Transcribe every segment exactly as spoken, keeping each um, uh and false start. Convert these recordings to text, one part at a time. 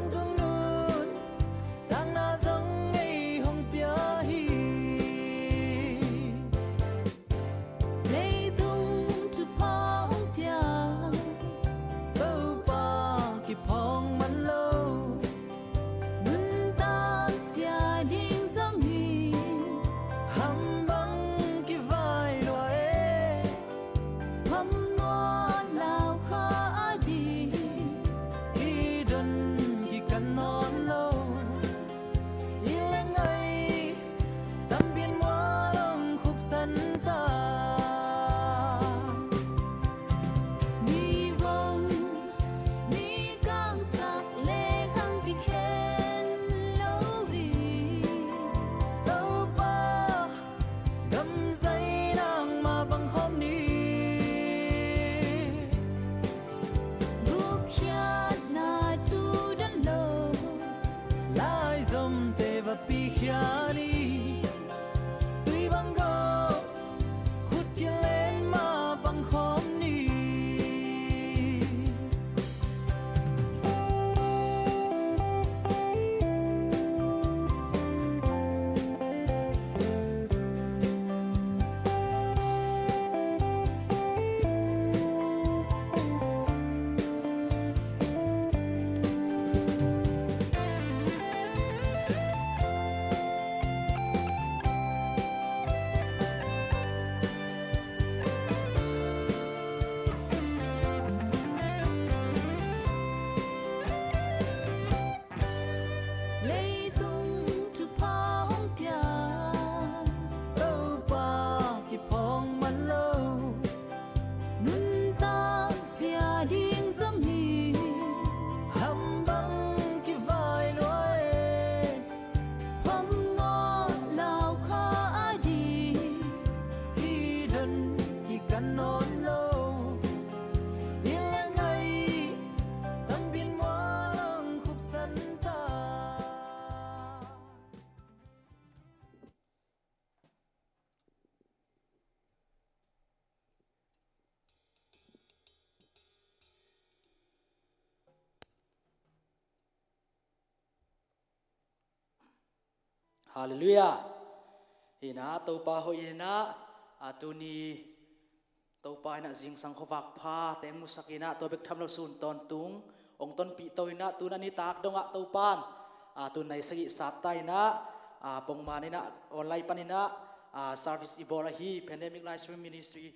Kong nuntakna zong ei hong pia hi. Leitung thupha hong tia, Topa kiphawng man lo. Nuntak sia ding zong hi, ham bang kivai lua e. Phamnuah lau kha a ding, i don kikan nawn lo. I leng ai tampian mual hong khupsan ta. Mi vong mi kangsak le khang kikhen lo hi. Topa gamzai nangmah bang khawm ni. Gupkhiatna tu dan lo, laizomte va pikhia ni. Tui bang go khut kilen mah bang khawm ni. Leitung thupha hong pia, Topa kiphawng man lo. Nuntak sia ding zong hi, ham bang kivai lua e. Phamnuah lau kha a ding, i don kikan nawn lo. I leng ai tampian mual hong khupsan ta. Halleluiah. Hi inah Topa hoih hi inah, a, tuni Topa inah zingsang khuavak pha teng musak inah, tua bek tham lo sun tawntung hong tonpih to inah, tu inah nitak dongah Topa in, a, tu nai sagih sat ta inah, a, pongman inah online pan inah, a, service i bawl ahi Pandemic Live Stream Ministry,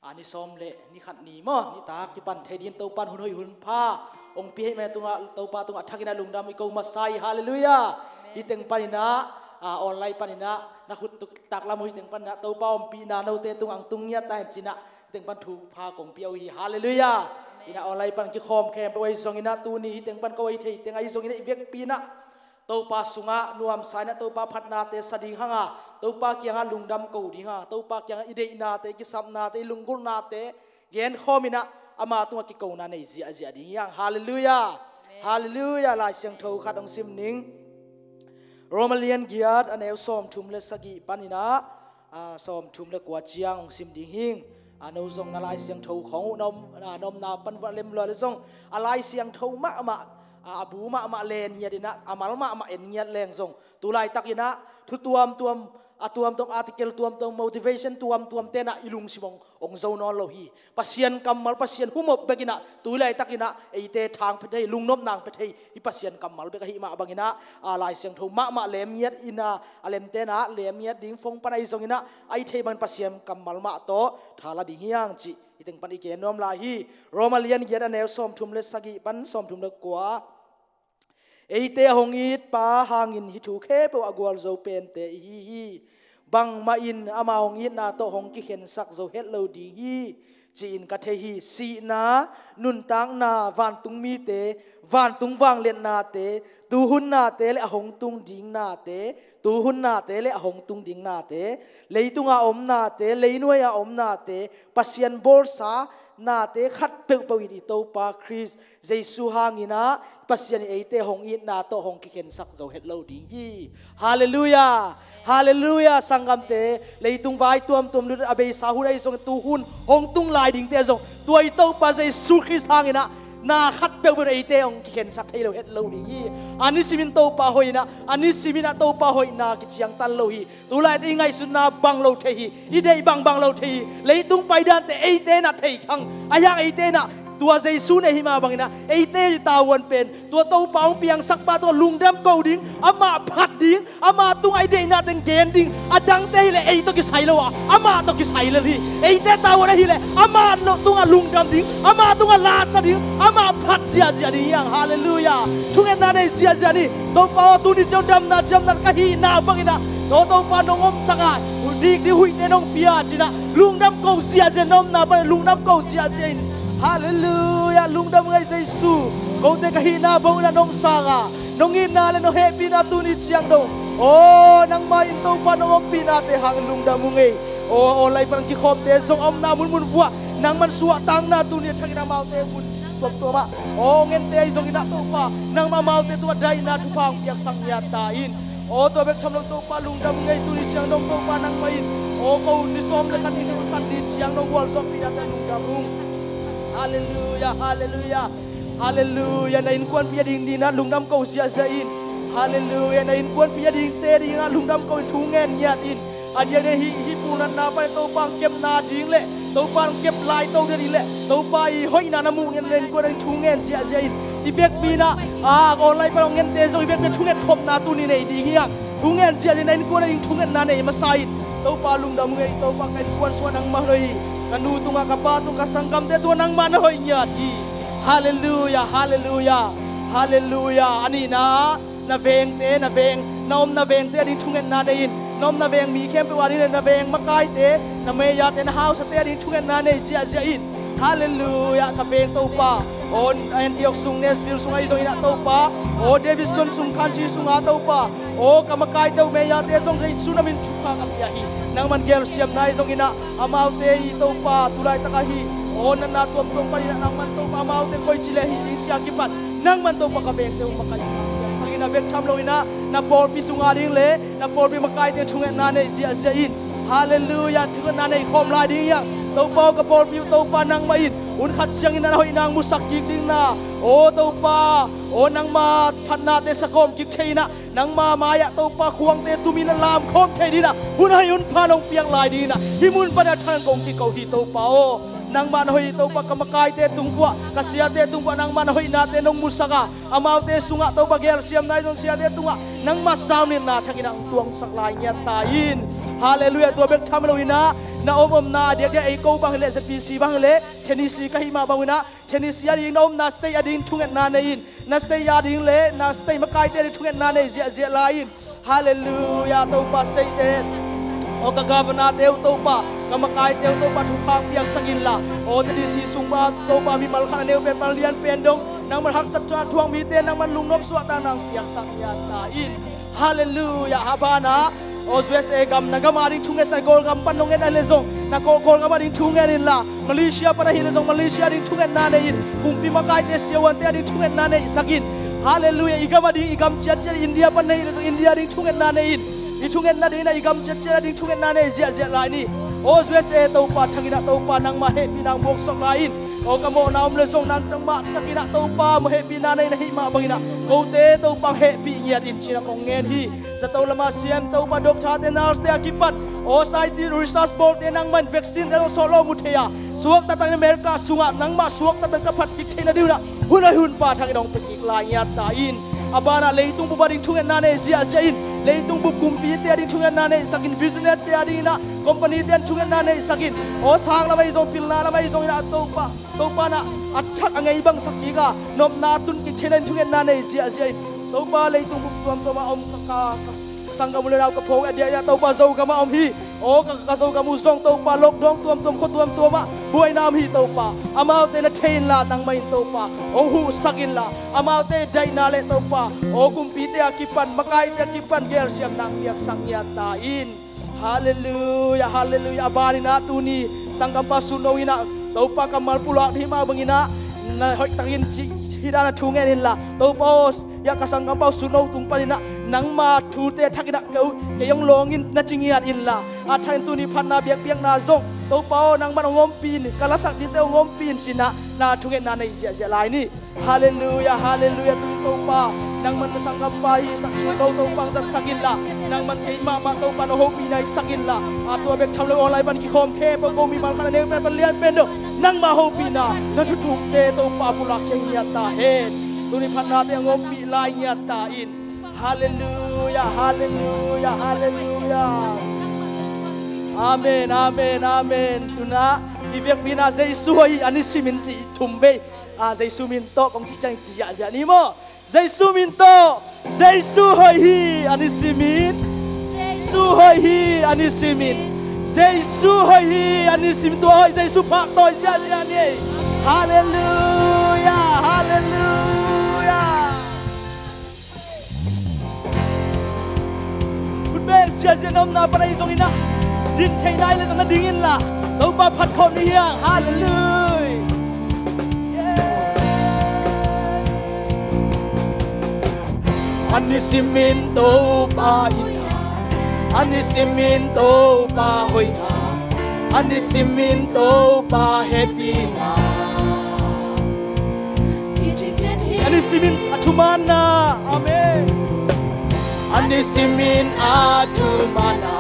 a, ni sawm le ni khat ni maw, nitak kipan thei dingin Topa in hun hoih hun pha hong pia hi mah tungah, Topa tungah thak inah lungdam i ko masa hi. Halleluiah. Amen. Hi teng pan inah, a, online pan inah na khut tuk taklam uh hi teng pan inah Topa ompihna note tungah hong tung ngiat ta hen ci inah, hi teng pan thupha kong pia uh hi. Halleluiah. Amen. Inah online pan kikhawm khempeuh ahi zong inah tuni hi teng pan ko ahi thei teng ahi zong inah i vekpi inah Topa sungah nuamsa inah Topa phatnate sa ding hang a, Topa kiangah lungdam ko ding hang a, Topa kiangah i deihnate, i kisapnate, i lunggulhnate genkhawm inah ama tungah kikona nei ziahziah ding hi hang. Halleluiah. Amen. Halleluiah. Lai Siangtho khat hong sim ning. Roma lian giat a neu sawmthum le sagih pan inah, a, sawmthum le kua ciang hong sim ding hing. A, no zong na Lai Siangtho khawng uh na om, a, na omna pan va lem lua le zong, a Lai Siangtho mahmah, a, a bu mahmah len ngiat inah, a mal mahmah en ngiat leng zong, tu laitak inah thu tuamtuam, a tuamtuam article, tuamtuam motivation, tuamtuam tenah i lungsim hong, hong zo nawn lo hi. Pasian kammal, Pasian humop bek inah tu laitak inah eite thang pia thei, lungnopna hong pia thei hi Pasian kammal bek ahi mah bang inah, a, Lai Siangtho mahmah lem ngiat inah, a lemte inah lem ngiat ding phone pan ahi zong inah, ahi thei bangin Pasian kammal mah tawh thala ding hi hang cih hi teng pan i gen nuam lai hi. Roma lian giat a neu sawmthum le sagih pan sawmthum le kua. Eite a hong it Pa hangin hih thu khempeuh a gualzo pente ihi hi. Bangmah in ama hong itna tawh hong kikhensak zo het lo ding hi, ci-in ka thei hi. Sihna, nuntakna, vantung mite, vantung vangliatnate, tuhun nate le a hong tung ding nate, tuhun nate le a hong tung ding nate, leitunga om nate, leinuaia om nate, Pasian bawlsa nate khat peuhpeuh in i Topa Khrist Jesu hang inah Pasian in eite hong itna tawh hong kikhensak zo het lo ding hi. Halleluiah. Halleluiah. Sanggamte, leitung vai tuamtuam lut a beisa hun ahi zong, tuhun hong tung lai dingte zong tua i Topa Jesu Khrist hang inah Na khat peuhpeuh eite hong kikhensak thei lo, het lo ding hi. A nisimin Topa hoihna, a nisimin a Topa hoihna kiciangtan lo hi. Tulaite i ngaihsutna bang lo thei hi, i deih bang bang lo thei hi. Leitung paidante eite na thei khang a hiang, eite na tua Jesu nei hi mah bangin ah eite i tavuan pen tua Topa hong piangsak pa tungah lungdam ko ding, amah phat ding, ama tungah i deihna teng gen ding. A dangte hileh ei tawh kisai lo a, amah tawh kisai lel hi. Eite tavuan ahileh amah tungah lungdam ding, amah tungah lasa ding, amah phat ziahziah ding hiang. Halleluiah. Thungetna nei ziahziah ni. Topa aw, tuni ciang damna ciamna ka hihna bangin ah, aw Topa nong omsak a, dik ding huihte nong pia cinah lungdam ko ziahziah, na omna pan lungdam ko ziahziah in. Halleluiah. Lungdam ngei Jesu. Kote ka hihna bangin ah nong sang a, nong itna le nong hehpihna tuni ciang dong, aw nangmah in Topa nong ompihnate hangin lungdam ung ei. Aw online pan kikhawmte zong a omna munmun vuah nangman suahtakna tuni a thakin amaute vun tuamtuam ah, aw ngente ahi zongin ah Topa nangmah amaute tungah daihna thupha hong piaksak ngiat ta in. Aw tua bek tham lo Topa lungdam ung ei, tuni ciang dong Topa nangmah in, aw ko ni sawm le khat ni, ni khat ni ciang dong gualzawhpihnate lungdam ung. Halleluiah. Halleluiah. Halleluiah. Na innkuanpih a ding dinah lungdam ko ziahziah in. Halleluiah. Na innkuanpih a dingte dinah lungdam ko in, thu ngen ngiat in. A diakdiak hih, hih pu natna pan Topa hong kepna ding le Topa hong kep laito ding le Topa i hoihna na muh ngiat, na innkuan a ding thu ngen ziahziah in. I vekpi inah a online pan hong ngente zong i vekpi thunget khopna tuni nei ding hiang. Thu ngen ziahziah in, na innkuan a ding thungetna nei masa in. Topa lungdam ung ei. Topa ka innkuan sungah nangmah na hoih hi. Ka nu tungah, ka pa tungah, ka sanggamte tungah nangmah na hoih ngiat hi. Halleluiah. Halleluiah. Halleluiah. A nihna ah na vengte, na veng, na omna vengte a ding thungetna nei in. Na omna veng mi khempeuh a ding le na veng makaite, na meyate, na hausate a ding thungetna nei ziahziah in. Halleluiah. Ka veng Topa, aw Antioch sung, Nashville sung ahi zongin ah Topa, aw Davidson sung, country sungah Topa, aw ka makaite uh, meyate zong Jesu na min thupha ka pia hi. Nangman gelsiamna ahi zongin ah amaute i Topa tulaitak ahi, aw natna tuamtuam panin ah nangman Topa amaute koici le hi ding ci-a kipan nangman Topa ka vengte uh makaih sa, piaksak in. A bek tham loin ah na pawlpi sungah ding le na pawlpi makaite thungetna nei ziahziah in. Halleluiah. Thungetna nei khawm lai ding hiang. Topa aw, ka pawlpi uh Topa nangmah in hun khat ciangin na hoihna hong musak kik ding na, aw Topa, aw nangma phatnate sakawm kik thei inah, nangma mai-ah Topa khuangte tumin a lamkhawm thei dinah hun hoih hun pha nong piak lai dinah hih mun panah thang kong kiko hi Topa aw. Nangmah na hoih hi Topa, ka makaite tung uah, ka siate tung uah nangmah na hoihnate nong musak a, amaute sungah Topa gelsiamna ahi zong siate tungah nangmah saunitna thakin ah hong tuangsak lai ngiat ta in. Halleluiah. Tua bek tham loin ah na om omna a diakdiak ei ko bang hileh, Z P C bang hileh, Tennessee ka hih mah bangin ah Tennessee a ding, na omna state a ding thungetna nei in. Na state a ding le na state makaite a ding thungetna nei ziahziah lai in. Halleluiah. Topa state te, aw ka governor te uh Topa, ka makaite uh Topa thupha hong piaksak inla, aw Tennessee sung pan Topa mimal khat a neu pen pan lian pen dong nangman haksatna thuak mite nangman lungnop suahtakna hong piaksak ngiat ta in. Halleluiah. A banah aw U S A gam, na gam a ding thungetsak in, Kawlgam pan nong nget ahih leh zong na Kawl, Kawlgam a ding thungen inla, Malaysia pan ahih leh zong Malaysia a ding thungetna nei in. Kumpi makaite, siavuante a ding thungetna neihsak in. Halleluiah. I gam a ding, i gam ciatciat, India pan ahih leh zong India a ding thungetna nei in. I thungetna ding inah i gam ciatciat a ding thungetna nei ziahziah lai ni. Aw U S A Topa, thakin ah Topa nangmah hehpihna hong buaksawk lai in. Aw ka mawhna om leh zong nangmah thakin ah Topa mah hehpihna nei na hih mah bangin ah kote Topa hong hehpih ngiat in ci-in ah kong ngen hi. Zato lamah siam Topa, doctor te, nurse te a kipan, aw scientist, research bawlte, nangmah in vaccine te zong sawh lo mu thei a, suakta takin America sungah nangmah suakta takin ka phat kik theihna ding unah hun hoih hun pha thakin hong pia kik lai ngiat ta in. A banah leitung bup a ding thungetna nei ziahziah in. Leitung bup kumpite a ding thungetna neihsak in, business te a ding inah, company te a ding thungetna neihsak in. Aw sang lam ahi zong, pilna lam ahi zongin ah Topa, Topa na a thak a ngei bangsak kik a, nopna a tun kik theihna in thungetna nei ziahziah in. Topa leitung bup tuamtuam ah om ka, ka, ka sanggam u le nau ka phone a diak inah Topa Zogam ah om hi. Aw ka, ka Zogam uh zong Topa lockdown tuamtuam, khua tuamtuam ah buaina om hi Topa. Amaute na thei inla nangmah in Topa hong huhsak inla, amaute daihna le Topa, aw kumpite a kipan, makaite a kipan gelsiamna hong piaksak ngiat ta in. Halleluiah. Halleluiah. A banin ah tuni sanggampa Suno in ah Topa kammal pulak ding hih mah bangin ah na hoihtakin cih hih dan a thu ngen inla, Topa aw, hiah ka sanggampa uh Suno tung panin ah nangma thute thakin ah kei, kei hong lawng in na ci ngiat inla, a thakin tuni phatna biakpiakna zong Topa aw, nangman hong ompih in, ka lasak dingte hong ompih in, ci-in ah na thungetna nei ziahziah lai ni. Halleluiah, halleluiah. Tun Topa, nangman na sanggampa hi sak, sungto Topa hong zatsak inla, nangman kei mahmah Topa na hopihna hisak inla, a tua bek tham lo online pan kikhawm khempeuh ko mimal khat a nek pen pan lian pen deuh nangmah hopihna, na thuthukte Topa pulak ciang ngiat ta hen. Tuni phatnate hong ompih lai ngiat ta in. Halleluiah, halleluiah, halleluiah. Amen, amen, amen. Tuna i biakpi-in ah Jesu hoih hi a ni simin cih thum vei, a, Jesu min tawh kong cih ciang ci ziahziah ni maw. Jesu min tawh, Jesu hoih hi a ni simin. Jesu hoih hi a ni simin. Jesu hoih hi a ni simin, tua hoih Jesu phak tawi ziahziah ni. Halleluiah, halleluiah. Khut beng ziahziah na omna pan ahi zongin ah, din theihna hi leh zong na ding inla, Topa phat khawm ni hiang. Halleluiah. A ni simin Topa itna, a ni simin Topa hoihna, a ni simin Topa hehpihna. A ni simin a thumaanna. Amen. A ni simin a thumaanna,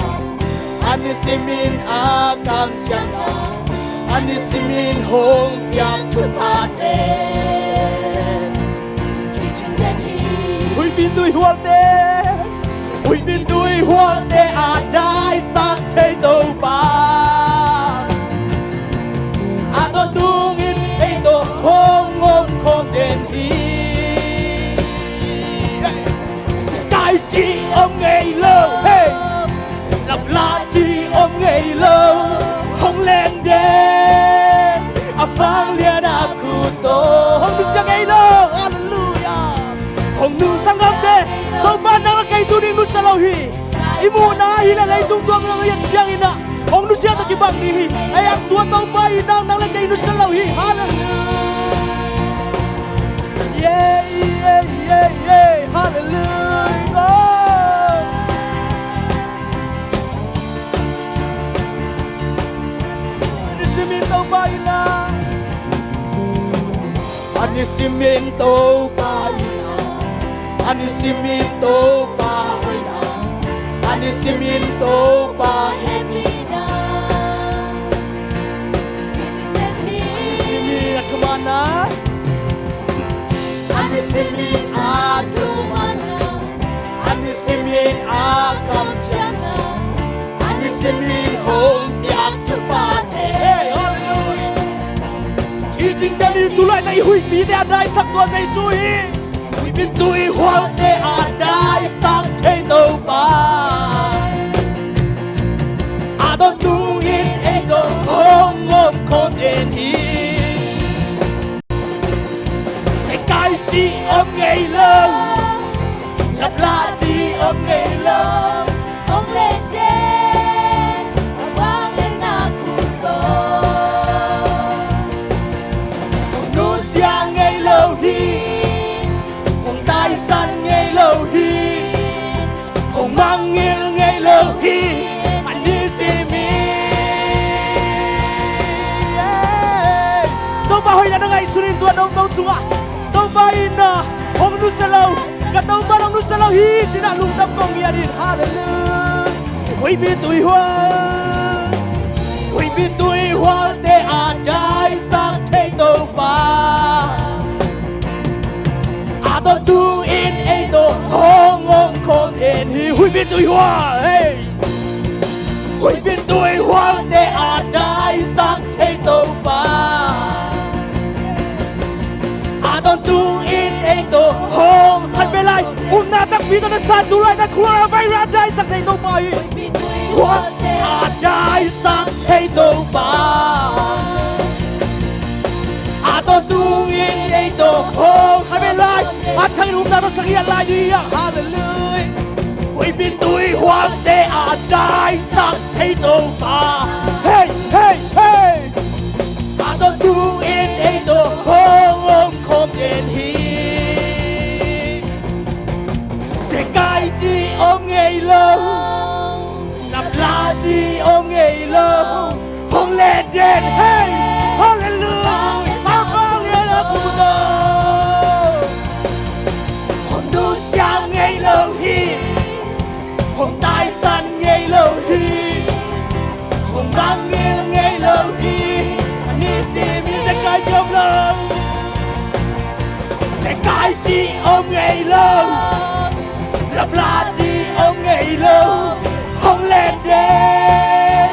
a ni simin a kamciamna, a ni simin hong piak thuphate. Huihpi tuihualte, huihpi tuihualte a daisak thei Topa, a tawntung in ei tawh hong om khawm den hi. Sekai ci om ngei lo, hey. Lapla ci om ngei lo, hong len den, a vanglian a khut tawh hong nusia ngei lo. Halleluiah. Hong nusia, sanggamte, Topa nang le kei tuni nusia lo hi. I muhna hi leh leitung tuam nang a iat ciangin ah hong nusia tawh kibang ding hi. Ei, a tua Topa i nang, nang le kei nusia lo hi. Halleluiah. Yeah, yeah, yeah, yeah. Halleluiah. A ni simin Topa itna, a ni simin Topa itna, a ni simin Topa hoihna, a ni simin Topa hehpihna. A ni simin a thumaanna, a ni simin a thumaanna, a ni simin a kamciamna, a ni simin hong piak thuphate. Hey, halleluiah. I cingte ni, tu laitak i huihpite a daisak tua Jesu hi. Huihpi tuihualte a daisak thei Topa, a tawntung in ei tawh hong om khawm den hi. Sekai ci om ngei lo, lapla ci om ngei lo, hong len den, a vanglian a khut tawh hong nusia ngei lo hi. Hong taisan ngei lo hi. Hong mangngilh ngei lo hi. A ni simin. Topa hoihna na ngaihsun in tua nong nong sungah Topa in ah hong nusia lo, ka Topa in hong nusia lo hi ci-in ah lungdam kong ngiat in. Halleluiah. Huihpi tuihual, huihpi tuihualte a daisak thei Topa, a tawntung in ei tawh hong om khawm den hi. Huihpi tuihual, hey. Huihpi tuihualte a daisak thei Topa, a tawntung in ei tawh hong, khat vei lai, upna takpi tawh na san tu laitak khual a vai ra daisak thei Topa hi. Khual a daisak thei Topa, a tawntung in ei tawh hong, khat vei lai, a thang in upna tawh sang hiat lai dih hiang. Halleluiah. Huihpi tuihualte a daisak thei Topa, hey, hey, hey, a tawntung in ei tawh hong om khawm den hi. Sekai ci om ngei lo, lapla ci om ngei lo, hong den. Hei, halleluia. A vanglian a khut tawh hong nusia ngei lo hi. Hong taisan ngei lo hi. Hong mangngilh ngei lo hi. A nisim in zekai ci om lo. Zekai ci om ngei lo. Lapla ci om ngei lo. Hong len den.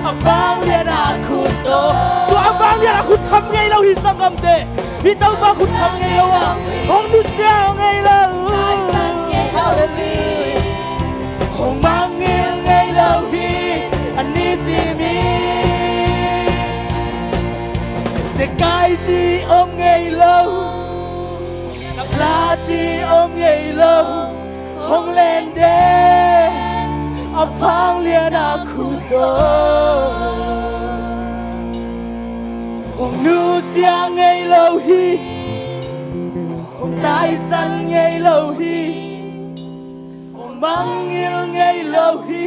A vanglian a khut tawh. Tua a vanglian a khut kham ngei lo hi, sanggamte. Hih Topa khut kham ngei lo a, hong nusia ngei lo. Halleluia. Hong mangngilh ngei lo hi. A nisim in zekai ci om ngei lo. Lapla ci om ngei lo. Hong len den. A vanglian a khut tawh hong nusia ngei lo hi. Hong taisan ngei lo hi. Hong mangngilh ngei lo hi.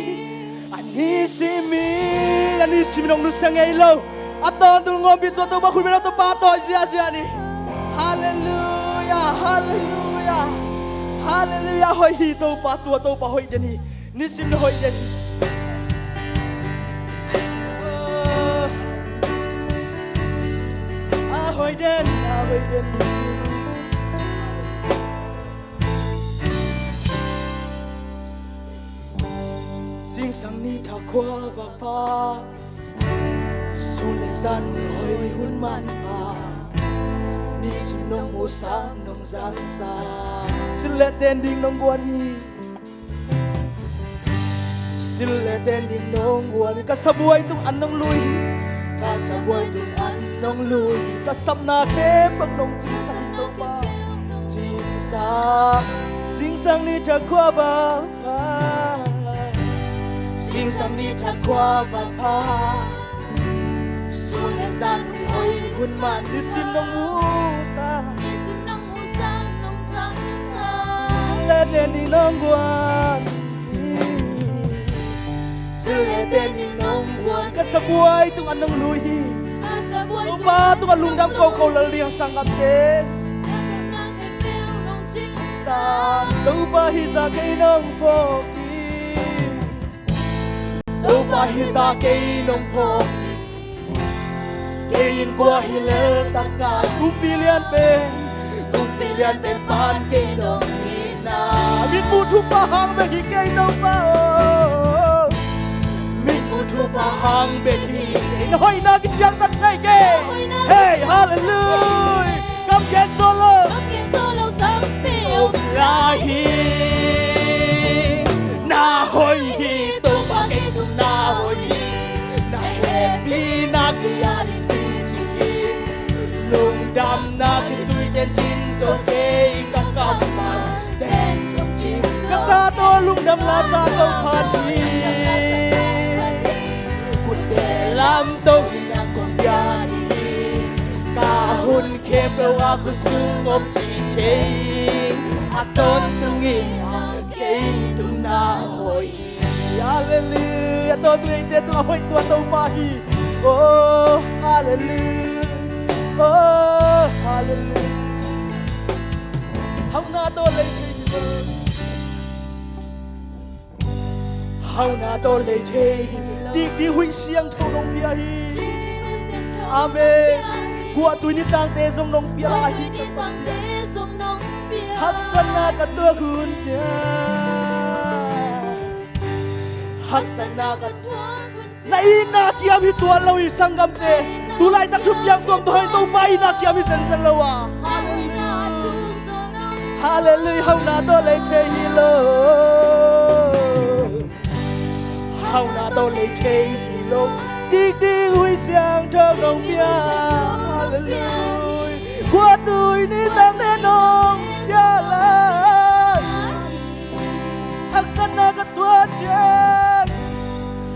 A nisim in, a nisim in hong nusia ngei lo. A tawntung ngawmpih tua Topa khut bek lo, Topa tawh ziahziah ni. Halleluia, halleluia. Halleluia, hoih hi Topa, tua Topa hoih den hi. Nisim na hoih den hi. A hoih den, a hoih den nisim. Zingsang ni thak khua va pha, sun le zan hun hoih hun man pha, nisim nong musak nong zangsak, sil le ten ding nong guan hi. Sil le ten ding nong guan hi. Ka sabuai tung an nong lui hi. Ka sabuai tung an nong lui hi. Ka sapna khempeuh nong cingsak hi Topa. Cingsak. Zingsang ni thak khua va pha, zingsang ni thak khua va pha, sun le zan hun hoih hun man, nisim nong musak, nisim nong musak nong zangsak, sil le ten ding nong guan hi. Sil le ten ding nong guan. Ka sabuai tung an nong lui hi. Ka sabuai Topa tung a lungdam koko lel ding, sanggamte. Ka sapna khempeuh nong cingsak. Topa hih zah kei nong phawk hi. Topa hih zah kei nong phawk hi. Kei in kua hi lel takah kumpi lian pen, kumpi lian pen pan kei nong hi na. Mitmuh thupha hang bek hi kei Topa aw. Mitmuh thupha hang bek hi. Kei na hoihna kiciangtan thei kei. Hei, halleluia. Kam gen zo lo. Kam gen zo lo tampi om lai hi. Na hoih hi, Topa kei tung na hoih hi. Na hehpihna kei a ding hi ci hi. Lungdamna kei tui ten cin zo kei, ka kammal ten zong cin zo. Ka ta tawh lungdam la sa ko phat hi. Kutte lam tawh hi na kong pia hi. Ka hun khempeuh a khutsung om ci thei. A tawntungin a kei tung na hoih hi. Halleluia. A tawntung eite tung a hoih tua Topa hi. Oh, halleluia. Oh, halleluia. Hauhna tawh lei thei hi lo. Hauhna tawh lei thei hi. Dikdik huih siangtho nong pia hi. Amen. Guahtui nitangte zong nong pia lai hi ka Pasian. Haksatna ka tuak hun ciang, haksatna ka tuak hun ciang, na itna kiam hi tuan lo hi sanggamte. Tu laitak thupiang tuamtuam hi, Topa itna kiam hi zenzen lo a. Halleluia. Halleluia. Hauhna tawh lei thei hi lo. Hauhna tawh lei thei hi lo. Dikdik huih siangtho nong pia. Halleluia. Guahtui nitangte nong pia lai. Haksatna ka tuak ciang,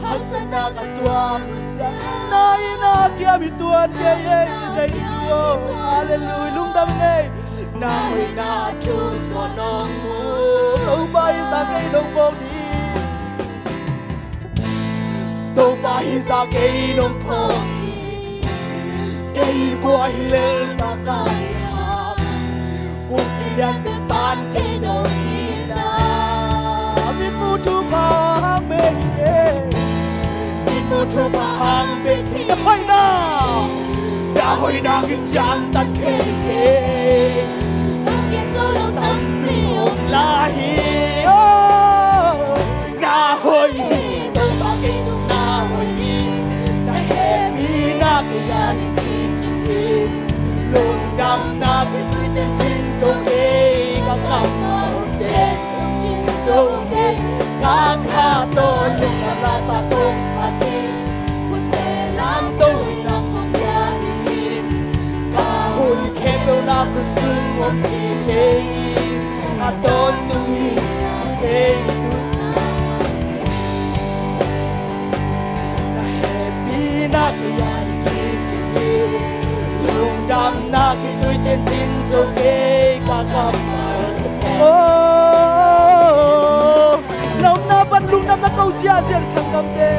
haksatna ka tuak ciang, na itna kiam hi tuan kei ei, Jesu aw. Halleluia. Lungdam ing ei. Na hoihna thu zaw nong mu. Topa hih zah kei nong phawk hi. Topa hih zah kei nong phawk hi. Kei kua hi lel ta ka hiam? Kumpi lian pen pan kei dong hi na. Mitmu thupha hang bek hi. Mitmu thupha hang bek hi. Na hoihna, na hoihna kician tan kei hi. Ka gen zo lo tampi om lai hi. Oh. Na hoih hi, Topa kei tung na hoih hi. Na hehpihna kei a ding hi cih hi. Lungdamna kei tuite cin zo kei, ka kammalte cin zo kei. Ka kha tawh lungdam la sa kong phat hi. Kutte lam to in a kong bia ding hi. Ka hun khempeuh na khutsung om kei hi. A tawntung hi, kei tu na hehpihna kei a ding hi cih hi. Lungdamna kei tuite cin zo kei, ka kammal. Oh, na omna pan lungdamna ko ziahziah in, sanggamte.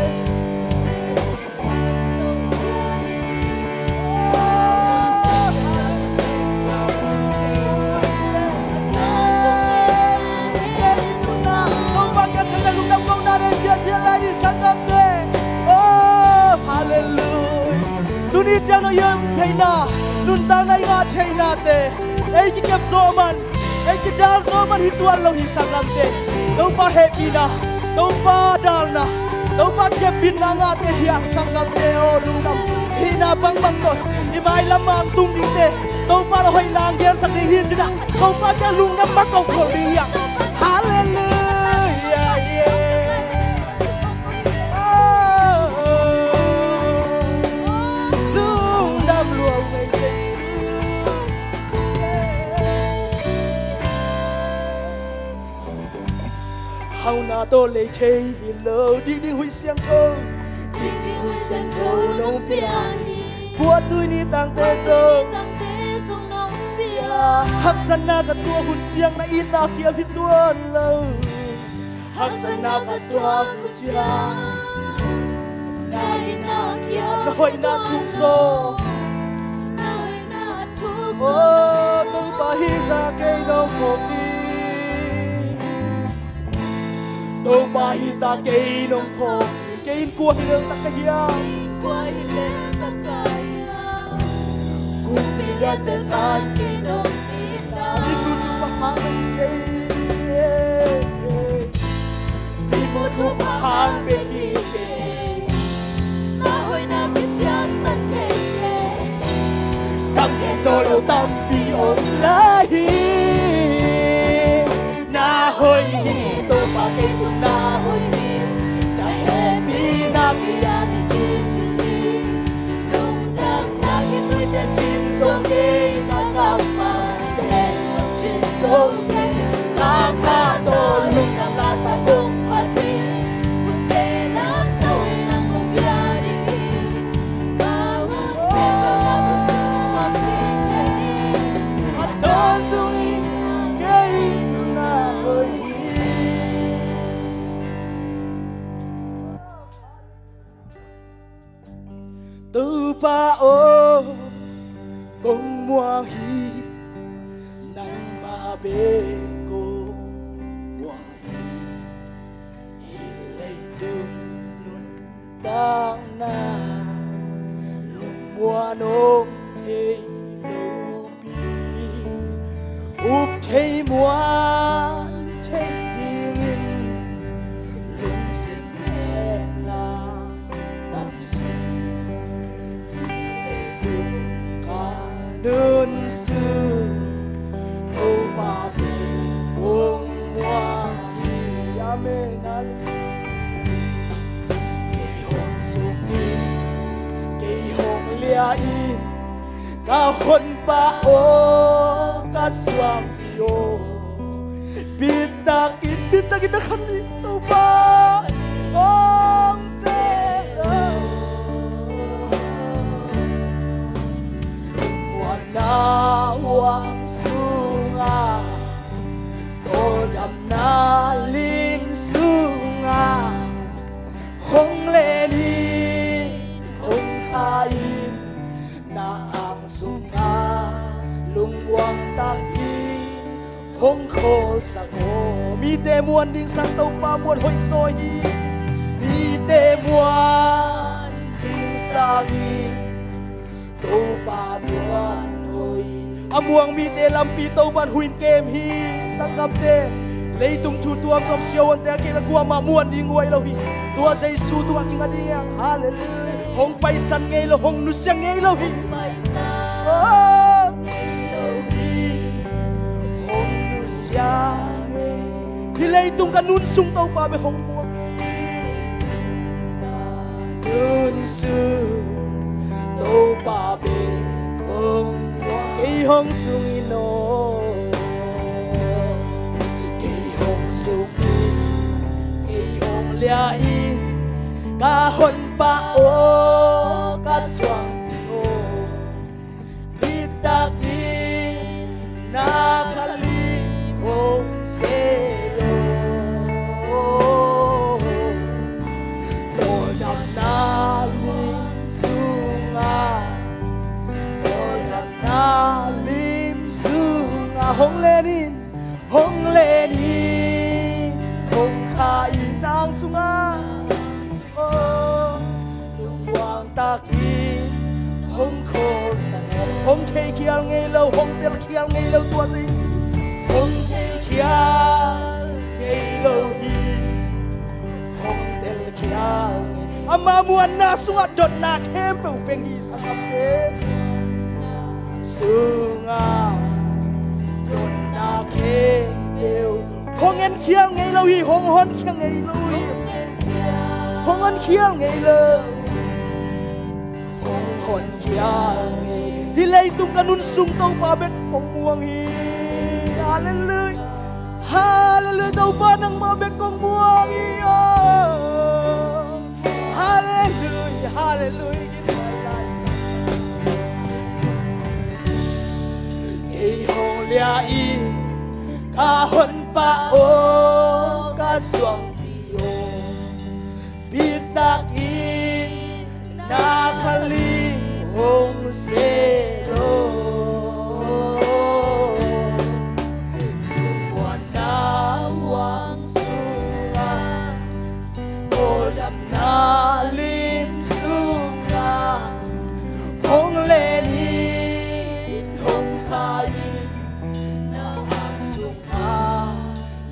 Topa kiang thangna lungdam kohna nei ziahziah lai ni, sanggamte. Oh, halleluiah. Tuni ciang no i om theihna, nuntakna i ngah theihnate ei kikep zawh man, ei kidal zawh man hi tuan lo hi, sanggamte. Topa hehpihna, Topa dalna, Topa kiapinna ngahte hi hang, sanggamte aw. Lungdam hihna bangbang tawh i mailam ah tung dingte Topa in a hoih lang gensak ding hi ci-in ah, Topa kiang lungdam mah ko khol ding hi hang. Halleluiah. Oh, lungdam lua ung ei Jesu. Hauhna tawh lei thei hi lo, dikding huih siangtho, dikding huih siangtho nong pia hi. Khuatui ni tangte zong, khuatui ni tangte zong nong pia. Haksatna ka tuak hun ciang na itna kiam hi tuan lo. Haksatna ka tuak hun ciang na itna kiam hi tuan lo. Na hoihna thuk zaw, na hoihna thuk zaw. Oh, Topa hi zah kei nong phawk hi. Topa hi zah kei nong phawk hi. Kei in kua hi lel ta ka hiam? Kua hi lel ta ka hiam? Kumpi lian pen pan kei dong hi na. Mitmu thupha hang bek hi kei. Mitmu thupha hang bek hi kei. Na hoihna kician tan kei kei. Kam gen zo lo tampi om lai hi. Na hoih hi, Topa kei tung na hoih hi. Na hehpihna kei a ding hi cih hi. Lungdamna kei tuite cin zo kei, ka kammalte zong cin zo kei. Ka kha tawh lungdam la sa kong phat hi. Kutte lam to in a kong bia ding hi. Ka hun khempeuh na khutsung om kei hi. A tawntung in kei tu na hoih hi. Topa aw, kong muang hi, nangmah bek kong muang hi. Hih leitung nuntakna lungmuan om thei lo pi, up thei muan thei dingin lungsim hemlang tamsi. Hih leitung ka nunsun Topa min kong muang hi. Amen. Kei hong sum in, kei hong lia in, ka Honpa aw, ka suangpi aw. Bitak in, bitak in na khan ni Topa hong sel lo. Muanna huang sungah, tawldamna ling sungah, hong len in, hong kha in, na Kholsak aw, mite muan ding sang Topa muan hoih zaw hi. Mite muan ding sangin Topa muan hoih. A muang mite lampi Topan huih kem hi. Sanggamte, leitung thu tuamtuam siavuante a kei kuamah muan ding huai lo hi. Tua Jesu tungah kinga ding hi hang. Halleluiah. Hong paisan ngei lo, hong nusia ngei lo hi. Oh, hong nusia ngei. Hih leitung ka nun sung Topa bek hong muang hi. Nun sung Topa bek hong muang. Kei hong sung in aw, kei hong sung in, kei hong lia in, ka honpa aw, ka suangpi aw. Bitak in na kha lim hong se lo. Tawldamna lim sungah, tawldamna lim sungah hong len in, hong len in, hong kha in, na ang sungah. Oh, lungmuang takin hong kholsak aw. Hong theikhial ngei lo, hong telkhial ngei lo tua Jesu. Hong theikhial ngei lo hi. Hong telkhial ngei. Ama muanna sungah dotna khempeuh veng hi, sanggamte. Sungah dotna khempeuh. Hong enkhial ngei lo hi, hong honkhia ngei lo hi. Hong honkhial ngei lo. Hong honkhial ngei. Hih leitung ka nun sung Topa bek kong muang hi. Halleluiah. Halleluiah. Topa nangmah bek kong muang hi. Oh. Halleluiah. Halleluiah. Kei hong lia in, ka honpa aw, ka suangpi aw. Bitak in na kha lim hong se lo. Lungmuanna huang sungah, tawldamna lim sungah, hong len in, hong kha in, na ang sungah.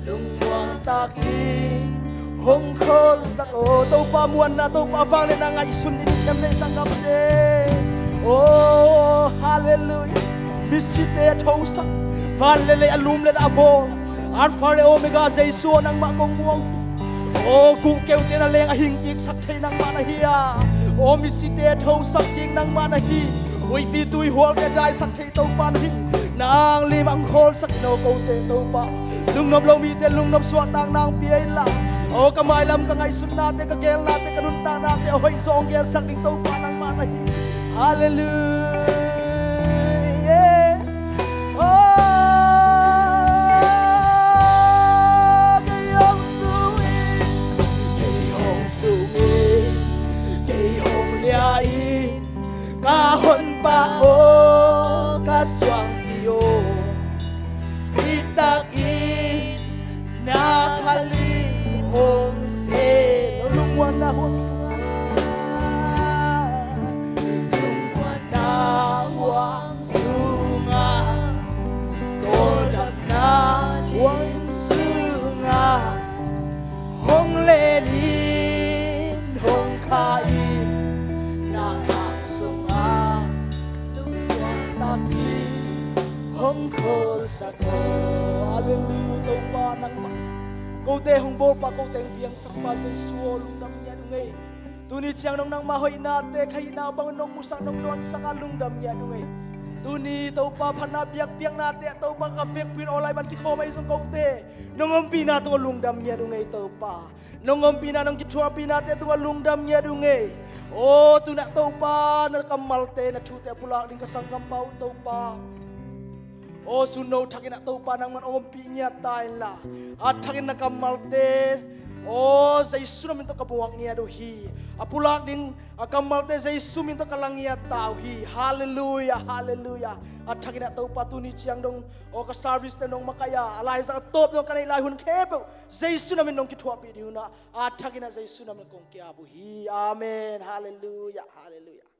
Lungmuang takin hong kholsak aw. Topa muanna, Topa vangliatna ngaihsun ding i khem nei, sanggamte. Oh, halleluiah. Misite thosak, van le lei a lum le a bawl, Alpha le Omega Jesu aw, nangmah kong muang hi. Oh, guhkeuhte na leng a hing kiksak thei nangmah na hi a. Oh, misite thosak kik nangmah na hi. Huihpi tuihualte daisak thei Topa na hi. Nang lim ang kholsak in aw, kote Topa. Lungnop lo mite lungnop suahtak nang pia inla, aw, ka mailam ka ngaihsutnate, ka gelnate, ka nuntaknate a hoih zaw hong gelsak ding Topa nangmah na hi. Halleluiah. Oh, kei hong sung in, kei hong sung in, kei hong lia in, ka honpa aw, ka suangpi aw. Bitak in na kha lim hong se lo. Lungmuanna huang sungah, lungmuanna huang sungah, tawldamna huang sungah, hong len in, hong kha in, na ang sungah. Lungmuang takin hong kholsak aw. Halleluiah. Topa nangmah, kote hong bawlpa, kote hong piangsakpa Jesu aw, lungdam ngiat ung ei. Tuni ciang nong nangmah hoihnate kha hihna bang nong musak, nong nuansak a, lungdam ngiat ung ei. Tuni Topa phatna biakpiaknate ah Topa ka vekpi in aw lai ban kikhawm ahi zong kote nong ompihna tungah lungdam ngiat ung ei Topa. Nong ompihna, nong kithuahpihnate tungah lungdam ngiat ung ei. Aw, tunah Topa na kammalte, na thute a pulak ding ka sanggampa uh Topa, aw, sun no thakin ah Topa nangman ompih ngiat ta inla, a thakin na kammalte Aw, Jesu na min tawh ka buak ngiat uh hi. A pulak ding a kammalte Jesu min tawh ka la ngiat ta uh hi. Halleluiah, halleluiah. A thakin ah Topa tuni ciang dong, aw, ka service te nong makaih a, a laizang a tawp dong ka neih lai hun khempeuh Jesu na min nong kithuahpih ding hun ah, a thakin ah Jesu na min kong ki-ap uh hi. Amen. Halleluiah, halleluiah.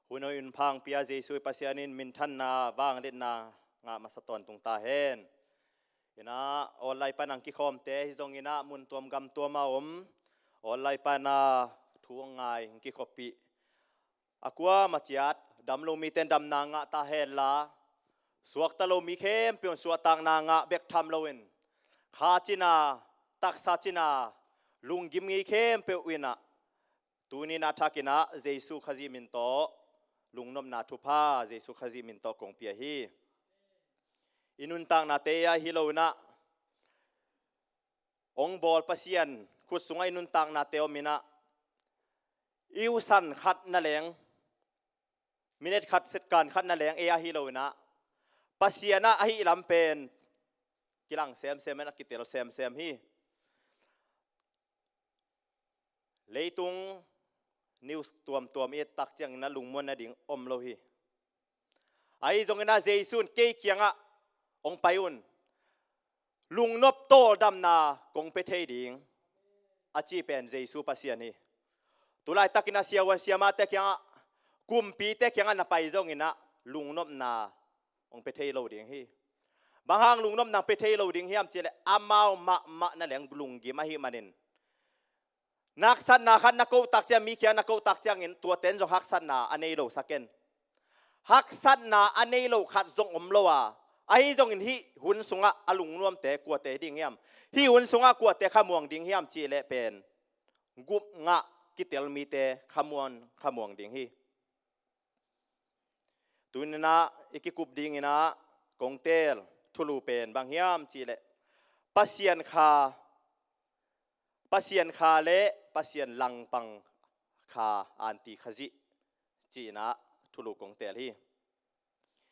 Hun hoih hun pha hong pia Jesu i Pasian in minthanna, vangliatna ngah masa tawntung ta hen. Inah online pan hong kikhawmte hi zongin ah mun tuam gam tuam a om, online pan a thu hong ngai hong kikhoppih a kuamah ciat, dam lo mite in damna ngah ta henla, suakta lo mi khempeuh in suahtakna ngah bek tham loin, kha cina, taksa cina, lunggim ngei khempeuh inah tuni-in a thakin ah Jesu Khazih min tawh lungnopna thupha Jesu Khazih min tawh kong pia hi. I nuntaknate ah hi lo inah, hong bawl Pasian khut sungah i nuntaknate om inah, i usan khat na leng, minute khat, second khat na leng ei ah hi lo inah, Pasian ah ahi lam pen kilang semsem in a kitel semsem hi. Leitung news tuamtuam i et tak ciangin a lungmuan nading om lo hi. Ahi zongin ah Jesu in kei kiangah hong pai un, lungnop tawldamna kong pia thei ding, a ci pen Jesu Pasian hi. Tulaitakin a siavuan siamahte kiangah, kumpite kiangah na pai zongin ah lungnopna hong pia thei lo ding hi. Bang hang lungnopna hong pia thei lo ding hiam cihleh, amau mahmah na leng lunggim ahih manin, na haksatna khat na koh tak ciang, mi kiang na koh tak ciangin tuate in zong haksatna a nei lo sa ken. Haksatna a nei lo khat zong om lo a, ahi zongin hih hun sungah a lungnuamte kuate ding hiam? Hih hun sungah kuate khamuang ding hiam cihleh pen, gup ngah kitel mite khamuan, khamuang ding hi. Tuni-in ah i kikup dingin ah kong teel thulu pen bang hiam cihleh, Pasian kha, Pasian kha le Pasian langpang kha, anti Khazih, ci-in ah thulu kong teel hi.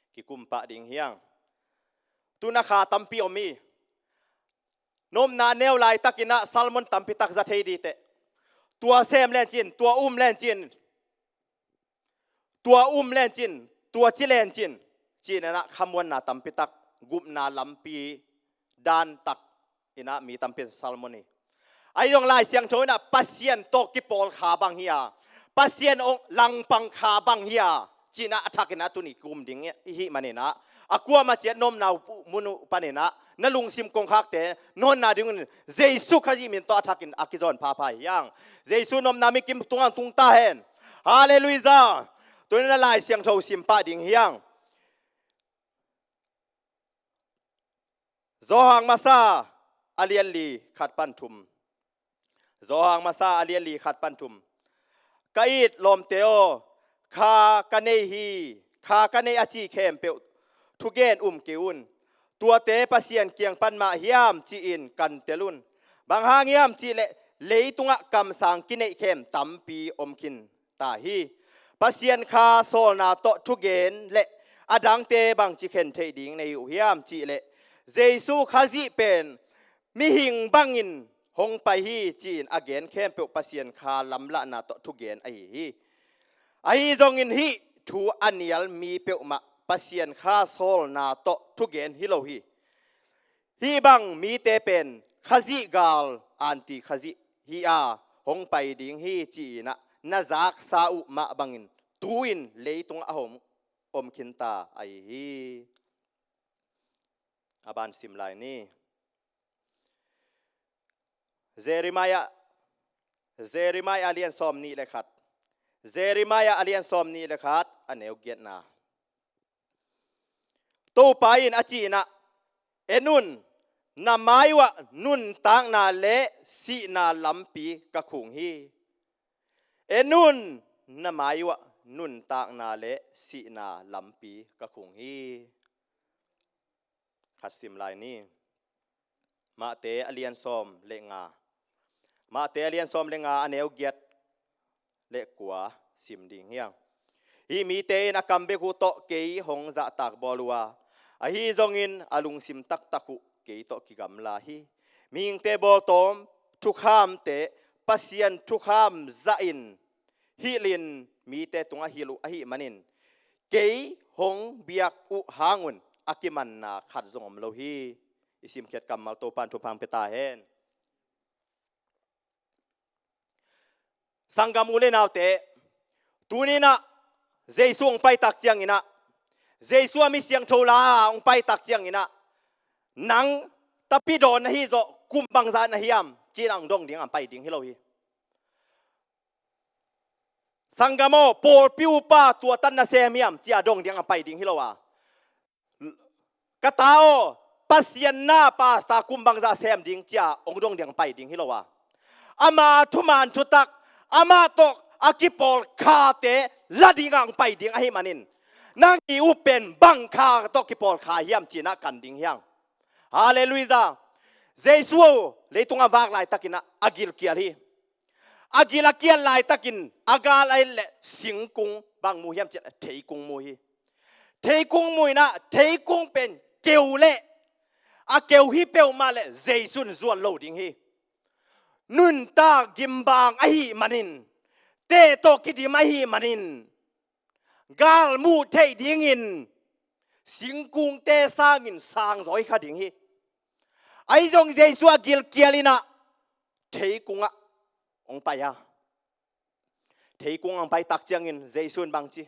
Kikum pah ding hi hang. Tu-in ah kha tampi om hi. Na omna a neu laitakin ah sermon tampi tak za thei ding teh. Tua sem len cin, tua um len cin, tua um len cin, tua ci len cin, ci-in ah khamuanna tampi tak, gupna lampi dan tak in ah mi tampi in sermon hi. Ahi zong Lai Siangtho in ah Pasian tawh kipawl kha bang hi a, Pasian hong langpang kha bang hi a, ci-in ah a thakin ah tuni kum ding i hih manin ah, a kuamah ciat na omna uh, mun uh panin ah na lungsim kongkhakte na honna ding un Jesu Khazih min tawh a thakin a kizawn phapha hi hang. Jesu na omna min kim tungah tung ta hen. Halleluiah. Tuni-in ah Lai Siangtho sim pah ding hi hang. Johan masa a lian li khat pan thum. Johan masa a lian li khat pan thum. Ka it lawmte aw, kha ka nei hi, kha ka nei a ci khempeuh thugen um kei un. Tuate Pasian kiang pan mah hiam ci-in kantel un. Bang hang hiam cihleh, leitungah kamsang kineih khem tampi om khin ta hi. Pasian kha sawlna tawh thugen le a dangte bangci khen theih ding na hi uh hiam cihleh, Jesu Khazih pen mihing bangin hong pai hi, ci-in a gen khempeuh Pasian kha lamlahna tawh thugen ahi hi. Ahi zongin hih thu a nial mi peuhmah Pasian kha sawlna tawh thugen hi lo hi. Hih bang mite pen Khazih gal, anti Khazih hi a, hong pai ding hi, ci-in ah na zaksa uh mah bangin tu-in leitungah a hong om khinta ahi hi. A ban sim lai ni. Jeremiah, Jeremiah a lian sawm nih le khat. Jeremiah a lian sawm nih le khat a neu giatna. Topa in a ci-in ah, "En un, na mai uhah nuntakna le sihna lampi ka khung hi. En un, na mai uhah nuntakna le sihna lampi ka khung hi." Khat sim lai ni. Mate a lian sawm le nga. Mate a lian sawm le nga a neu giat le kua sim ding hiang. Hih mite in a kam bek uh tawh kei hong zahtak bawl uh a, ahi zongin a lungsim taktak uh kei tawh kigamla hi. Mihingte bawltawm thukhamte Pasian thukham zahin hilhin mite tungah hilh uh ahih manin, kei hong biak uh hangun a kimanna khat zong om lo hi. I simkhiat kammal Topan thupha pia ta hen. Sanggam u le naute, tuni-in ah Jesu hong paitak ciangin ah, Jesu a mi siangtho la hong paitak ciangin ah, nang tapi dawn na hi zawh, kum bangzah na hiam, ci-in ah hong dong ding a pai ding hi lo hi. Sanggam aw, pawlpi upa tua tan na sem hiam, ci-a dong ding a pai ding hi lo a. Ka ta aw, Pasian na pastor kum bangzah sem ding, ci-a hong dong ding a pai ding hi lo a. Ama thuman thutak, amah tawh a kipawl khate la ding a hong pai ding ahih manin, nang i up pen bang kha tawh kipawl kha hiam, ci-in ah kan ding hiang. Halleluiah. Jesu leitung a vak laitakin ah a gilkial hi. A gil a kial laitakin a gal a et leh singkung bang mu hiam, ci-a theikung mu hi. Theikung mu-in ah, theikung pen keu leh, a keu hi peuhmah leh Jesu in zuan lo ding hi. Nuntak gimbang ahih manin, teh tawh kidim ahih manin, gal muh theih dingin singkungte sangin sangzaw hi kha ding hi. Ahi zong Jesu a gilkial in ah theikung ah hong pai a. Theikung ah hong paitak ciangin Jesu in bang ci?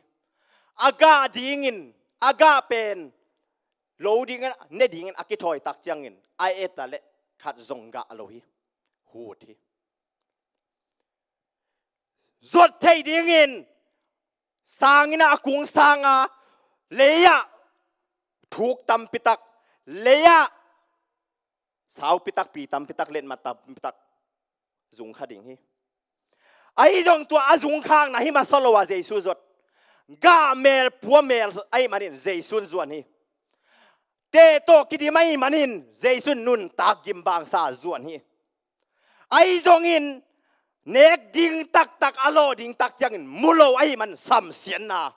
A gah dingin, a gah pen lo dingin, ne dingin a kithawitak ciangin a et a leh khat zong gah lo hi. Hut hi. Zuat theih dingin sangin ah a kung sang a, lei-ah thuk tampitak, lei-ah saupitak, pi tampitak, letmat tampitak zung kha ding hi. Ahi zong tua a zungkhakna hi masa lo a Jesu zuat. Gah mel, pua mel ahih manin Jesu in zuan hi. Teh tawh kidim ahih manin Jesu in nuntak gimbangsa zuan hi. Ahi zongin nek ding taktak, a lawh ding tak ciangin mu lo ahih man samsiatna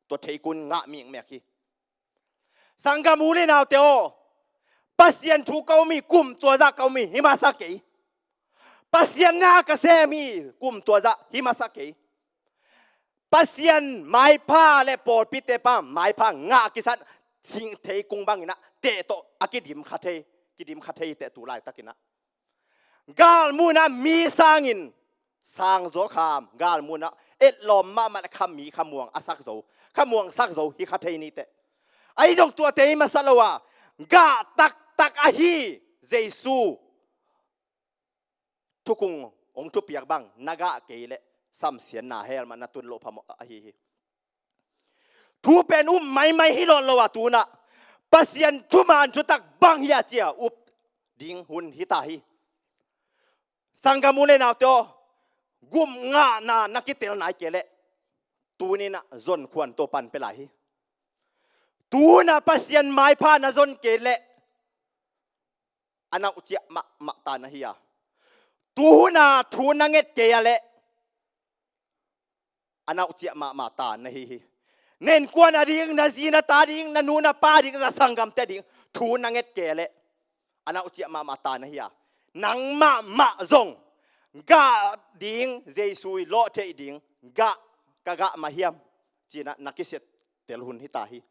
tua theikung ngah mikmek hi. Sanggam u le naute aw, Pasian thu ka um hi, kum tuazah ka um hi, hi masa kei. Pasian na ka sem hi, kum tuazah hi masa kei. Pasian maipha le pawlpite pa maipha ngah kisat sing theikung bangin ah teh tawh a kidim kha thei, kidim kha thei teh tu laitakin ah. Galmun ah mi sangin sangzaw kham, galmun ah etlawm mahmah le kha mi kha muang a sak zo, kha muang sak zo hi kha thei ni teh. Ahi zong tuate hi masa lo a, gah taktak ahi Jesu thukung hong thupiak bang na gah kei leh samsiatna hell mah na tun loh phamawh ahi hi. Thu pen um maimai hi nawn lo a, tu-in ah Pasian thuman thutak bang hi a, ci-a up ding hun hi ta hi. Sanggam u le naute aw, gupngahna na kitel nai kei leh tuni-in ah zonkhuan Topan pia lai hi. Tu-in ah Pasian maipha na zon kei leh a na uh ciah mahmah ta na hi a. Tu hun a thu na nget kei a leh a na uh ciah mahmah ta na hi hi. Na innkuan a ding, na zi na ta ding, na nu na pa ding, na sanggamte ding thu na nget kei a leh a na uh ciah mahmah ta na hi a. Nang mahmah zong gah ding, Jesu i lawh theih ding gah, ka gah mah hiam, ci-in ah na kisia tel hun hi ta hi.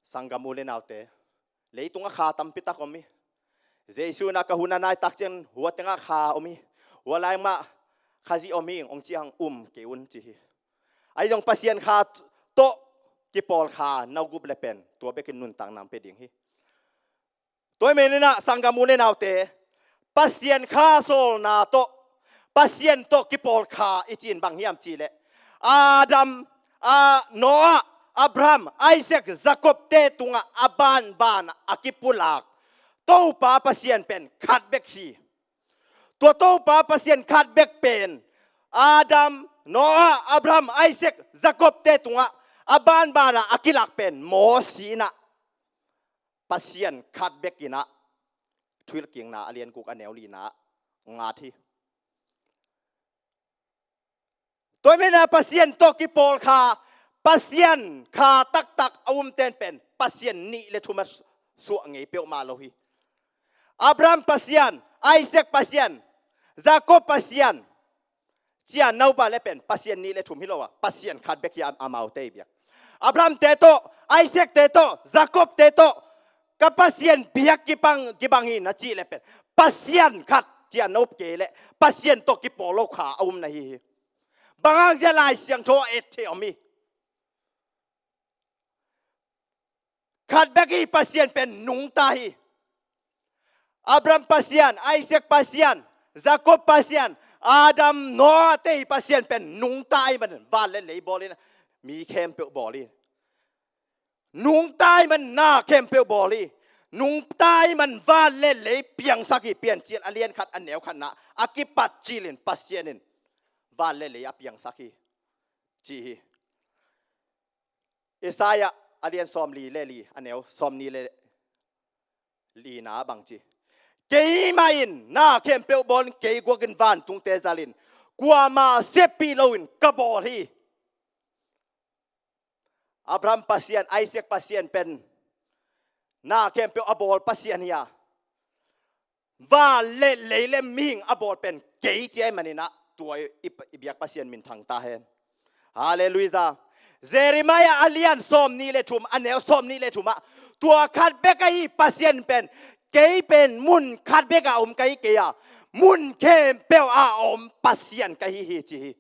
Sanggam u le naute, leitung ah kha tampi tak om hi. Jesu in ah ka hun a nai tak ciang hua tengah kha om hi. Hua lai mah Khazih om hi ing, hong ci hang um kei un ci hi. Ahi zong Pasian kha tawh kipawl kha na gup le pen tua bekin nuntakna hong pia ding hi. Tua ahih manin ah sanggam u le naute, Pasian kha sawlna tawh, Pasian tawh kipawl kha i cih in bang hiam cih leh, Adam, a, Noah, Abraham, Isaac, Jacob te tungah a banban a kipulak Topa Pasian pen khat bek hi. Tua Topa Pasian khat bek pen Adam, Noah, Abraham, Isaac, Jacob te tungah a banban a kilak pen Moses in ah Pasian khat bek in ah, Thuhilhkikna a lian guk a neu lina ah ngat hi. Tua ahih manin ah Pasian tawh kipawl kha, Pasian kha taktak a umten pen Pasian nih le thum a suah ngei peuhmah lo hi. Abraham Pasian, Isaac Pasian, Jacob Pasian, ci-a na up a le pen Pasian nih le thum hi lo a, Pasian khat bek hi a, amaute i biak. Abraham te tawh, Isaac te tawh, Jacob te tawh, ka Pasian biak kibang, kibang hi na cih le pen Pasian khat ci-a na up kei leh Pasian tawh kipawl lo kha a um na hi hi. Bang hang zia Lai Siangtho a et thei om hi. Khat bek hi Pasian pen nungta hi. Abraham Pasian, Isaac Pasian, Jacob Pasian, Adam, Noah te hi Pasian pen nungta ahih manin van le lei bawl in, mi khempeuh bawl hi. Nungta ahih manin na khempeuh bawl hi. Nungta ahih manin van le lei piangsak hi. Piancil a lian khat a neu khatna a kipat cilin Pasian in van le lei a piangsak hi ci hi. Isaiah a lian sawmli le li a neu sawmnih le lina bang ci, keimah in na khempeuh bawl in, kei guakin vantungte zalin, kuamah seppih loin ka bawl hi. Abraham Pasian, Isaac Pasian pen na khempeuh a bawl Pasian hi a, van le lei le mihing a bawl pen kei ci ahih manin ah tua i, i biak Pasian minthang ta hen. Halleluijah. Jeremiah a lian sawmnih le thum a neu sawmnih le thum ah tua khat bek ahi Pasian pen, kei pen mun khat bek a om ka hi kei a, mun khempeuh a om Pasian ka hi hi ci hi.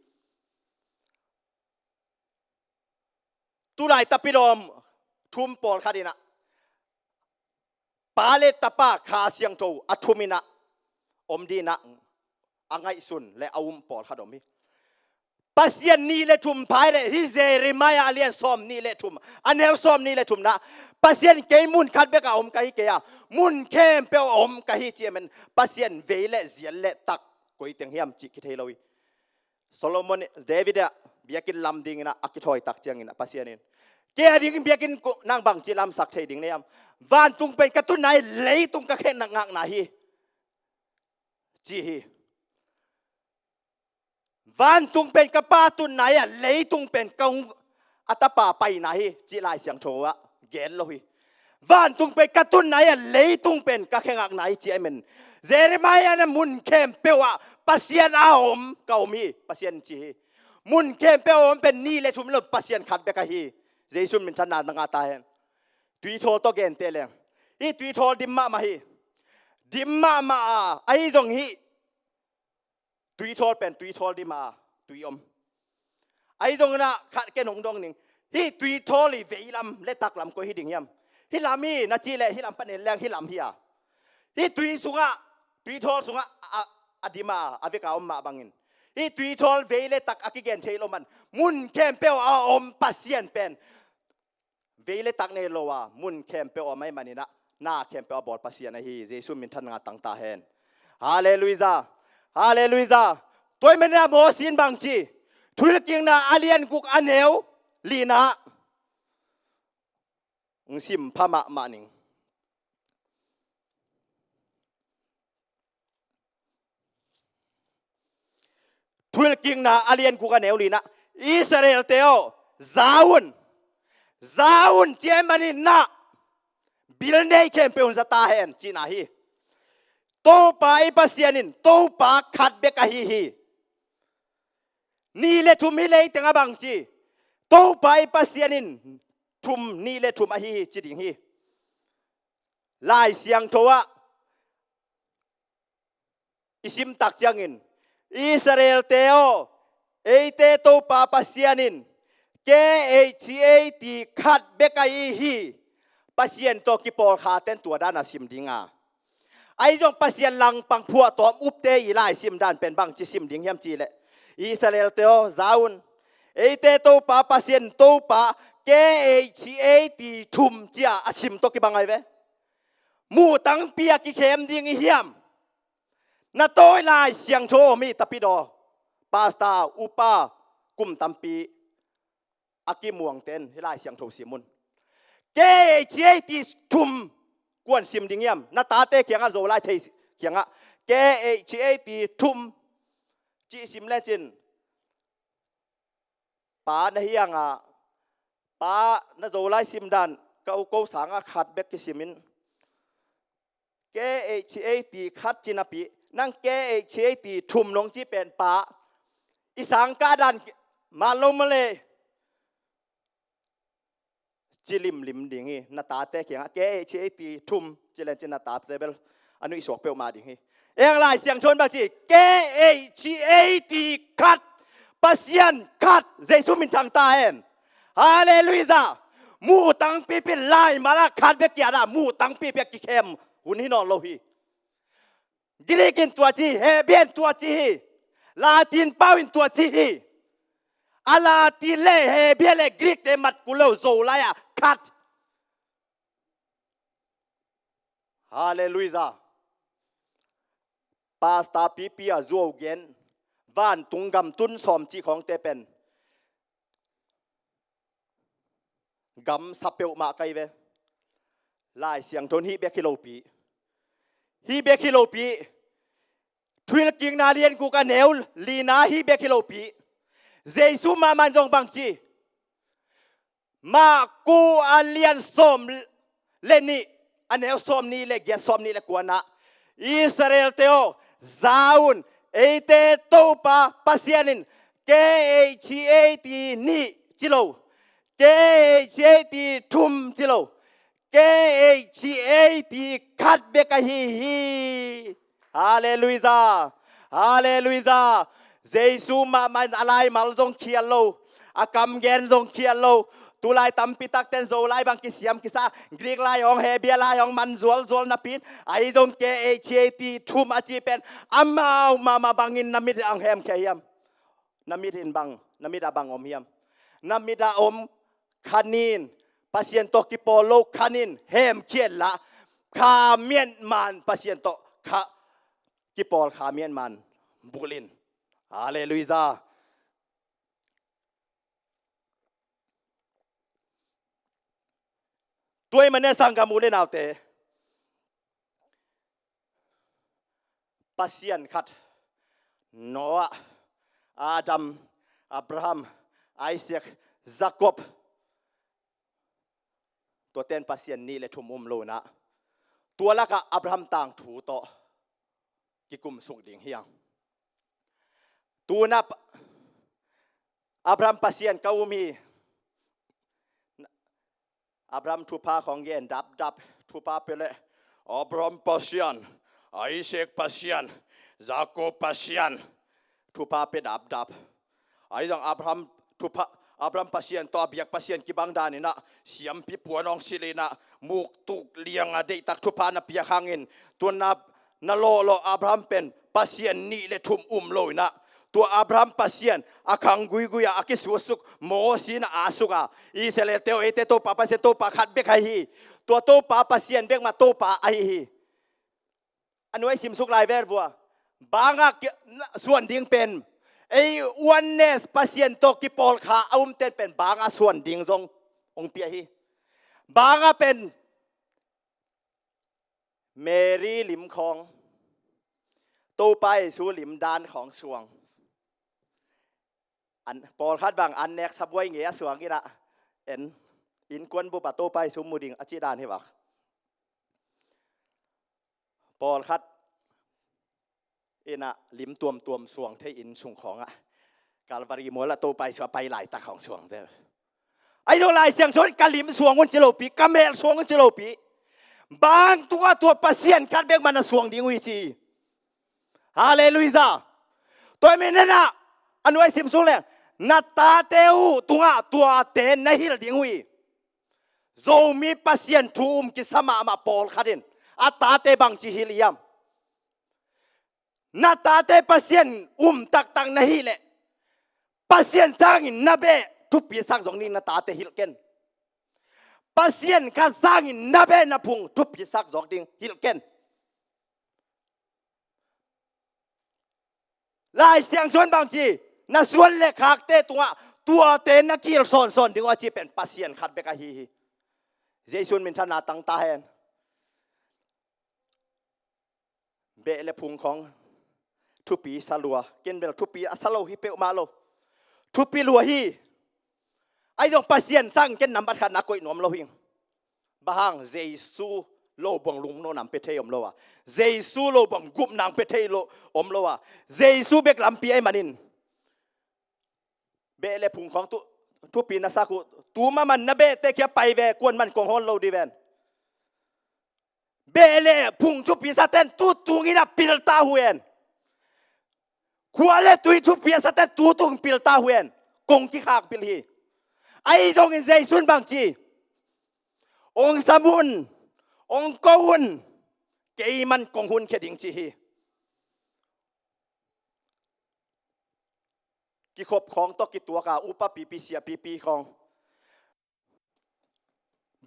Tulai tapilawm thum pawlkhat in ah Pa le Tapa Kha Siangtho a thum in ah om ding in ah a ngaihsun le a um pawlkhat om hi. Pasian nih le thum phai le hi Jeremiah a lian sawmnih le thum a neu sawmnih le thum na, Pasian kei mun khat bek a om ka hi kei a, mun khempeuh a om ka hi ci ahih manin Pasian vei le zial le tak koi teng hiam cih kithei lo hi. Solomon, David ah biakinn lam dingin ah a kithawi tak ciangin ah Pasian in, kei a dingin biakinn nang bangci lamsak thei ding na hiam? Vantung pen ka tunna hi, leitung ka khenna ngakna hi ci hi. Vantung pen ka Pa tunna hi a, leitung pen ka hong a tapa paina hi ci Lai Siangtho ah gen lo hi. Vantung pen ka tunna hi a, leitung pen ka khe ngakna hi ci ahih manin Jeremiah in ah mun khempeuh ah Pasian a om ka om hi Pasian ci hi. Mun khempeuh a om pen nih le thum lo, Pasian khat bek ahi. Jesu minthanna na ngah ta hen. Tuithawl tawh gente leng, hih tuithawl dim mahmah hi. Dim mahmah a, ahi zong hih tuithawl pen tuithawl dim a, tui om. Ahi zongin ah khat ken hong dong ning. Hih tuithawl i veilam le taklam koi hi ding hiam? Hih lam hi na cih leh hih lam pan en leng hih lam hi a, hih tui sungah, tuithawl sungah a, a dim a, a vek a om mah bangin, hih tuithawl vei le tak a kigen thei lo man, mun khempeuh a om Pasian pen vei le tak nei lo a, mun khempeuh a om ahih manin ah na khempeuh a bawl Pasian ahi. Jesu minthanna ngah tang ta hen. Halleluijah. Halleluijah. Tua ahih manin ah Moses in bangci, Thuhilhkikna a lian guk a neu lina ah hong sim pha mahmah ning. Thuhilhkikna a lian guk a neu lina ah, Israel-te aw, za un. Za un ci ahih manin ah bil nei khempeuh in za ta hen cihna hi. Topa i Pasian in Topa khat bek ahi hi. Nih le thum hi lei teng a bangci, Topa i Pasian in thum, nih le thum ahi hi ci ding hi. Lai Siangtho ah i sim tak ciangin, Israel-te aw, eite Topa Pasian in K H A T khat bek ahi hi. Pasian tawh kipawlkha ten tua dan a sim ding a. Ahi zong Pasian langpang phuahtawm upte i laisim dan pen bangci sim ding hiam cihleh, Israel-te aw, za un. Eite Topa Pasian Topa K H A T thum ci-a a sim tawh kibang ahi ve. Muh tangpi a kikhem ding i hiam? Na tawi Lai Siangtho om hi, tapidaw, pasta, upa, kum tampi a kimuangten hih Lai Siangtho sim un. K H A T thum kuan sim ding hiam? Na tate kiangah, Zolai thei kiangah K H A T thum cih sim lecin, pa na hi hangah, pa na Zolai sim dan ka u ko sangah khat bek kisimin, K H A T khat ci napi, nang K H A T thum nong ci pen pa, i sangkah dan mat lo mah leh, ci limlim ding hi. Na tate kiangah K H A T thum ci len cin na tate bel a nuihsuak peuhmah ding hi. Eng Lai Siangtho in bang ci? K H A T khat, Pasian khat, Jesu minthang ta hen. Halleluijah. Muh tangpipi, laimal ah khat bek kia dah, muh tangpipi a kikhem hun hi nawn lo hi. Greek in tua ci hi, Hebrew in tua ci hi, Latin pau in tua ci hi. A Latin le Hebrew le Greek te mat kul lo, Zolai ah khat. Halleluijah. Pasta pipi a zuau gen, vantung gam tun sawm cih khawngte pen gam sa peuhmah ka hi ve. Lai Siangtho in hih bek hi lopi. Hih bek hi lopi. Thuhilhkikna lian guk a neu lina hih bek hi lopi. Jesu mahmah in zong bang ci? Marku a lian sawm le nih, a neu sawm nih le giat, sawm nih le kuana, Israel-te aw, za un, eite Topa Pasian in K H A T nih ci lo, K H A T thum ci lo, K H A T khat bek ahi hi. Halleluijah. Halleluijah. Jesu mahmah in a laimal zong khial lo, a kamgen zong khial lo. Tulai tampi takten Zolai bang kisiam kisa, Greek lai hong, Hebrew lai hong man zualzual napi in, ahi zong K H A T thum a ci pen amau mahmah bangin na mit ah hong hemkhia hiam? Na mit in bang, na mit ah bang om hiam? Na mit ah om khanin, Pasian tawh kipawl lo khanin hemkhia inla, kha mianman, Pasian tawh kha kipawl kha mianman bulh in. Halleluijah. Tua ahih manin sanggam u le naute, Pasian khat, Noah, Adam, Abraham, Isaac, Jacob, tuaten Pasian nih le thum um lo inah, tua lakah Abraham tangthu tawh kikumsuk ding hi hang. Tuna Pa-, Abraham Pasian ka um hi. Abraham thupha khawng gen dapdap, thupha pia leh, Abraham Pasian, Isaac Pasian, Jacob Pasian, thupha pia dapdap. Ahi zong Abraham thupha, Abraham Pasian tawh a biak Pasian kibang dan inah, siampi puan hong silh inah, muktuk liang a deihtak thupha na piak hangin, tuna na lawhlawh Abraham pen Pasian nih le thum um lo inah, tua Abraham Pasian a khang guigui a, a kisutsuk, Mosi inah a suk a, Israel-te aw, eite Topa Pasian Topa khat bek ahi hi. Tua Topa Pasian bek mah Topa ahi hi. A nuai simsuk lai vel vua. Bangah ki-, suan ding pen, ei oneness, Pasian tawh kipawlkha a umten pen bangah suan ding zong hong pia hi. Bangah pen Mary lim khawng, Topa Jesu lim dan khawng suang. An, pawlkhat bang an nek sabuai ngei a suang inah, en, innkuan bup ah Topa Jesu mu ding a cih dan hi vak. Pawlkhat inah lim tuamtuam suang thei inn sung khawngah, Calvary mual ah Topa Jesu a pai laitak khawng suang zel. Ahi zong Lai Siangtho in ka lim suang un ci lopi, ka mel suang un ci lopi. Bang tua, tua Pasian khat bek mah na suang ding uh hi ci. Halleluijah. Tua hi manin ah, a nuai sim suk leng, na tate uh tungah tuate na hilh ding uh hi. Zomi Pasian thu um kisa mahmah pawlkhat in a tate bangci hilh hiam? Na tate Pasian um taktak na hih leh, Pasian sangin na beh thupi sak zong ding na tate hilh ken. Pasian khat sangin na beh na phung thupi sak zong ding hilh ken. Lai Siangtho in bangci, na suan le khakte tungah tuate na kihilh sawnsawn ding uh a ci pen Pasian khat bek ahi hi. Jesu in minthanna tang ta hen. Beh le phung khawng thupi sa lua, ken bel thupi a sa lo hi peuhmah lo. Thupi lua hi. Ahi zong Pasian sangin ken nambat khat na koih nuam lo hi. Bang hang? Jesu lo buang lungmuanna pia thei om lo a, Jesu lo buang gupna pia thei lo om lo a, Jesu bek lampi ahih manin. Beh le phung khawng tu, thupi na sak uh, tu mahmah na behte kia pai ve, kuaman kong hawl lo ding ven. Beh le phung thupi saten tu tungin a pil ta uh hen. Khua le tui thupi a saten tu tung pil ta uh hen. Kong kikhak pil hi. Ahi zongin Jesu in bangci, ong sam un, ong ko un, keiman kong hun khia ding ci hi. Kikhop khawng tawh kituak a, upa pipi, sia pipi khawng,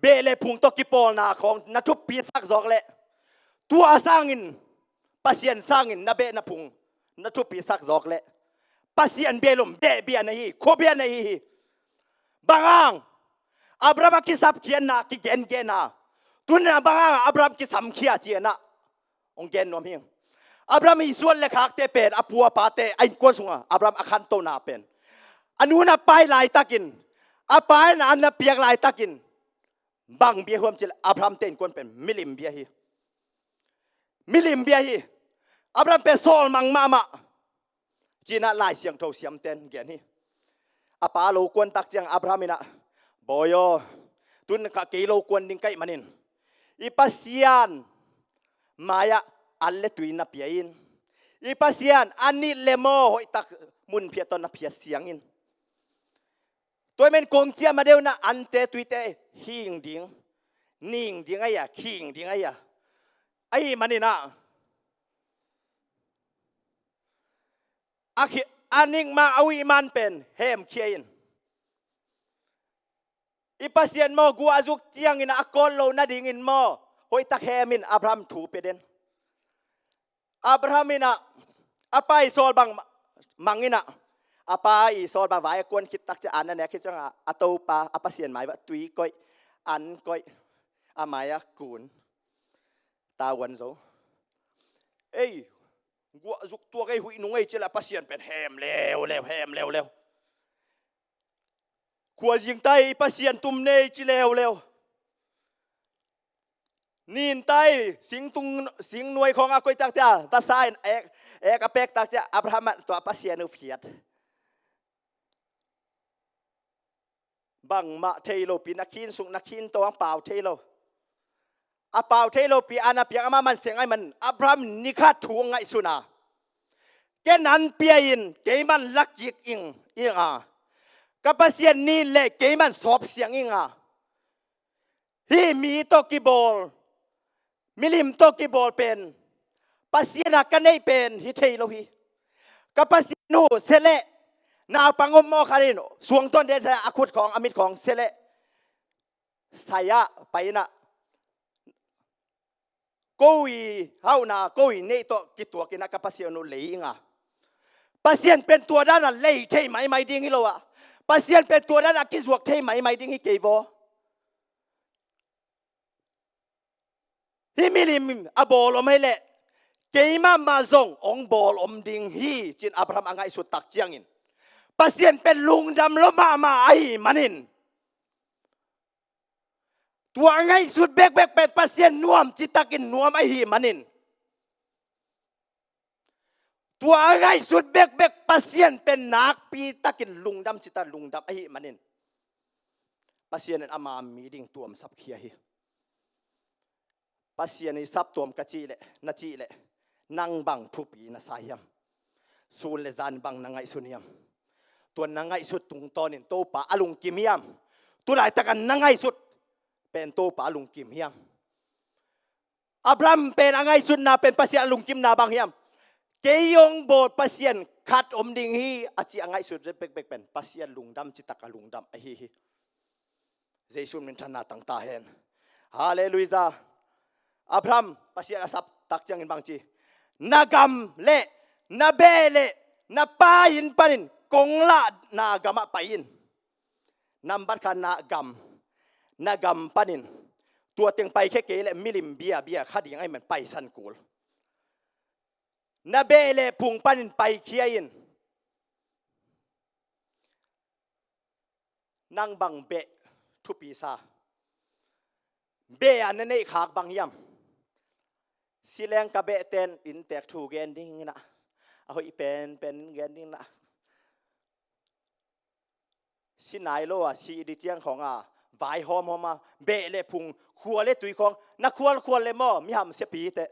beh le phung tawh kipawlna khawng na thupi sak zawk leh, tua sangin, Pasian sangin na beh na phung na thupi sak zawk leh, Pasian bia lom beh bia na hi, khua bia na hi hi. Bang hang? Abraham a kisapkhiatna kigengenna, tuna bang hang Abraham kisamkhia cianah hong gen nuam hi. Abraham i suan le khakte pen a pu a pate a innkuan sungah Abraham a khantona pen, a nu na pai laitakin, a pa in an na piak laitakin, bang bia huam cih leh Abraham te innkuan pen milim bia hi. Milim bia hi. Abraham pen sawlmang mahmah. Cinah Lai Siangtho siamten gen hi. A pa lo kuan tak ciang Abraham inah, "Bawi aw, tun ka kei lo kuan ding ka hih manin i Pasian mai-ah an le tui na pia in. I Pasian a nit le maw hoihtak mun phiat tawh na phiat siang in. Tua hi manin kong ciah ma deuh inah ante tuite hing ding, ning ding ahi a, khing ding ahi a. Ahi maninah a khi, a ning ma a uih man pen hemkhia in. I Pasian maw guah a zuk ciangin a kawt lo nadingin maw hoihtak hem in," Abraham thu pia den. Abraham inah a pa i sawl bang mang inah, a pa i sawl bang vai a kuan khit tak ciah an a nek khit ciangah a topa a Pasian mai-ah tui koih, an koih, a mai-ah kun, tavuan zo. Ei, guah zuk tuak ei, huih nung ei cih leh a Pasian pen hem leuleu, hem leuleu. Khuazing tai i Pasian tum nei ci leuleu. Nin tai singtung, singnuai khawngah koih tak ciah vasa in ek, ek a pek tak ciah Abraham ah tua Pasian uh phiat. Bangmah thei lopi, na khin sung na khin tawng pau thei lo. A pau thei lopi an a piak amah man seng ahih man Abraham ni khat thu ngaihsun a, "Ken an pia in keiman la kik ing, ing a, ka Pasian nin le keiman sawp siang ing a, hih mi tawh kibawl, milim tawh kibawl pen Pasian a ka neih pen hi thei lo hi. Ka Pasian uh sia leh naupang om mawk khat in suangtuan den sai a khut khawng a mit khawng sia leh sai-ah pai inah ko i hauhna ko i neih tawh kituak inah ka Pasian uh lei ing a, Pasian pen tua danah lei thei maimai ding hi lo a, Pasian pen tua danah kizuak thei maimai ding hi kei vaw. Hih milim a bawl om hi leh keimah mah zong hong bawl om ding hi," ci-in Abraham a ngaihsut tak ciangin, Pasian pen lungdam lo mahmah ahih manin, tua a ngaihsut bekbek pen Pasian nuam citakin nuam ahih manin, tua a ngaihsut bekbek Pasian pen nakpi takin lungdam cita lungdam ahih manin, Pasian in ama mi ding tuamsap khia hi. Pasian i saptuam ka cih leh, na cih leh, nang bang thupi na sa hiam? Sun le zan bang na ngaihsun hiam? Tua na ngaihsut tungtawnin Topa a lungkim hiam? Tulaitak a na ngaihsut pen Topa a lungkim hiam? Abraham pen a ngaihsutna pen Pasian a lungkimna bang hiam? Kei hong bawl Pasian khat om ding hi a ci a ngaihsut bekbek pen Pasian lungdam citak a lungdam ahi hi. Jesu min thanna tang ta hen. Halleluiah. Abraham, Pasian a sap tak ciangin bang ci? Na gam le na beh le na pa inn panin kong lahna gamah pai in. Nambat khat na gam, na gam panin. Tua teng paikhia kei le milim biabia kha ding ahih man paisan kul. Na beh le phung panin paikhia in. Nang bang beh thupi sa? Beh a na neih khak bang hiam? Sileng ka beh ten inntek thu gen ding inah, a hoih penpen gen ding inah, si nai lo a si di ciang khawng a vai hawmhawm a, beh le phung, khua le tui khawng na khualkhual le maw, mi hamsia pite.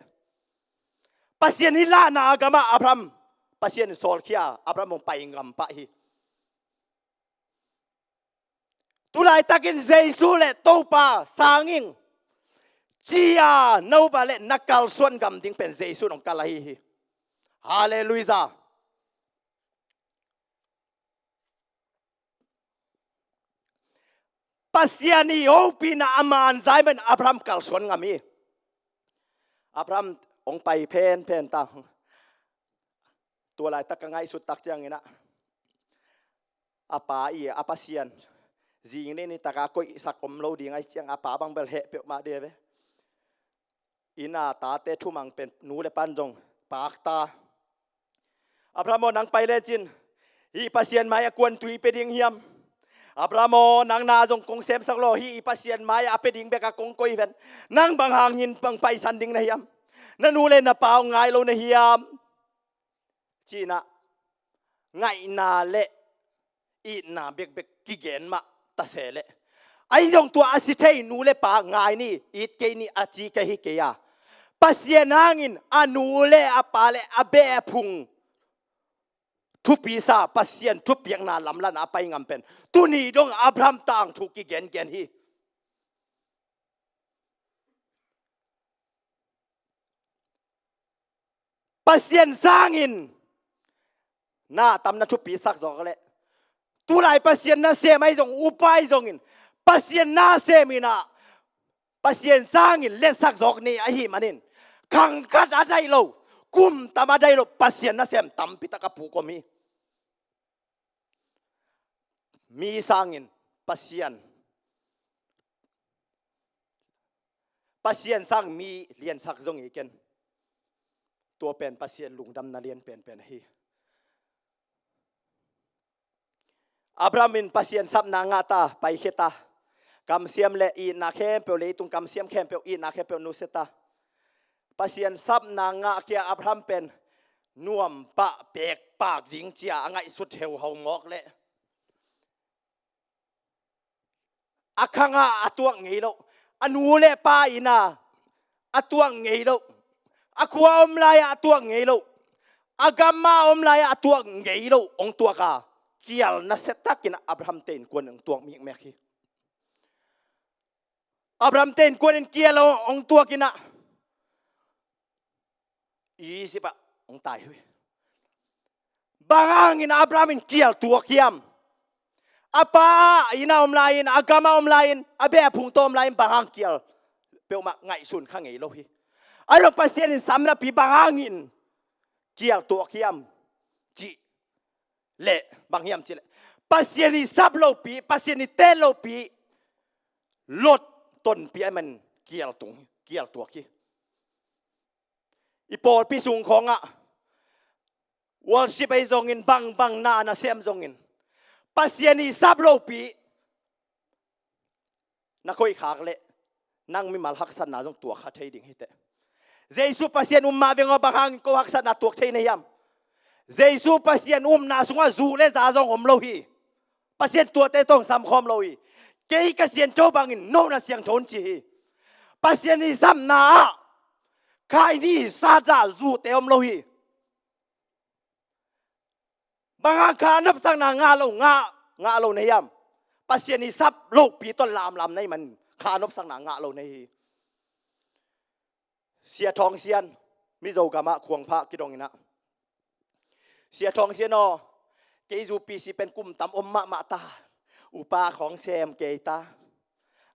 Pasian hih lahna a gamah Abraham, Pasian in sawlkhia, Abraham hong pai ngam pah hi. Tulaitakin Jesu le Topa sangin cia no ba le na kalsuan gam ding pen Jesu in hong kal ahi hi. Halleluiah. Pasian i hopihna a manzai man Abraham kalsuan ngam hi. Abraham hong pai phenphen ta. Tua laitak ka ngaihsut tak ciangin ah, a pa i a Pasian zing ni ni taka koihsak om lo ding ai ciang a pa bang bel heh peuhmah de ve. Ina tate thumang pen nu le pan zong pakta. Abraham aw, nang pai lecin hih Pasian mai a kuan tui pe ding hiam? Abraham aw, nang na zong kong semsak lo, hih i Pasian mai a pe ding bek a kong koi ven. Nang bang hang hin bang paisan ding na hiam? Na nu le na pa aw ngai lo na hiam? Cinah ngaihna le itna bekbek kigen mah ta se leh, ahi zong tua a si thei nu le pa ngai ni, it kei ni a ci ka hi kei a. Pasian hangin a nu le a pa le a beh a phung thupi sa, Pasian thupiakna lamlanna a pai ngam pen tuni dong Abraham tangthu kigengen hi. Pasian sangin na tam na thupi sak zawk leh, tulai Pasian nasem ahi zong, upa ahi zongin, Pasian nasem inah Pasian sangin lensak zawk ni ahi manin, khang khat a daih lo, kum tam a daih lo Pasian nasem tampi tak a puk om hi. Mi sangin Pasian, Pasian sang mi liansak zong hi ken. Tua pen Pasian lungdamna lian penpen ahi. Abraham in Pasian sapna ngah ta, paikhia ta. Kamsiam le itna khempeuh, leitung kamsiam khempeuh, itna khempeuh nusia ta. Pasian sapna ngah kia Abraham pen nuampah pekpak ding cia a ngaihsut heuhau mawk leh, a khangah a tuak ngei loh, a nu le pa ina a tuak ngei loh, a khua om lai-ah a tuak ngei loh, a gamah om lai-ah a tuak ngei loh hong tuak a, kial nasiatakin Abraham te innkuan hong tuak mikmek hi. Abraham te innkuan in kial hong tuak inah Egypt ah hong tai hi. Bang hangin Abraham in kial tuak hiam? A pa ina om lai-in, a gamah om lai-in, a beh a phung tawh om lai-in bang hang kial peuhmah ngaihsun kha ngei lo hi. A lo Pasian in sam napi bang hangin kial tuak hiam? Cih leh bang hiam cih leh, Pasian i sap lopi, Pasian i tel lopi, Lot tonpi a man kial tung, kial tuak hi. I pawlpi sung khawngah worship ahi zongin, bangbang na nasem zongin, Pasian i sap lopi na koihkhak leh nang mimal haksatna zong tuak kha thei ding hi teh. Jesu Pasian um mah veng aw, bang hangin ko haksatna tuak thei na hiam? Jesu Pasian umna sungah zu le za zong om lo hi. Pasian tuate tawh sam khawm lo hi. Kei ka siangtho bangin no na siangtho un ci hi. Pasian i sapna ah Kain i sat ah zute om lo hi. Bang hang kha nopsakna ngah lo, ngah, ngah lo na hiam? Pasian i sap lopi tawh lamlam na hih man kha nopsakna ngah lo na hi. Sia Thawng Sian, Mizo gamah khuangphah kidong inah, Sia Thawng Sian aw, kei zu P C pen kum tam om mahmah ta, upa khawng sem kei ta.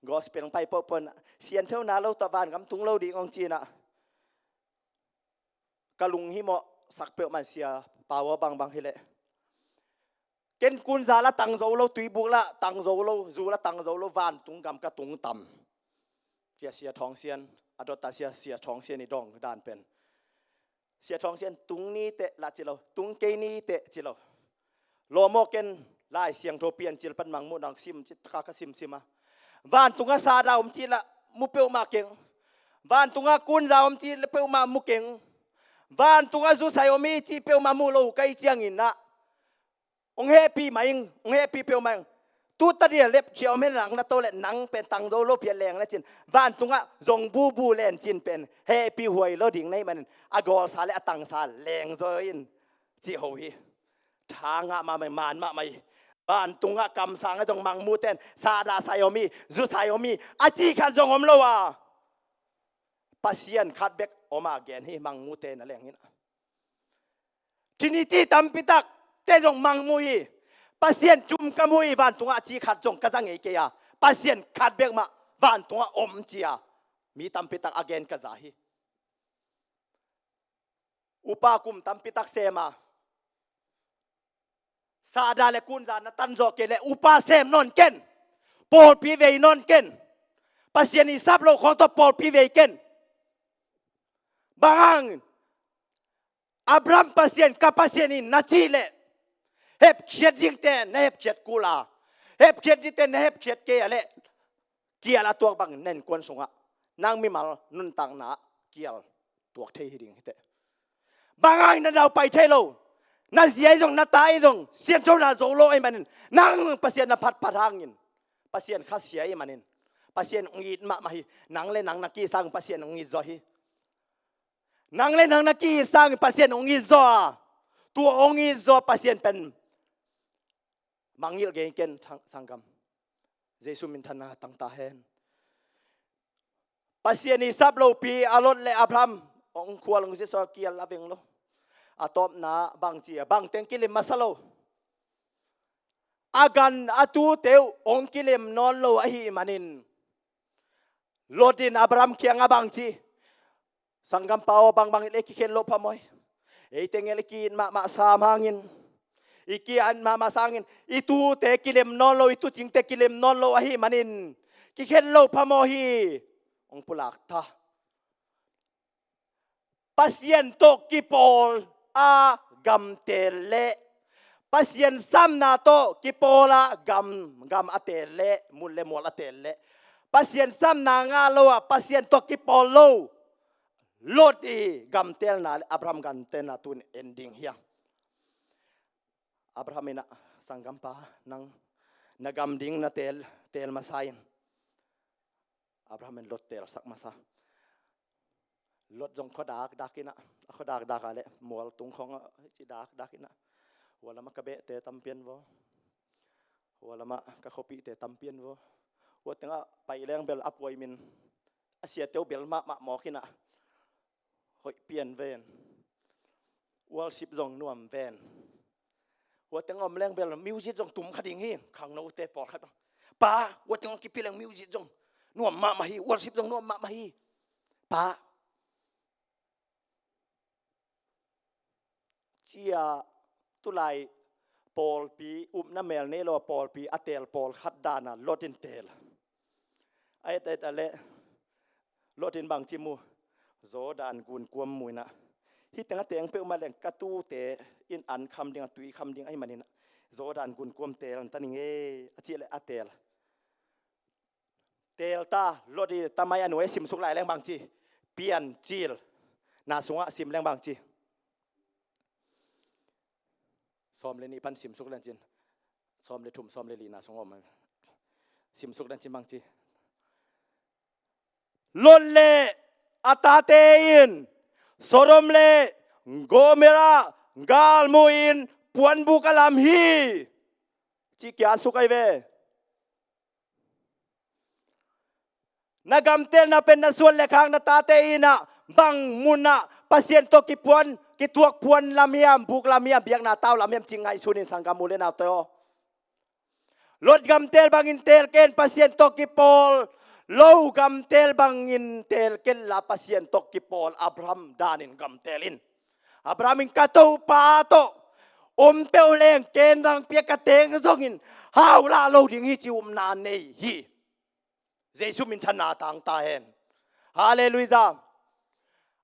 Gospel pai pohpoh inah sianthona lo tawh vangam tung lo ding hong ci inah, ka lunghimawh sak peuhmah in Sia Pau aw bangbang hileh, ken kunza la tang zo lo, tuibuk la tang zo lo, zu la tang zo lo, vantung gam ka tung tam. Sia, Sia Thawng Sian a dot a, Sia, Sia Thawng Sian i dong dan pen, Sia Thawng Sian tung ni teh lah ci lo, tung kei ni teh ci lo. Lawm aw, ken Lai Siangtho Piancil pan Mangmuh nang sim ci taka ka simsim a, vantungah sahdah om cih lah mu peuhmah keng. Vantungah kunza om cih lah peuhmah mu keng. Vantungah zusai om hi cih peuhmah mu lo ka hih ciangin ah, hong hehpih mah ing, hong hehpih peuhmah ing. Tu tadial lep cia om hen, nang na to leh nang pen tang zo lo phiat leng le cin, vantungah zong bubu len cin pen hehpih huai lo ding na hih manin, a gawlsa le a tangsa leng zaw in cih ho hi. Tha ngah mahmah hi, man mahmah hi. Vantungah kamsang a zong Mangmuh ten sahdah sai om hi, zusai om hi a cih khat zong om lo a, Pasian khat bek om a gen hi, Mangmuh ten a leng in. Trinity tampi tak te zong Mangmuh hi. Pasian thum ka mu hi, vantungah a cih khat zong ka za ngei kei a, Pasian khat bek mah vantungah om ci a, mi tampi tak a gen ka za hi. Upa kum tampi tak sem a, sahdah le kunza na tan zawh kei leh upa sem nawn ken. Pawlpi vei nawn ken. Pasian i sap lo khawng tawh pawlpi vei ken. Bang hangin Abraham Pasian, ka Pasian in na cih leh, hepkhiat dingte na hepkhiat kul a, hepkhiat dingte na hepkhiat kei a leh, kial a tuak bangin na innkuan sungah nang mimal nuntakna ah kial tuak thei hi ding hi teh. Bang hangin na daupai thei lo, na zi ahi zong, na ta ahi zong, sianthona zo lo ahih manin, nang Pasian na phatphat hangin, Pasian khasia ahih manin, Pasian hong it mahmah hi. Nang le nang na ki-it sangin Pasian hong it zaw hi. Nang le nang na ki-it sangin Pasian hong it zaw a, tua hong it zaw Pasian pen mangngilh ngei ken, thang-, sanggam. Jesu min thanna tang ta hen. Pasian i sap lopi a Lot le Abraham hong khual hong zia saw kial a veng lo. A tawpna bang ci a, bang teng kilem masa lo. A gan a tute uh hong kilem nawn lo ahih manin, Lot in Abraham kiangah bang ci, Sanggampa aw, bangbang i leh kikhen loh phamawh hi. Eite ngel i ki-it mahmah sam hangin, i ki-it mahmah sam hangin, i tute kilem nawn lo, i tuucingte kilem nawn lo ahih manin, kikhen loh phamawh hi. Hong pulak ta. Pasian tawh kipawl a gam teel leh, Pasian samna tawh kipawl a gam, gam a teel leh, mun le mual a teel leh, Pasian samna ngah lo a, Pasian tawh kipawl lo Lot i gam teelna le Abraham gam teelna tun en ding hi hang. Abraham in ah, sanggampa, nang na gam ding na teel, teel masa in. Abraham in Lot teelsak masa. Lot zong khua dakdak in ah, a khua dakdak a leh mual tung khawng ah, ci dakdak in ah, hua lamah ka behte tam pian vaw, hua lamah ka khuapihte tam pian vaw, hua tengah pai leng bel a puai min, a siate uh bel mahmah mawk in ah, hoih pian ven. Worship zong nuam ven. Hua teng om leng bel music zong tum kha ding hi, khangnote pawlkhat. Pa, hua teng om kipi leng music zong nuam mahmah hi, worship zong nuam mahmah hi. Pa. Cia tulai pawlpi, upna mel nei lo a pawlpi a teel pawlkhat dan a Lot in teel. A et et a leh Lot in bang ci mu, Jordan gunkuam mu in ah, hih teng a teng peuhmah leng ka tuute in an kham ding a, tui kham ding ahih manin ah, Jordan gunkuam teel ta ning e, a cih leh a teel. Teel ta, Lot i tamai a nuai a simsuk lai leng bang ci, Piancil na sungah sim leng bang ci. Sawm le nih pan simsuk leng cin. Sawm le thum, sawm le lina sung om. Simsuk leng cin bang ci. Lot le a tate in Sodom le Gomorrah galmuh in puanbuk a lam hi, ci kian suk ahi ve. Na gamtelna pen na suan le khak na tate in ah bang mun ah Pasian tawh kipuan, kituak puan lam hiam, buk lam hiam, biakna tau lam hiam ci ngaihsun in, sanggam u le naute aw. Lot gamtel bangin teel ken, Pasian tawh kipawl. Lo gamtel bangin teel ken la, Pasian tawh kipawl. Abraham danin gamtel in. Abraham in, ka Topa tawh om peuh leng, ken nang piak ka teng zongin hau lah lo ding hi ci upna nei hi. Jesu min thanna tang ta hen. Halleluiah.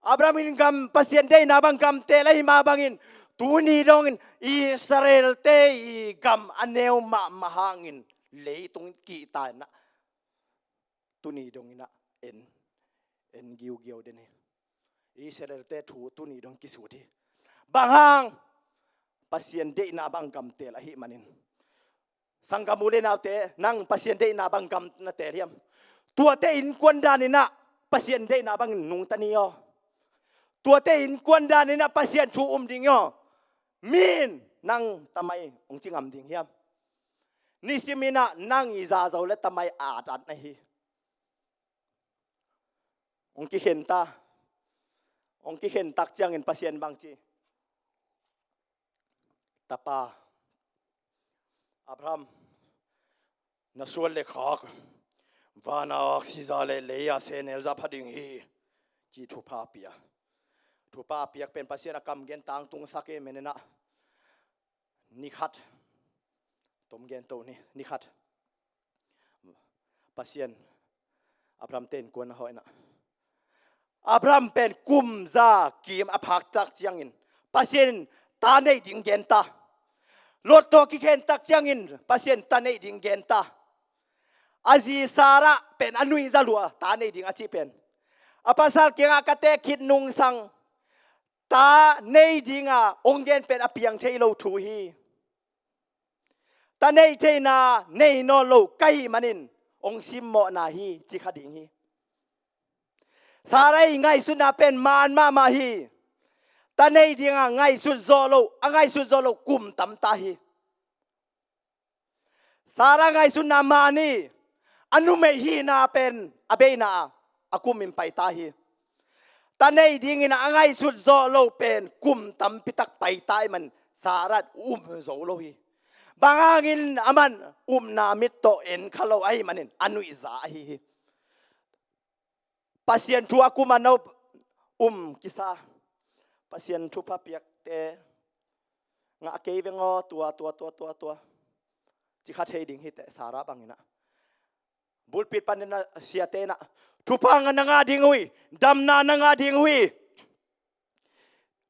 Abraham in gam, Pasian deihna bang gamtel ahi mah bangin, tuni dongin Israel-te i gam a neu mahmah hangin leitung kihta in ah, tuni dongin ah en, en giugiau den hi. Israel-te thu tuni dong kisut hi. Bang hang? Pasian deihna bang gamtel ahih manin. Sanggam u le naute, nang Pasian deihna bang gam na teel hiam? Tuate innkuan danin ah Pasian deihna bangin nungta ni aw. Tuate innkuan danin ah Pasian thu um ding hi aw. Min nang tamai hong ci ngam ding hiam? Nisimin ah nang i za zo le tamai atat na hi. Hong kikhen ta. Hong kikhen tak ciangin Pasian bang ci? Tapa Abraham, na suan le khak, van a aksi zah le lei a sehnel zah pha ding hi, ci thupha pia. Thupha piak pen Pasian a kam gen tangtung sak e, menena. Ni khat, tom gen to ni, ni khat Pasian Abraham te innkuan a hawh in ah, Abraham pen kum za kim a phak tak ciangin Pasian in ta nei ding gen ta. Lot tawh kikhen tak ciangin Pasian ta nei ding gen ta. A zi Sarah pen a nui za lua ta nei ding a cih pen, a pasal kiangah ka tek khit nungsang ta nei dinga hong gen pen a piang thei lo thu hi. Ta nei theihna nei nawn lo ka hih manin hong simmawhna hi, ci kha ding hi. Sarah i ngaihsutna pen man mahmah hi. Ta nei dinga ngaihsut zawh lo, a ngaihsut zawh lo kum tam ta hi. Sarah ngaihsutna man hi. A numei hihna pen a beina a kum in pai ta hi. Ta nei dingin a ngaihsut zawh lo pen kum tampi tak pai ta ahih man Sarah um zo lo hi. Bang hangin? Aman upna mit tawh en kha lo ahih manin a nuihza ahi hi. Pasian thu a kum a no um kisa, Pasian thupha piakte ngah kei veng aw, tua, tua, tua, tua, tua, ci kha thei ding hi teh. Sarah bangin ah, pulpit panin a siate in ah, thupha ngah na ngah ding uh hi, damna na ngah ding uh hi,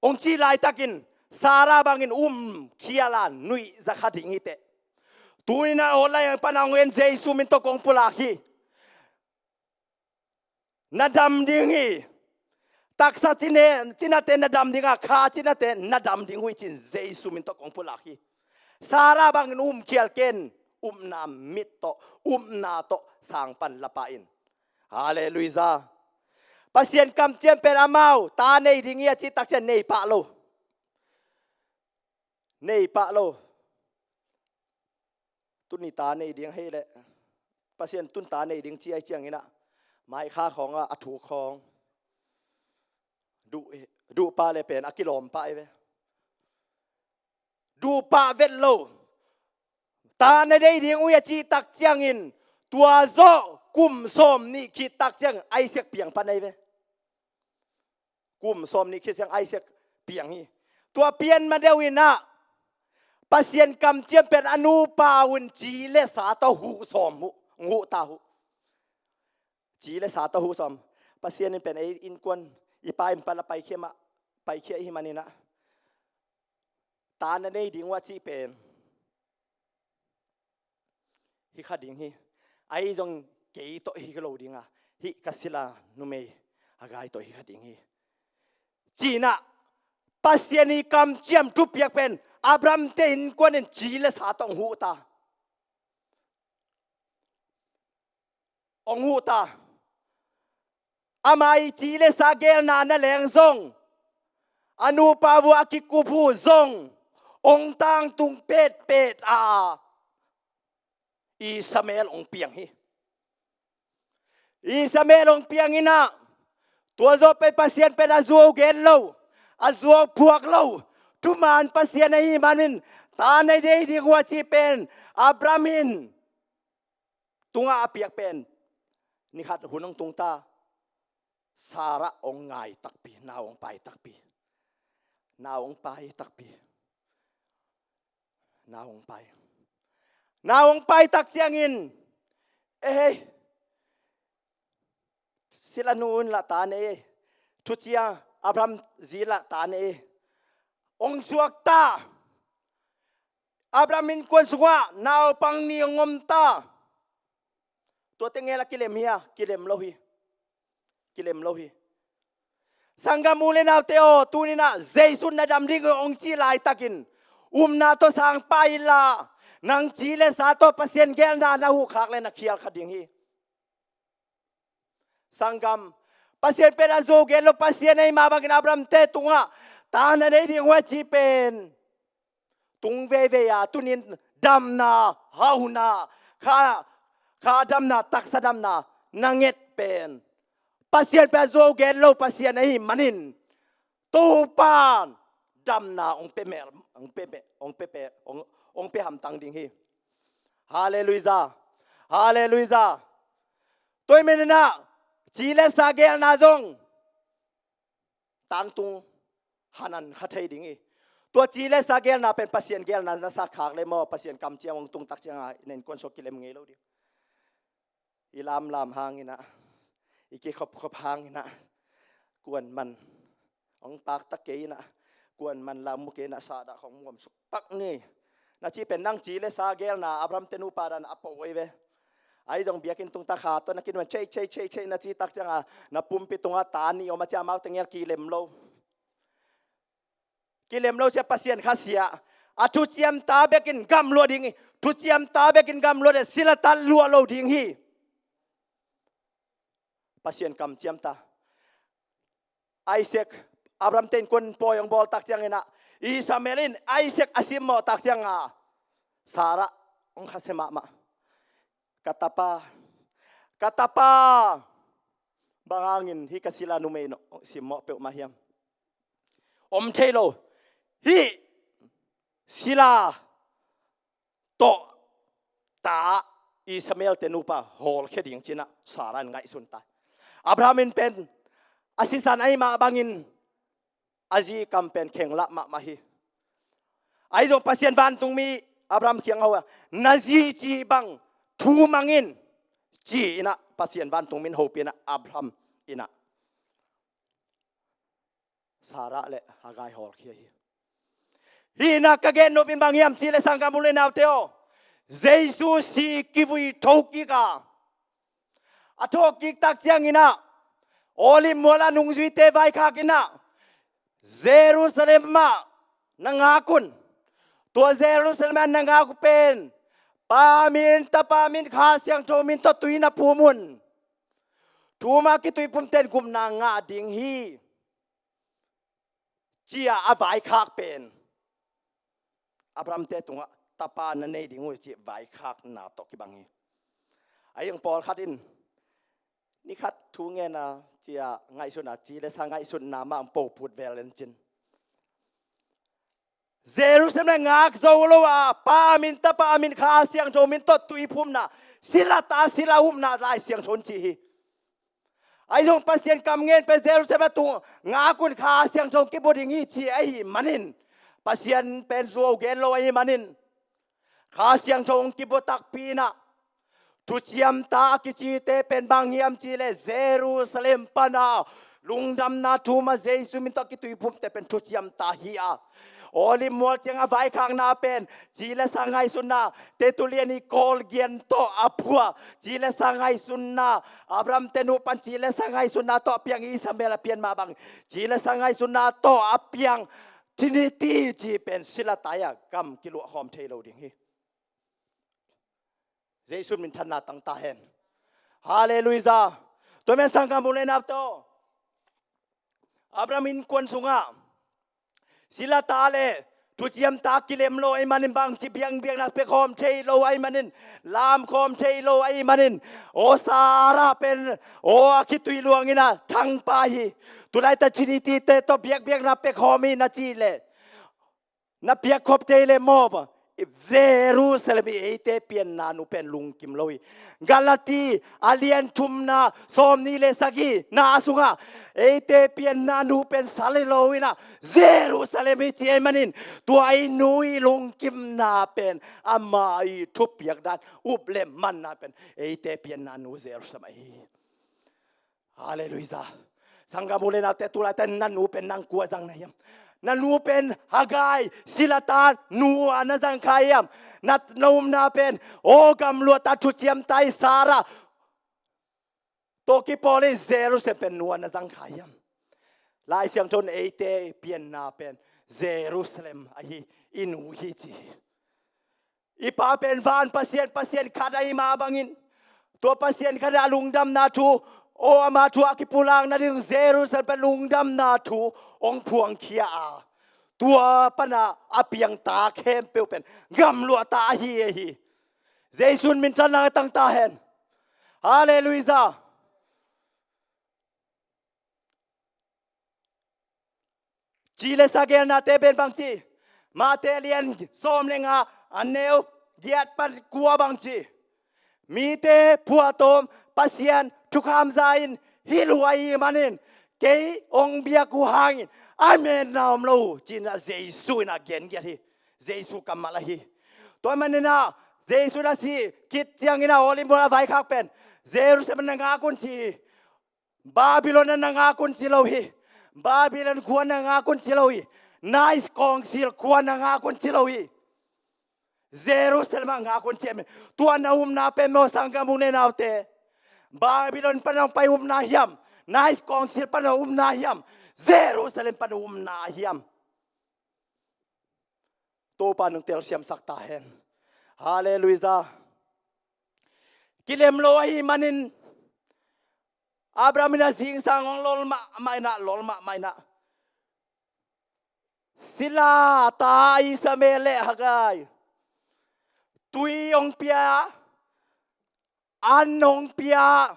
hong cih laitakin Sarah bangin um khial a nuihza kha ding hi teh. Tuni in ah online pan a hong en Jesu min tawh kong pulak hi. Na dam ding hi. Taksa cine, cinate na dam ding a, kha cinate na dam ding uh hi, ci-in Jesu min tawh kong pulak hi. Sarah bangin um khial ken, upna mit tawh, upna tawh sang pan la pah in. Halleluiah. Pasian kamciam pen amau ta nei ding hi a cih tak ciang nei pah lo. Nei pah lo. Tuni ta nei ding hi leh, Pasian tun ta nei ding ci ahih ciangin ah, maikha khawng ah a thuk khawng, duh, duh pah le pen a kilawm pah hi ve. Duh pah vet lo. Ta na nei ding uh hi a cih tak ciangin, tua zawh kum sawm nih khit tak ciangin Isaac piang pan ahi ve. Kum sawm nih khit ciang Isaac piang hi. Tua pian ma deuh in ah, Pasian kamciam pen a nupa un ci le sa tawh huh sawm uh, huh ta uh. Ci le sa tawh huh sawm. Pasian in pen ei innkuan, i pa in pan a paikhia mah, paikhia ahih manin ah, ta na nei ding uh a cih pen hi kha ding hi. Ahi zong kei tawh hi lo ding a, hih ka sila numei Hagai tawh hi kha ding hi, ci-in ah, Pasian i kamciam thupiak pen Abraham te innkuan in ci le sa tawh hong huh ta. Hong huh ta. Ama i ci le sa geelna na leng zong, a nupa vua a kikup uh zong, ong tangtung petpet a Ishmael ong piang hi. Ishmael ong piang inah, tua zawh pen Pasian pen a zuau gen lo, a zuau phuak lo, thuman Pasian ahih manin ta nei dei ding uh a cih pen Abraham in tungah a piak pen ni khat hun ong tung ta. Sarah ong ngai takpi, nau ong pai takpi. Nau ong pai takpi. Nau ong pai. Nau ong pai tak ciangin, eh, hei, sila nu in lah ta nei ei. Thuciam Abraham zi lah ta nei ei. Ong suak ta. Abraham innkuan sungah naupang nih ong om ta. Tua teng ngelah kilem hi a, kilem lo hi. Kilem lo hi. Sanggam u le naute aw, tuni inah Jesu na dam ding ong cih laitakin, upna tawh sang pai inla, nang ci le sa tawh Pasian geelna na huh khak le na khial kha ding hi. Sanggam, Pasian pen a zuau gen lo Pasian ahih mah bangin Abraham te tungah ta na nei ding uh a cih pen tung veivei a, tunin damna, hauna, kha, kha damna, taksa damna na nget pen Pasian pen a zuau gen lo Pasian ahih manin Topan damna ong pe mel, ong pe, ong pe, ong, ong pe hamtang ding hi. Halleluiah. Halleluiah. Tua ahih manin ah ci le sa geelna zong tangtung hanan kha thei ding hi. Tua ci le sa geelna pen Pasian geelna na sa khak le maw, Pasian kamciam ong tung tak ciangin innkuan sung kilem ngei lo ding. I lamlam hang inah, i kikhopkhop hang inah, kuaman ong pakta kei inah, kuaman lam mu kei inah, sahdah khong muam suk pak ni. Na cih pen nang ci le sa geelna Abraham te nupa dan a po ei ve. Ahi zong biakinn tung ta kha tawh na kinuan cei cei cei cei na cih tak ciangin na pumpi tungah ta nih om a ciang amau teng ngel kilem lo. Kilem lo sia, Pasian khasia. A thuciam ta bekin gam luah ding hi. Thuciam ta bekin gam luah ding, sila ta luah lo ding hi. Pasian kamciam ta. Isaac, Abraham te innkuan pawi ong bawl tak ciangin ah, Ishmael in Isaac a simmawh tak ciangin ah, Sarah ong khasia mahmah. Ka tapa, ka tapa, bang hangin hih ka sila numei in simmawh peuhmah hiam? Om thei lo. Hih sila tawh ta Ishmael te nupa hawlkhia ding ci-in ah Sarah in ngaihsun ta hi. Abraham in pen a sisan ahih mah bangin a zi kam pen khenglah mahmah hi. Ahi zong Pasian vantungmi Abraham kiang a hawh a, na zi cih bang thu mang in, ci-in ah Pasian vantungmi in hopih in ah Abraham in ah Sarah le Hagar hawlkhia hi. Hih in ah ka gen nop in bang hiam cih leh sanggam u le naute aw, Jesu si kivui thokik a, a thawhkik tak ciangin ah Olive mual ah nungzuite vaikhak in ah Jerusalem ah na ngak un. Tua Jerusalem ah na ngak uh pen Pa min, Tapa min, Kha Siangtho min tawh tui na phum un. Thum a kituiphumte in gupna ngah ding hi, ci-a a vaikhak pen Abraham te tungah tapa na nei ding uh hi cih vaikhakna tawh kibang hi. A hiang pawlkhat in ni khat thu ngen a, ci-a ngaihsun a, ci le sa ngaihsutna mah ang po put vel en cin. Jerusalem ngak zo lo a, Pa min, Tapa min, Kha Siangtho min tawh tuiphumna, sila ta sila upna Lai Siangtho in ci hi. Ahi zong Pasian kam ngen pen Jerusalem ah tung ngak un, Kha Siangtho kibua ding hi ci ahih manin, Pasian pen zuau gen lo ahih manin, Kha Siangtho hong kibua takpi in ah, thuciam ta a kicite pen bang hiam cih leh Jerusalem pan a lungdamna thum a Jesu min tawh kituiphumte pen thuciam ta hi a, Olive mual ciang a vaikhakna pen ci le sa ngaihsutna, Tertullian i Kawlgian tawh a phua ci le sa ngaihsutna, Abraham te nupa in ci le sa ngaihsutna tawh a piang, Ishmael a pian mah bang ci le sa ngaihsutna tawh a piang Trinity cih pen sila ta-in a gam kiluah khawm thei lo ding hi. Jesu minthanna tang ta hen. Halleluiah. Tua men sanggam u le naute aw, Abraham innkuan sungah sila ta le Thuciam tak kilem lo ahih manin, bangci biakbiakna pia khawm thei lo ahih manin, lam khawm thei lo ahih manin, aw Sarah pen aw a khitui luangin a thangpai hi. Tulaitak Trinity te tawh biakbiakna pia khawm hi na cih leh, na piakkhop thei leh maw, Jerusalem i eite pianna nu pen lungkim lo hi. Galati a lian thumna sawmnih le sagihna sungah eite pianna nu pen sal hi lo in a, Jerusalem hi ci ahih manin, tua i nu i lungkimna pen ama i thupiak dan, up le manna pen eite pianna nu Jerusalem ahi hi. Halleluijah. Sanggam u le naute, tulaitak na nu pen nang kua zang na hiam? Na nu pen Hagai, sila ta nu a na zang kha hiam? Na, na umna pen aw gamluah ta thuciam ta i Sarah tawh kipawl i Jerusalem pen nu a na zang kha hiam? Lai Siangtho in eite pianna pen Jerusalem ahi, i nu hi ci hi. I pa pen van Pasian, Pasian khat ahih mah bangin, tua Pasian khat a lungdamna thu, aw ama thu a kipulak nading Jerusalem pen lungdamna thu hong phuangkhia a, tua pana a piangta khempeuh pen gamluah ta ahi, ahi. Jesu in minthanna tang ta hen. Halleluijah. Ci le sa geelnate pen bangci, Mate lian sawm le nga, a neu giat pan kua bangci, mite phuahtawm Pasian thukham za in hilh uh ahih manin, kei hong biak uh hangin a metna om lo uh, ci-in a Jesu in a gen giat hi. Jesu kammal ahi. Tua manin a Jesu in a sih khit ciangin a Olive mual a vaikhak pen, Jerusalem na ngak un ci hi. Babylon na ngak un ci lo hi. Babylon khua na ngak un ci lo hi. Nice Council khua na ngak un ci lo hi. Jerusalem a ngak un ci hi. Tua na umna pen maw sanggam u le naute, Babylon pan hong pai umna hiam? Nice Council pan hong umna hiam? Jerusalem pan umna hiam? Topa nong telsiamsak ta hen. Halleluijah. Kilem lo ahih manin, Abraham in a zingsang hong lol mahmah in a, lol mahmah in a, sila ta Ishmael le Hagai, tui hong pia, an hong pia.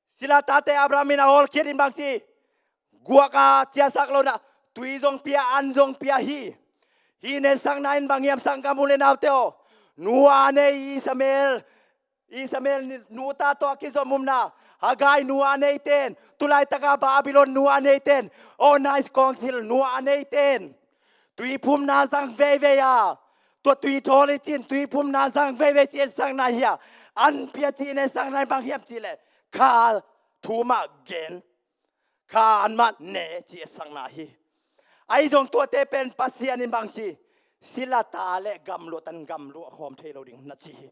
Sila tate Abraham in a hawlkhiat in bangci, guak a ciahsak lo in a, tui zong pia, an zong pia hi. Hih in ensakna in bang hiam sanggam u le naute aw? Nu a nei Ishmael, Ishmael nu ta tawh a kizom umna, Hagai nu a neite in, tulaitak a Babylon nu a neite in, aw Nice Council nu a neite in, tuiphumna zang veivei a, tua tui thawl hi ci-in tuiphumna zang veivei ci-in ensakna hi a, an pia ci-in ensakna hi bang hiam cih leh, kha thu mah gen, kha an mah ne ci-in ensakna hi. Ahi zong tuate pen Pasian in bangci, sila ta le gamluah tan gamluah khawm thei lo ding na ci hi.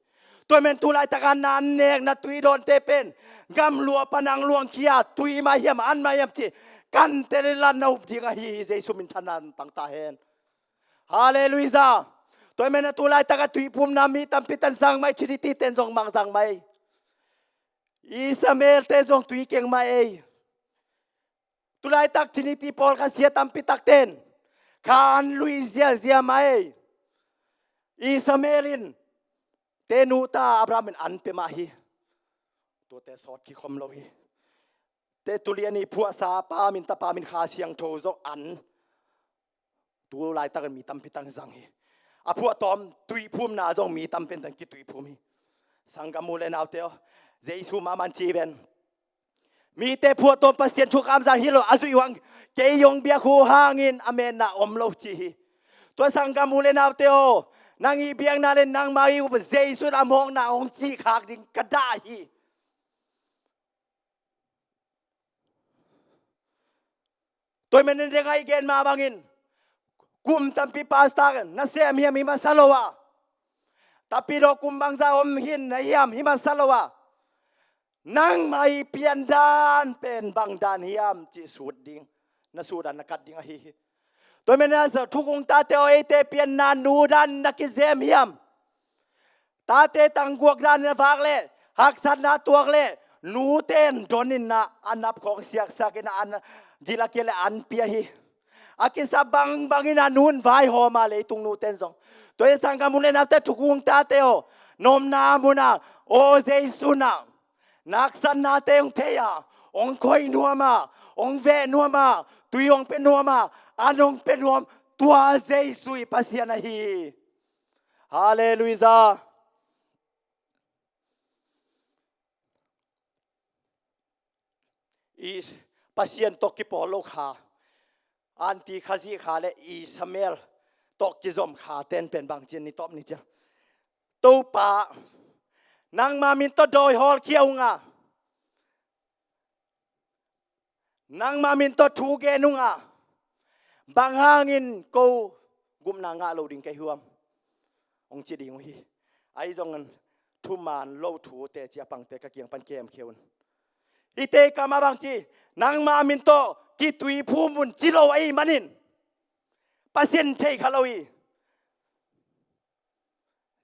Tua manin tulaitak a na an nek na tui dawnte pen gamluah pan hong luangkhia, tui mah hiam, an mah hiam ci, kan tel in la na up ding ahi hi. Jesu minthanna tang ta hen. Halleluijah. Tua manin a tulaitak a tuiphumna mi tampi tan zang mai, Trinity ten zong mang zang mai. Ishmael ten zong tui keng mai ei. Tulaitak Trinity pawlkhat sia tampi takten kha an lui ziazia mai. Ishmael in te nu ta Abraham in an pia mah hi. Tuate sawt kikhom lo hi. Te tulian i phuahsa pa min tapa min Kha Siangtho zong an. Tulaitak in mi tampi tang zang hi. A phuahtawm tuiphumna zong mi tampi tang kituiphum hi. Sanggam u le naute aw, Jesu mahmah in ci ven. Mite phuahtawm Pasian thukham za hi lo, a zuih uh hang, kei hong biak uh hangin a metna om lo ci hi. Tua sanggam u le naute aw, nang i biakna le nangmah i up Jesu in a mawkna hong cihkhak ding ka dah hi. Tua manin deng a i gen mah bangin, kum tampi pastor na sem hiam, hi masa lo a. Tapidaw kum bangzah om hi na hiam, hi masa lo a. Nangmah i piandan pen bangdan hiam cih sut ding, na sut dan na kat ding ahi hi. Tua manin a thukhun tate aw, eite pianna nu dan na kizem hiam? Tate tangguak dan na vak leh, haksatna tuak leh, nute in don in na a nap khawng siaksak in a, an gil a kia le an pia hi. A kisa bangbangin a nu in vaihawm a, leitung nute in zong. Tua hi sanggam u le naute, thukung tate aw, na omna munah aw Jesu in ah na haksatnate hong thei a, hong khoih nuam a, hong veh nuam a, tui hong pia nuam a, an hong pia nuam, tua Jesu i Pasian ahi hi. Halleluiah. I Pasian tawh kipawl lo kha, anti Khazih kha le Ishmael tawh kizom kha ten pen bang ci hiam, ni tawp ni ciang, Topa, nangma min tawh dawi hawlkhia ung a, nangma min tawh thu gen ung a, bang hangin ko gupna ngah lo ding ka hi hiam, hong ci ding uh hi. Ahi zongin thuman lo thu teci a pangte ka kiang pan kemkhia un. Hihte i kam ah bang ci, nangma min tawh kituiphum un ci lo ahih manin Pasian thei kha lo hi.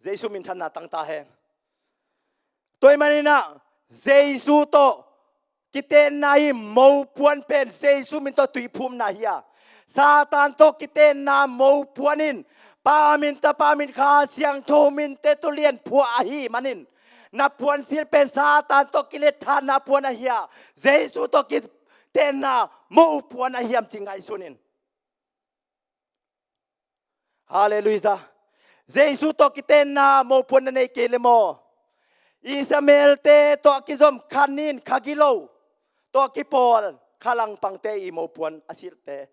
Jesu minthanna tang ta hen. Tua ahih manin ah Jesu tawh kitenna hi. Mopuan pen Jesu min tawh tuiphumna hi a, Satan tawh kitenna mopuan in Pa min, Tapa min, Kha Siangtho minte tawh lianphuah ahih manin, na puansilh pen Satan tawh kiletthatna puan ahi a, Jesu tawh kitenna mopuan ahi hiam ci ngaihsun in. Halleluiah. Jesu tawh kitenna mopuan na nei kei le maw, Ishmaelte tawh a kizom kha nin kha gilo tawh a kipawl kha langpangte i mopuan a silhte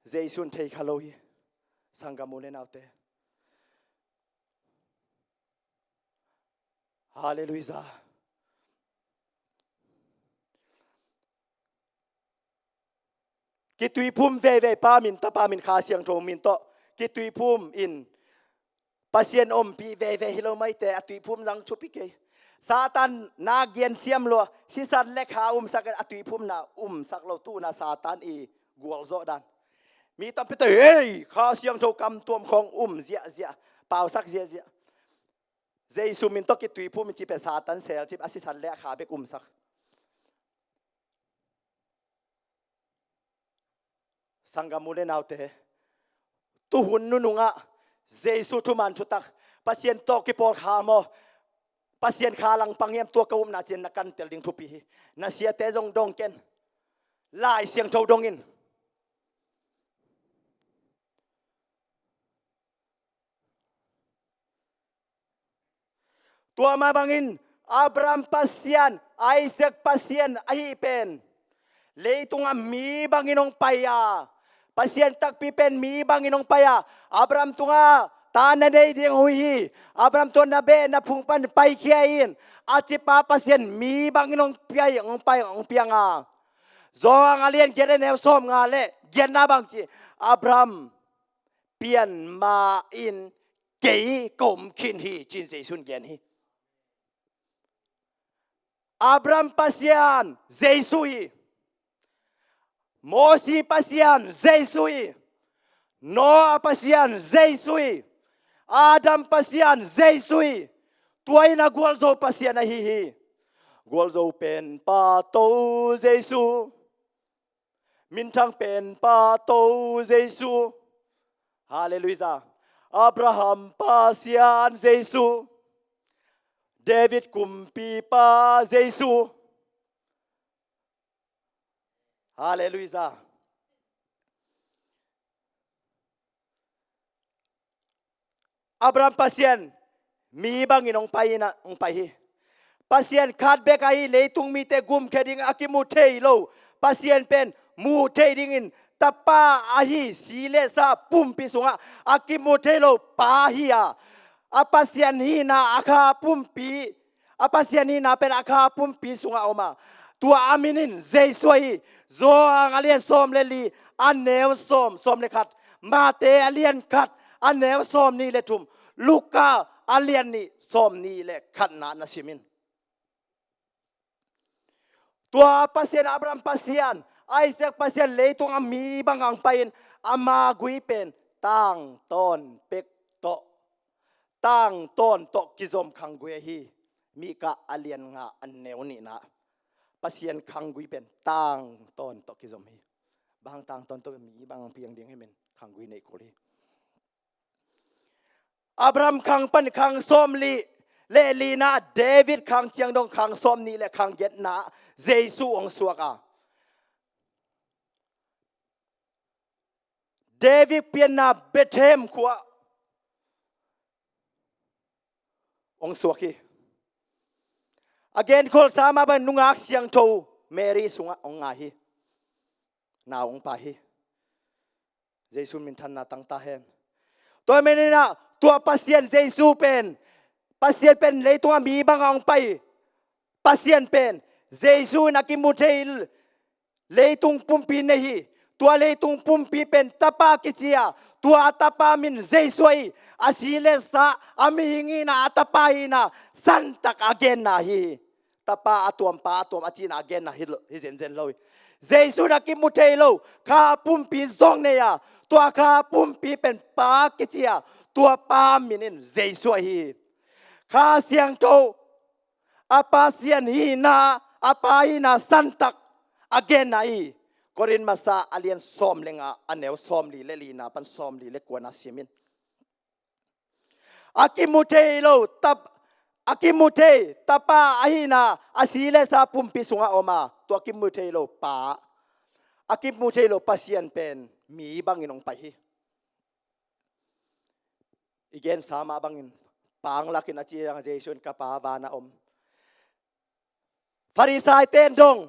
Jesu in thei kha lo hi, sanggam u le naute. Halleluiah. Kituiphum veve, Pa min, Tapa min, Kha Siangtho min tawh kituiphum in Pasian ompih veve hi lo maite, a tuiphum zang thupi kei. Satan na gen siam lua, sisan le kha umsak in a tuiphumna umsak lo, tu-in ah Satan i gualzawh dan. Mi tampi tawh, hei, Kha Siangtho kam tuam khawng um ziahziah, pausak ziahziah. Jesu min tawh kituiphum in ci pen Satan selcip a sisan le a kha bek umsak. Sanggam u le naute, tuhun nunungah Jesu thuman thutak, Pasian tawh kipawl kha maw, Pasian kha langpang hiam, tua ka upna ciang na kantel ding thupi hi. Na siate zong dong ken. Lai Siangtho dong in. Tua mah bangin Abraham Pasian, Isaac Pasian ahi pen leitungah mi bangin hong pai a, Pasian takpi pen mi bangin hong pai a, Abraham tungah ta na nei ding uh hi. Abraham tungah na beh na phung pan paikhia in, a cipa Pasian mi bangin hong pai, hong pai, hong piang a. Johan a lian giat a neu sawmnga le giatna bang ci, Abraham pian ma-in kei ka om khin hi, ci-in Jesu in gen hi. Abraham Pasian Jesu hi. Mosi Pasian Jesu hi. Noah Pasian Jesu hi. Adam Pasian Jesu hi. Tua in a gualzo Pasian ahi hi. Gualzo pen Pa To Jesu. Minthang pen Pa To Jesu. Halleluiah. Abraham Pasian Jesu. David kumpipa Jesu. Halleluiah. Abraham Pasian mi bangin hong pai in a, hong pai hi. Pasian khat bek ahi, leitung mite gumkhia ding a kimu thei lo Pasian pen mu thei dingin Tapa ahi, si le sa pumpi sungah a kimu thei lo Pa hi a, a Pasian hihna a kha pumpi, a Pasian hihna pen a kha pumpi sungah om a, tua a min in Jesu ahi. Johan a lian sawm le li, a neu sawm, sawm le khat. Mate a lian khat, a neu sawm nih le thum. Luka a lian nih, sawm nih le khatna na sim in. Tua Pasian, Abraham Pasian, Isaac Pasian, leitungah mi bangah hong pai in, ama gui pen tangtawn pek tawh, tangtawn tawh kizom khang gui ahi. Mika a lian nga, a neu nihna. Pasian khanggui pen tangtawn tawh kizom hi. Bang tangtawn tawh, mi bang piang ding hi, min khanggui neih kul hi. Abraham khang pan khang sawmli le lina, David khang ciang dong khang sawmnih le khang giatna Jesu hong suak a, David pianna Bethlehem khua hong suak hi. A genkholhsa mah bang nungak siangtho Mary sungah hong ngai hi. Nau hong pai hi. Jesu minthanna tang ta hen. Tua manin ah tua Pasian Jesu pen, Pasian pen leitungah mi bangah hong pai Pasian pen Jesu in a kimu thei leitung pumpi nei hi. Tua leitung pumpi pen Tapa kici a, tua Tapa min Jesu ahi. A si le sa, a mihing hihna, a Tapa hihna santak a genna hi. Tapa a tuam, Pa a tuam a cihna a genna hi lo, hi zenzen lo hi. Jesu in a kimu thei lo kha pumpi zong nei a, tua kha pumpi pen Pa kici a, tua Pa min in Jesu ahi hi. Kha Siangtho, a Pasian hihna, a Pa hihna santak a genna hi. Korin masa a lian sawm le nga, a neu sawmli le lina pan sawmli le kuana sim in. A kimu thei lo tap, a kimu thei Tapa ahihna a si le sa pumpi sungah om a, tua kimu thei lo Pa, a kimu thei lo Pasian pen mi bangin hong pai hi. I gensa mah bangin Pa hong lak in a ci ciang Jesu in, "Ka Pa van a om." Farisai ten dong,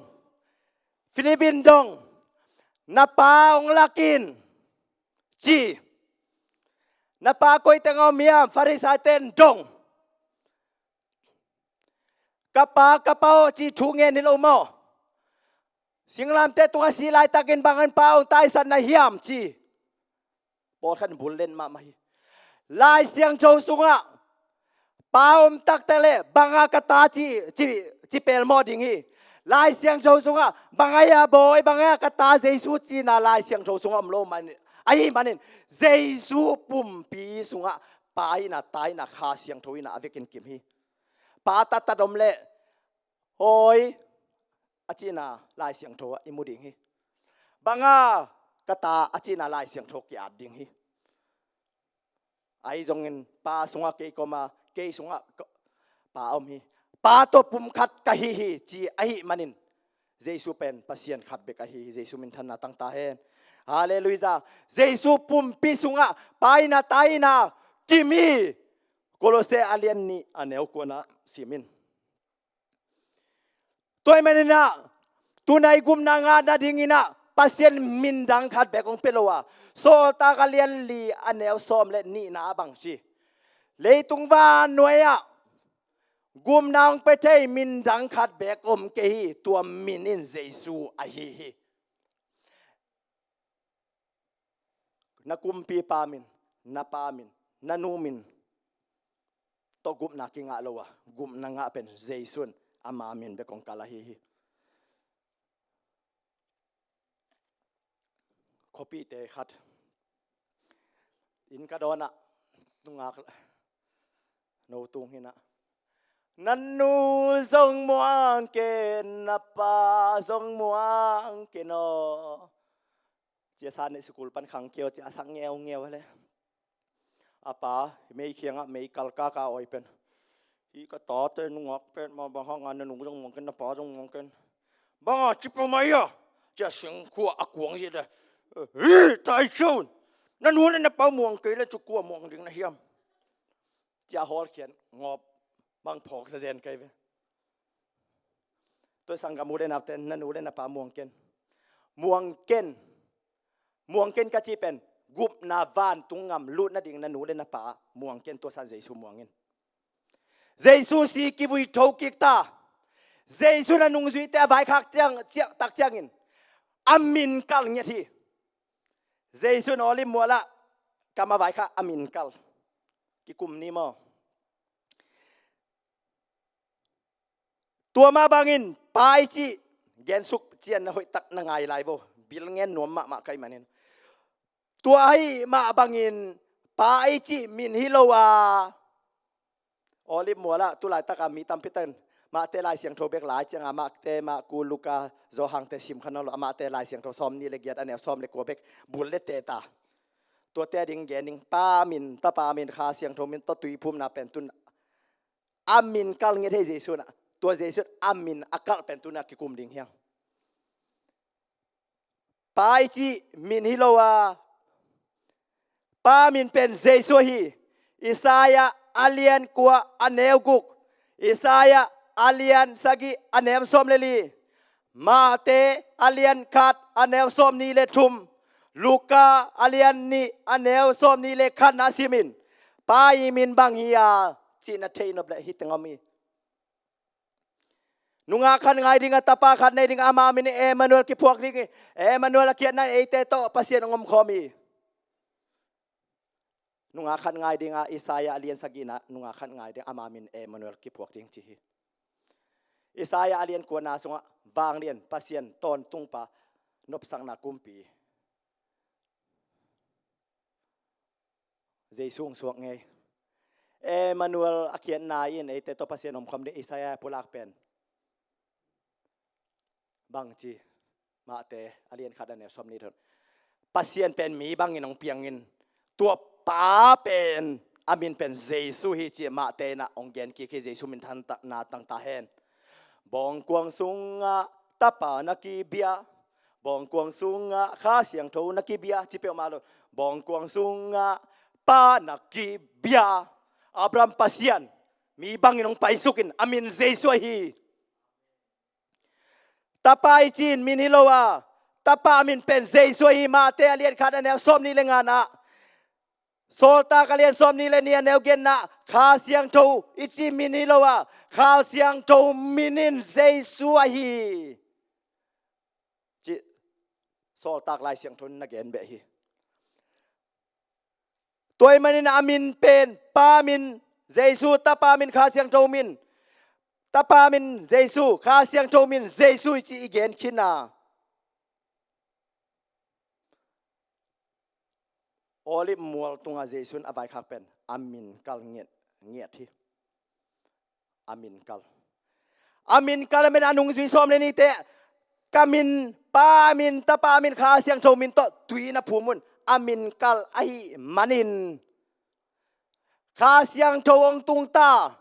Philip in dong, "Na Pa hong lak in," ci. "Na Pa koi teng a om hiam?" Farisai ten dong. "Ka Pa, ka Pa aw," ci thu ngen hi lo maw? "Singlamteh tungah si laitakin bang hangin Pa hong taisan na hiam?" ci. Pawlkhat in bul len mahmah hi. Lai Siangtho sungah Pa om taktak leh, "Bang a ka ta?" ci, ci, ci pelmawh ding hi. Lai Siangtho sungah, "Bang a hia bawi, bang a hia ka ta Jesu?" cihna Lai Siangtho sungah om lo manin, ahih manin Jesu pumpi sungah Pa hihna, Ta hihna, Kha Siangtho hihna a vekin kim hi. Pa taktak om leh, "Hawi," a cihna Lai Siangtho ah i mu ding hi. "Bang a ka ta?" a cihna Lai Siangtho ki-at ding hi. Ahi zongin Pa sungah kei ka om a, kei sungah ka, Pa om hi. Pa tawh pumkhat ka hi hi, ci ahih manin Jesu pen Pasian khat bek ahi hi. Jesu minthanna tang ta hen. Halleluiah. Jesu pumpi sungah Pa hihna, Ta hihna kim hi. Kolose a lian nih, a neu kuana sim in. Tua ahih manin ah, tu-in ah i gupna ngah nadingin ah Pasian min dang khat bek hong pia lo a, Sawltak a lian li, a neu sawm le nihna ah bang ci? "Leitung vannuai ah gupna hong pia thei min dang khat bek om kei hi, tua min in Jesu ahi hi." Na kumpipa min, na pa min, na nu min tawh gupna kingah lo a, gupna ngah pen Jesu in ama min bek hong kal ahi hi. Khuapite khat inn ka dawn ah, nungak no tung hi-in ah, "Na nu zong muang ken, na pa zong muang ken aw," ci-a Sunday school pan khang kei aw, ci-a sak ngeungeu a leh, a pa mei kiangah mei kal kaka awi pen, "Hih ka tate nungak pet mah, bang hang a na nu zong muang ken, na pa zong muang ken? Bang a ci peuhmah hia?" ci-a singkhuah a kuang zia leh, "Hih, tai ciun, na nu le na pa muang kei leh cu kua muang ding na hiam?" ci-a hawlkhiat ngawp bang phawk zazen kei ve. Tua sanggam u le naute, na nu le na pa muang ken. Muang ken. Muang ken ka cih pen gupna vantung gam lut nading na nu le na pa muang ken, tua san Jesu muang in. Jesu si kivui thokik ta. Jesu in a nungzuite a vaikhak ciang, ciah, tak ciangin a min kal ngiat hi. Jesu in Olive mual ah kam a vaikhak, a min kal. Kikum ni maw? Tua mah bangin Pa i cih, gensuk cian na hoihtak na ngai lai vo. Bil ngen nuam mahmah ka hih manin. Tua ahih mah bangin Pa i cih min hi lo a, Olive mual ah tu laitaka mi tampi takin Mate Lai Siangtho bek lai cianga, Mate, Marku, Luka, Johan te sim kha nawn lo, a Mate Lai Siangtho sawm nih le giat, a neu sawm le kua bek bul le teh ta. Tuate ading gen ding, Pa min, Tapa min, Kha Siangtho min tawh tuiphumna pen tun a min kal ngiat hi Jesu in ah. Tua Jesu in a min a kalh pen tun a kikum ding hi hang. Pa i cih min hi lo a, Pa min pen Jesu ahi. Isaiah a lian kua a neu guk, Isaiah a lian sagih a neu sawm le li, Mate a lian khat a neu sawm nih le thum, Luka a lian nih a neu sawm nih le khat na sim in, Pa i min bang hi a cih na theih nop leh hih teng om hi. Nungak khat ngai ding a, tapa khat nei ding a, ama min Emmanuel kiphuak ding hi. Emmanuel a khiatna in eite tawh Pasian hong omkhawm hi. Nungak khat ngai ding a, Isaiah a lian sagihna, nungak khat ngai ding a, ama min Emmanuel kiphuak ding ci hi. Isaiah a lian kuana sungah vanglian, Pasian tawntungpa, nopsakna kumpi Jesu hong suak ngei. Emmanuel a khiatna in eite tawh Pasian omkhawm ding, Isaiah pulak pen bangci, Mate a lian khat a neu sawm nih thon. Pasian pen mi bangin hong piangin, tua Pa pen a min pen Jesu hi ci Mate in ah hong gen kik hi. Jesu minthanna tang ta hen. Bawngkuang sungah Tapa na kibia, bawngkuang sungah Kha Siangtho na kibia ci peuhmah lo. Bawngkuang sungah Pa na kibia. Abraham Pasian mi bangin hong paisukin, a min Jesu ahi. Tapa i cih min hi lo a, Tapa min pen Jesu ahi. Mate a lian khat a neu sawm nih le ngana, Sawltak a lian sawm nih le nih a neu giatna, Kha Siangtho i cih min hi lo a, Kha Siangtho min in Jesu ahi ci Sawltak Lai Siangtho in na gen beh hi. Tua ahih manin a min pen, Pa min Jesu, Tapa min Kha Siangtho min, Tapa min Jesu, Kha Siangtho min Jesu i ci i gen khin a. Olive mual tungah Jesu in a vaikhak pen a min kal ngiat, ngiat hi. A min kal. A min kal a min a nungzui sawm le nihte, ka min, Pa min, Tapa min, Kha Siangtho min tawh tui na phum un, a min kal ahih manin Kha Siangtho hong tung ta.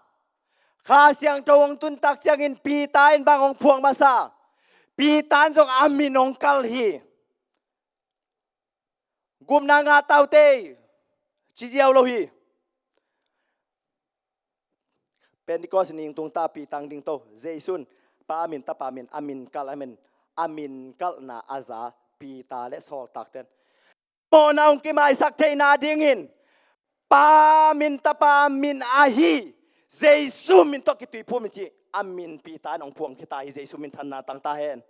Kha Siangtho hong tun tak ciangin Peter in bang hong phuak masa? Peter in zong a min hong kal hi. Gupna ngah ta uh teh ci ziau lo hi. Pentecost ni hong tung ta, Peter hong ding to. Jesu in Pa min, Tapa min, a min kal, a min, a min kalhna a za Peter le sawltakte'n mawhna hong kimaisak theihna dingin Pa min, Tapa min ahi Jesu min tawh kituiphum in ci a min Peter in hong phuak khita hi. Jesu minthanna tang ta hen.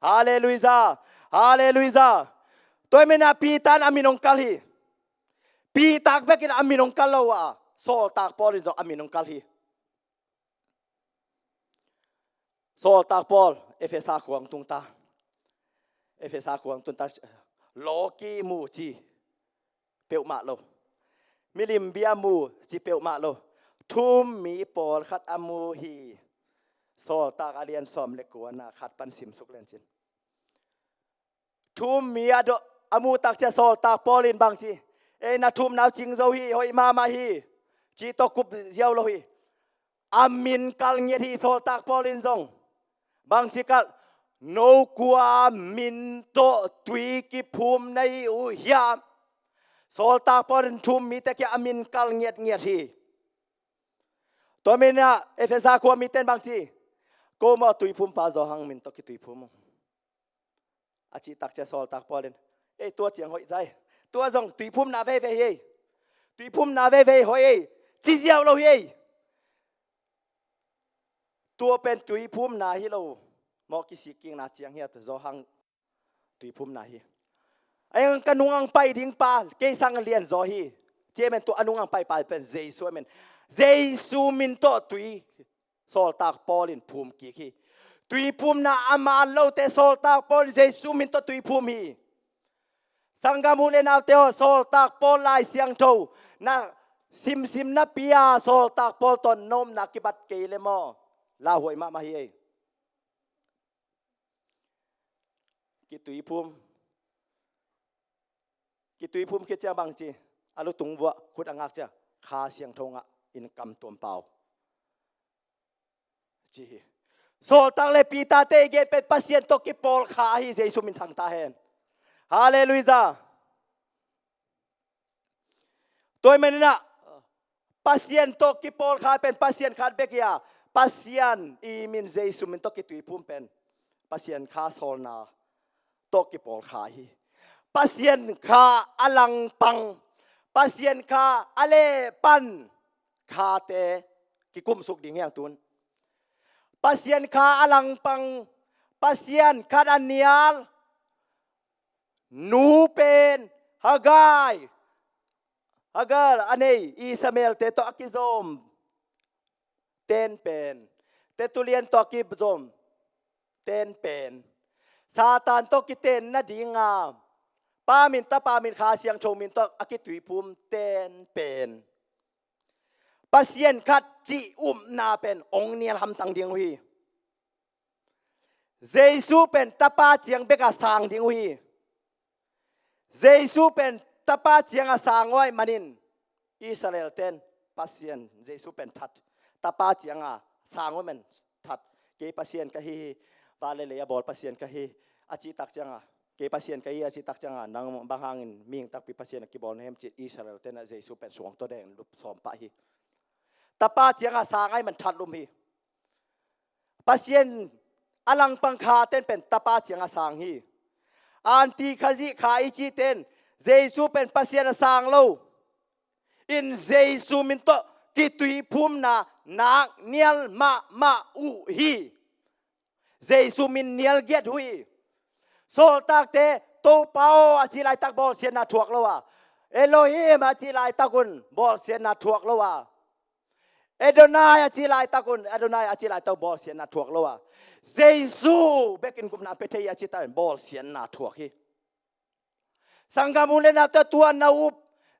Halleluiah. Halleluiah. Tua ahih manin ah Peter in a min hong kal hi. Peter bekin a min hong kal lo a, sawltak Paul in zong a min hong kal hi. Sawltak Paul Efesa khua hong tung ta. Efesa khua hong tung ta. Lawki mu ci peuhmah lo. Milim bia mu ci peuhmah lo. Thum mi pawlkhat a mu hi. Sawltak a lian sawm le kuana khat pan simsuk lencin. Thum mi a dawh a muh tak ciang sawltak Paul in bang ci? Ei, na thumna uh cing zo hi, hoih mahmah hi, ci tawh kup ziau lo hi. A min kal ngiat hi sawltak Paul in zong. Bang ci kalh? No kua min tawh tui kiphum na hi uh hiam? Sawltak Paul in thum mite kiang a min kal ngiatngiat hi. Tua manin ah Efesa khua mite in bang ci? Ko maw tuiphumpa Johan min tawh kituiphum ung. A cih tak ciang sawltak Paul in, ei, tua ciang hoih zai. Tua zong tuiphumna veivei hi ei. Tuiphumna veivei hoih ei, ci ziau lo hi ei. Tua pen tuiphumna hi lo. Mawh kisikkikna ciang hi a, Johan tuiphumna hi. A, ka nungah hong pai ding pa kei sang lianzaw hi, ci ei manin tua a nungah hong pai pa pen Jesu ahih manin Jesu min tawh tui sawltak Paul in phum kik hi. Tuiphumna a man lote sawltak Paul in Jesu min tawh tuiphum hi. Sanggam u le naute aw, sawltak Paul Lai Siangtho na simsim napi-a sawltak Paul tawh na omna kibat kei leh maw? lauhuai mahmah hi ei. Kituiphum, kituiphum khit ciang bang ci, a lutung vuah khut a ngak ciang Kha Siangtho ngah in kam tuam pau ci hi. Sawltak le Peter-te i gen pen Pasian tawh kipawlkha ahi, Jesu min thang ta hen. Halleluiah. Tua ahih manin ah Pasian tawh kipawlkha pen Pasian khat bek hi a, Pasian i min Jesu min tawh kituiphum pen Pasian Kha sawlna tawh kipawlkha hi. Pasian Kha a langpang, Pasian Kha a lehpan Khate kikumsuk ding hi hang tun. Pasian Kha a langpang, Pasian khat a nial, nu pen Hagai, Hagar a nei Ishmael-te tawh a kizawm ten pen, Tertullian tawh a kizawm ten pen, Satan tawh kiten nadinga Pa min, Tapa min, Kha Siangtho min tawh a kituiphum ten pen Pasian khat cih upna pen hong nial hamtang ding uh hi. Jesu pen Tapa ciang bek a sang ding uh hi. Jesu pen Tapa ciang a sang uh ahih manin Israel-ten Pasian Jesu pen that, Tapa ciang a sang uh ahih manin that. Kei Pasian ka hi hi, van le lei a bawl Pasian ka hi, a cih tak ciang a, kei Pasian ka hi a cih tak ciang a, nang bang hangin mihing takpi Pasian a kibawl na hiam ci-in Israel-ten ah Jesu pen suang tawh deng lup sawm pah hi. Tapa ciang a sang ahih manin that lum hi. Pasian a langpang Kha ten pen Tapa ciang a sang hi. Anti Khazih Kha i cih ten Jesu pen Pasian a sang lo in Jesu min tawh kituiphumna nak nial mahmah uh hi. Jesu min nial giat uh hi. Sawltakte Topa aw a cih laitak bawlsiatna thuak lo a, Elohim a cih laitak un bawlsiatna thuak lo a, Adonai a cih laitak un, Adonai a cih laitak bawlsiatna thuak lo a, Jesu bekin gupna pia thei a cih tak bawlsiatna thuak hi. Sanggam u le naute, tua na up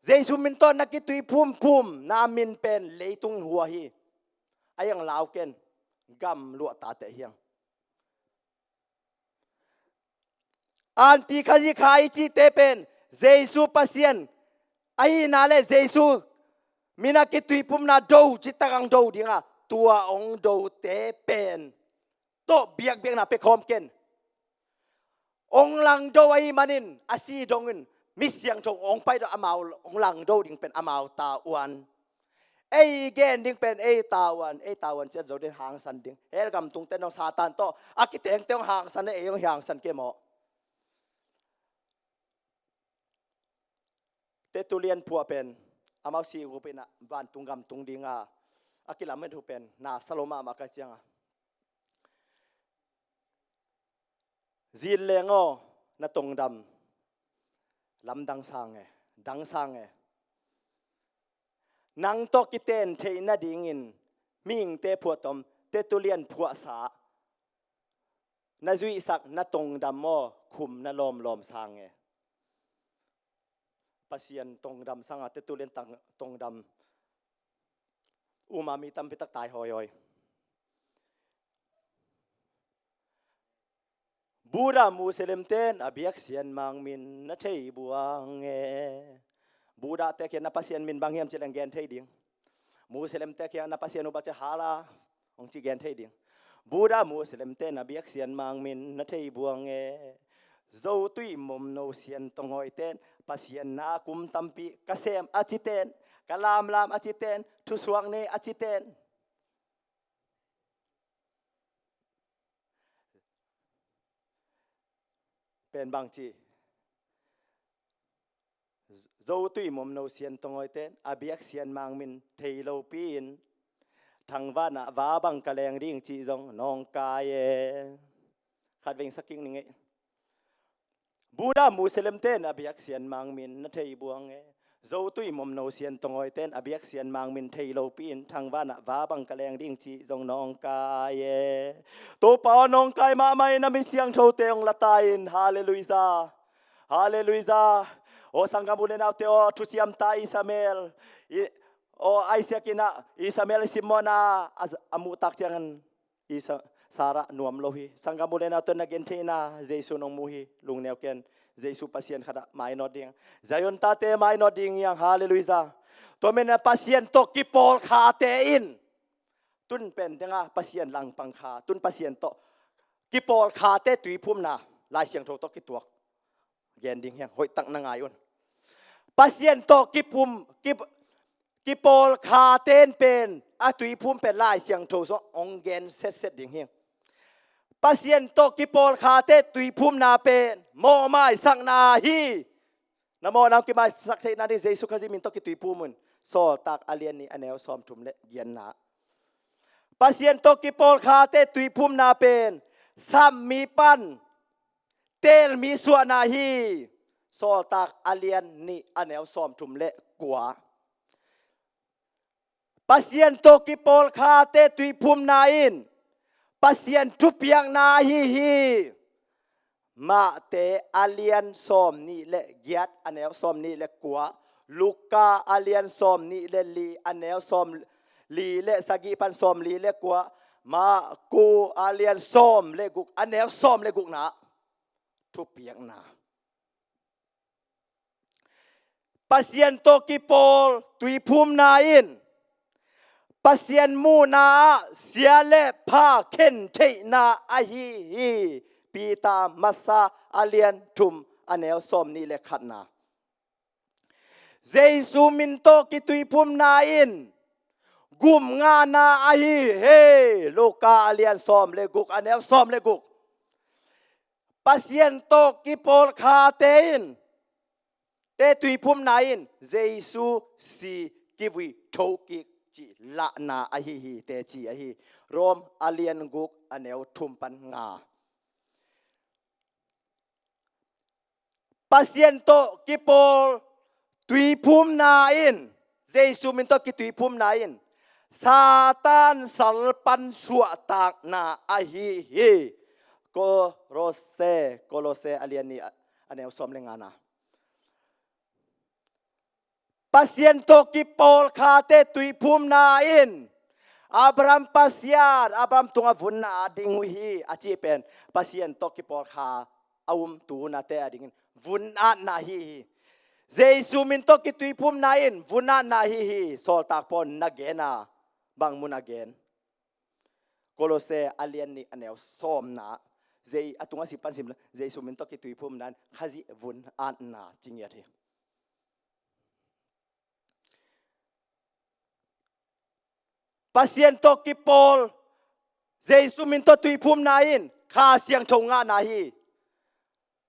Jesu min tawh na kituiphumphum na min pen leitung hua hi. A iang lau ken, gam luahtate hiang. Anti Khazih Kha i cihte pen Jesu Pasian ahihna le Jesu min a kituiphumna do cih tak hong do ding a, tua hong dote pen tawh biakbiakna pia khawm ken. Hong langdo ahih manin a si dongin mi siangtho hong pai dong, amau hong langdo ding pen amau tavuan. Ei gen ding pen ei tavuan, ei tavuan ciat zo ding, hangsan ding. Hell gam tungte dong Satan tawh a kitengte hong hangsan, ei hong hangsan kei maw? Tertullian phuah pen amau si gup in ah vantung gam tung ding a, a kilamen uh pen na sa lo mahmah ka ciang a, Zin leng aw, na tongdam lamdang sang e, dang sang e. Nang tawh kiten theih nadingin mihingte phuahtom, Tertullian phuahsa na zuihsak, na tongdam aw, khum na lawmlawm sang e. Pasian tongdam sang a, Tertullian tang tongdam uma mi tampi tak tai hawihawi. Buddha Muslim ten a biak Sian Mang min na thei buang e. Buddha te kiang na Pasian min bang hiam ci leng gen thei ding. Muslim te kiang na Pasian uh bang ci, Allah hong ci gen thei ding. Buddha Muslim ten a biak Sian Mang min na thei buang e. Zo tui mom no Sian tonghawi ten Pasian na kum tampi ka sem a ci ten, ka lamlam a ci ten, thusuak nei a ci ten pen bang ci? Zo tui mom no Sian tonghawi ten a biak Sian Mang min thei lopi in, thangvan ah va bang ka leng ding cih zong nawngkai e. Khat veng sa kik ning ei. Buddha Muslim ten a biak Sian Mang min na thei buang e. Zo tui mom no Sian tonghawi ten a biak Sian Mang min thei lopi in, thangvan ah va bang ka leng ding cih zong nawngkai e. Topa aw, nawngkai mahmah in na mi siangthote hong la ta in. Halleluiah. Halleluiah. Aw sanggam u le naute aw, thuciam ta Ishmael, i, aw Isaac in ah Ishmael i sim mawhna a, a muhtak ciangin Hi sa-, Sarah nuam lo hi. Sanggam u le nau, tua na gen theihna Jesu nong mu hi. Lungneu ken, Jesu Pasian khat ah mainawt ding. Zion tate mainawt ding hi hang, halleluiah. Tua manin Pasian tawh kipawlkhate in, tun pen deng a Pasian langpang kha, tun Pasian tawh kipawlkhate tuiphumna, Lai Siangtho tawh kituak gen ding hi hang, hoihtak na ngai un. Pasian tawh kiphum, kip-, kipawlkhate in pen a tuiphum pen Lai Siangtho sung hong gen setset ding hi. Pasian tawh kipawlkhate tuiphumna pen mawhmaisakna hi. Na mawhna hong kimaisak theihna ding Jesu Khazih min tawh kituiphum un. Sawltak a lian nih, a neu sawmthum le giatna. Pasian tawh kipawlkhate tuiphumna pen sam mi pan teel mi suahna hi. Sawltak a lian nih, a neu sawmthum le kua. Pasian tawh kipawlkhate tuiphumna in Pasian thupiakna ahi hi. Mate a lian sawmnih le giat, a neu sawmnih le kua. Luka a lian sawmnih le li, a neu sawmli le sagih pan sawmli le kua. Marku a lian sawm le guk, a neu sawm le gukna. Thupiakna. Pasian tawh kipawl tuiphumna in Pasian muhna ah sia le pha khen theihna ahi hi. Peter masa a lian thum, a neu sawmnih le khatna. Jesu min tawh kituiphumna in gum ngahna ahi hi. Luka a lian sawm le guk, a neu sawm le guk. Pasian tawh kipawlkhate in, te tuiphumna in Jesu si, kivui, thokik cih lahna ahi hi, teci ahi. Rom a lian guk, a neu thum pan nga. Pasian tawh kipawl tuiphumna in, Jesu min tawh kituiphumna in Satan salpan suahtakna ahi hi. Kolose, Kolose a lian nih, a neu sawm le ngana. Pasian tawh kipawlkhate tuiphumna in Abraham Pasian, Abraham tungah vun na at ding uh hi a cih pen Pasian tawh kipawlkha a um tu-a nate a dingin vun atna ahi hi. Jesu min tawh kituiphumna in vun atna ahi hi. Sawltak Paul na gen a, bang mun a gen? Kolose a lian nih, a neu sawmna. Je-, a tungah sim pan sim le, Jesu min tawh kituiphumna in Khazih vun atna ci ngiat hi. Pasian tawh kipawl, Jesu min tawh tuiphumna in Kha Siangtho ngahna hi.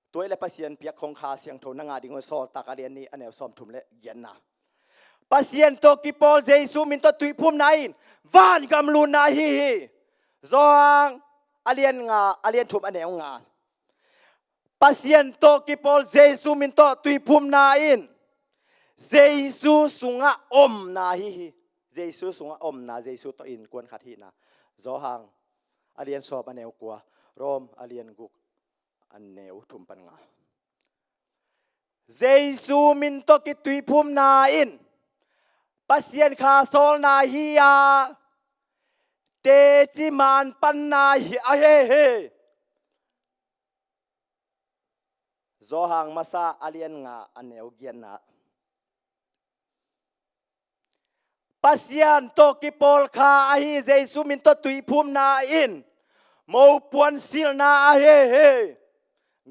Tua hi le Pasian piak khong Kha Siangtho na ngah ding uh, Sawltak a lian nih, a neu sawmthum le giatna. Pasian tawh kipawl Jesu min tawh tuiphumna in vangam lutna ahi hi. Johan a lian nga, a lian thum, a neu nga. Pasian tawh kipawl Jesu min tawh tuiphumna in Jesu sungah omna ahi hi. Jesu sungah omna, Jesu tawh innkuan khat hihna. Johan a lian sawm, a neu kua. Rom a lian guk, a neu thum pan nga. Jesu min tawh kituiphumna in Pasian Kha sawlna hi a, teci man panna hi a, he he. Johan masa a lian nga, a neu giatna. Pasian tawh kipawlkha ahi Jesu min tawh tuiphumna in mopuan silna ahi hi.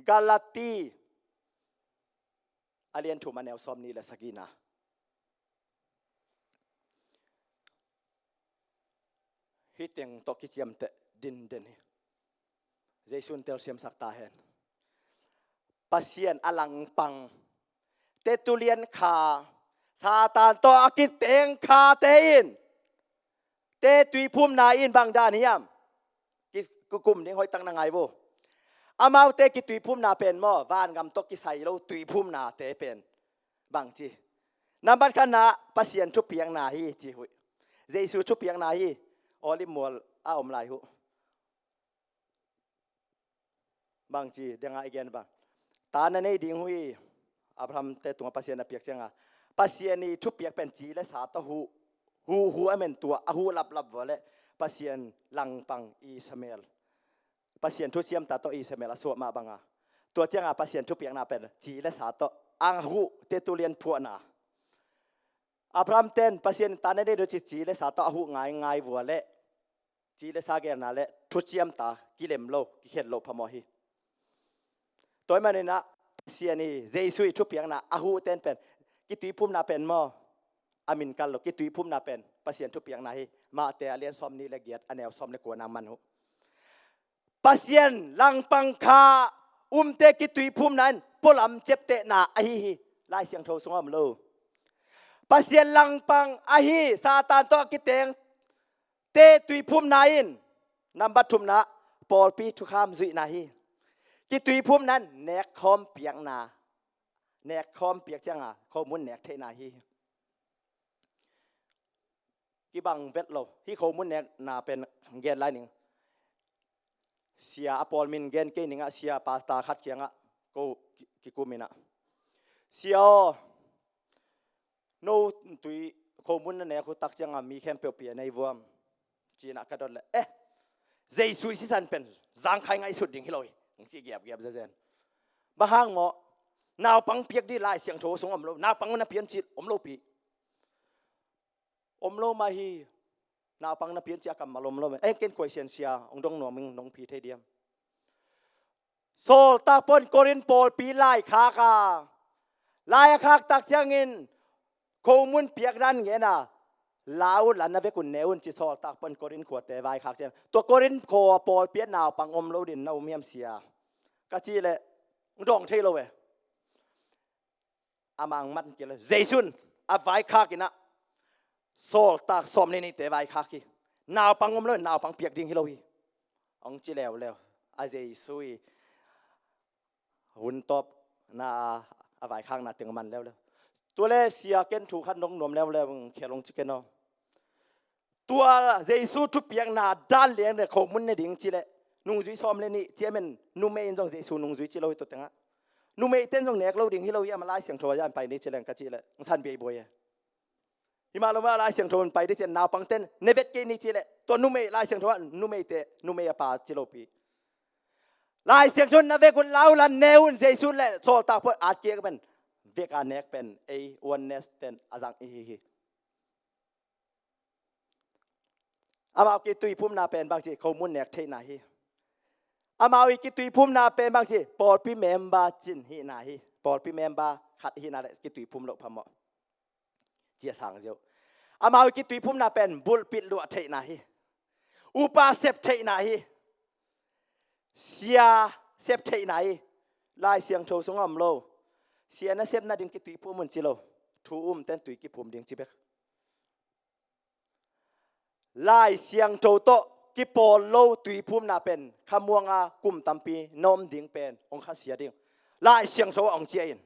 Galati a lian thum, a neu sawmnih le sagihna. Hih teng tawh kiciamteh dinden hi. Jesu in telsiamsak ta hen. Pasian a langpang, te tulian kha, Satan tawh a kiteng khate in, te tuiphumna in bang dan hiam? Ki-, kikum ding hoihtak na ngai vo. Amaute kituiphumna pen maw, vangam tawh kisai lo tuiphumnate pen bangci? Nambat khatna, Pasian thupiakna hi ci uh hi. Jesu thupiakna hi. Olive mual a om lai uh. Bangci, dengah i gen bang, ta na nei ding uh hi. Abraham te tungah Pasian a piak ciangah, Pasian i thupiak pen ci le sa tawh huh, huh, huh a men tua, a huh laplap vua le Pasian langpang Ishmael, Pasian thuciamta tawh Ishmael a suah mah banga, tua cianga Pasian thupiakna pen ci le sa tawh a huh, Tertullian phuahna. Abraham ten Pasian in ta na nei ding ci, ci le sa tawh a huh ngaingai vua leh ci le sa gelna le thuciamta kilem lo, kikhen lo phamawh hi. Tua ahih maninah Pasian i Jesu i thupiakna a huh ten pen kituiphumna pen maw, a min kal lo, kituiphumna pen Pasian thupiakna hi. Matthai a lian sawmnih le giat, a neu sawm le kua na man uh. Pasian langpang kha umte kituiphumna in pualam ciaptehna ahi hi. Lai Siangtho sungah om lo. Pasian langpang ahi Satan tawh a kiteng te tuiphumna in, nambat thumna, pawlpi thukham zuihna hi. Kituiphumna in nekkhawm piakna, nekkhawm piak cianga khomun nek theihna hi. Kibang vet lo, hih khomun nekna pen gen lai ning. Sia a pawl min gen kei ningah, sia pasta khat kiangah ko ki-, kikum inah, "Sia aw, no tui khomun na nek uh tak cianga mi khempeuh pia nei vuam?" Cinah ka dot leh, "Eh, Jesu i sisan pen zangkhai ngaihsut ding hi lo hi," hong ci giapgiap zezen. Bang hang maw? Naupang piak ding Lai Siangtho sung om lo, naupang na pian cih om lo pi. Om lo mah hi. Naupang na pian cih a kammal om lo mah. Eh, ken khuaisian sia hong dong nuam ing, nong phi thei diam? Sawltak pawl in Korin pawlpi laikhak a, lai a khak tak ciangin khomun piakna in ngen a, "La un la, na vek un ne un," ci Sawltak pawl in Korin khuate vaikhak ciang. Tua Korin khua pawlpi ah naupang om lo ding na um hiam sia? Ka cih leh hong dawng thei lo e. Amah hong mat kei leh, Jesu in a vaikhak inah sawltak sawm le nihte vaikhak hi. Naupang om lo, naupang piak ding hi lo hi, hong ci leuleu. A Jesu i hun tawpna a vaikhakna teng man leuleu. Tua le sia, ken thu khat nong nuam leuleu, khial hong ci ken aw. Tua Jesu thupiakna dan lian le khomun ne ding ci leh, nungzui sawm le nih, chairman numei in zong Jesu nungzui ci lo hi tua tengah. Numeite in zong nek lo ding hi lo hi, amah Lai Siangtho a pai ni ci leng ka cih leh, hong san biaibuai e. Hi mah lo mah Lai Siangtho in pai ding ci leh, naupangte in ne vet kei ni ci leh, tua numei, Lai Siangtho ah numeite, numei a pa ci lo pi. Lai Siangtho in na vek un, la un la, ne un, Jesu le sawltak pawl at kik pen, vek a nek pen ei oneness ten a zang i hi hi. Amau kituiphumna pen bangci, khomun nek theihna hi. Amau i kituiphumna pen bangci, pawlpi member cin hihna hi. Pawlpi member khat hihna le kituiphum loh phamawh. Cia sang ziau. Amau i kituiphumna pen bulpit luah theihna hi. Upa sep theihna hi. Sia sep theihna hi. Lai Siangtho sungah om lo. Sia na sep nading kituiphum un ci lo. Thu umten tui kiphum ding ci bek. Lai Siangtho tawh kipawl lo tuiphumna pen khamuanga kum tampi na om ding pen hong khasia ding Lai Siangtho ah hong ciah in.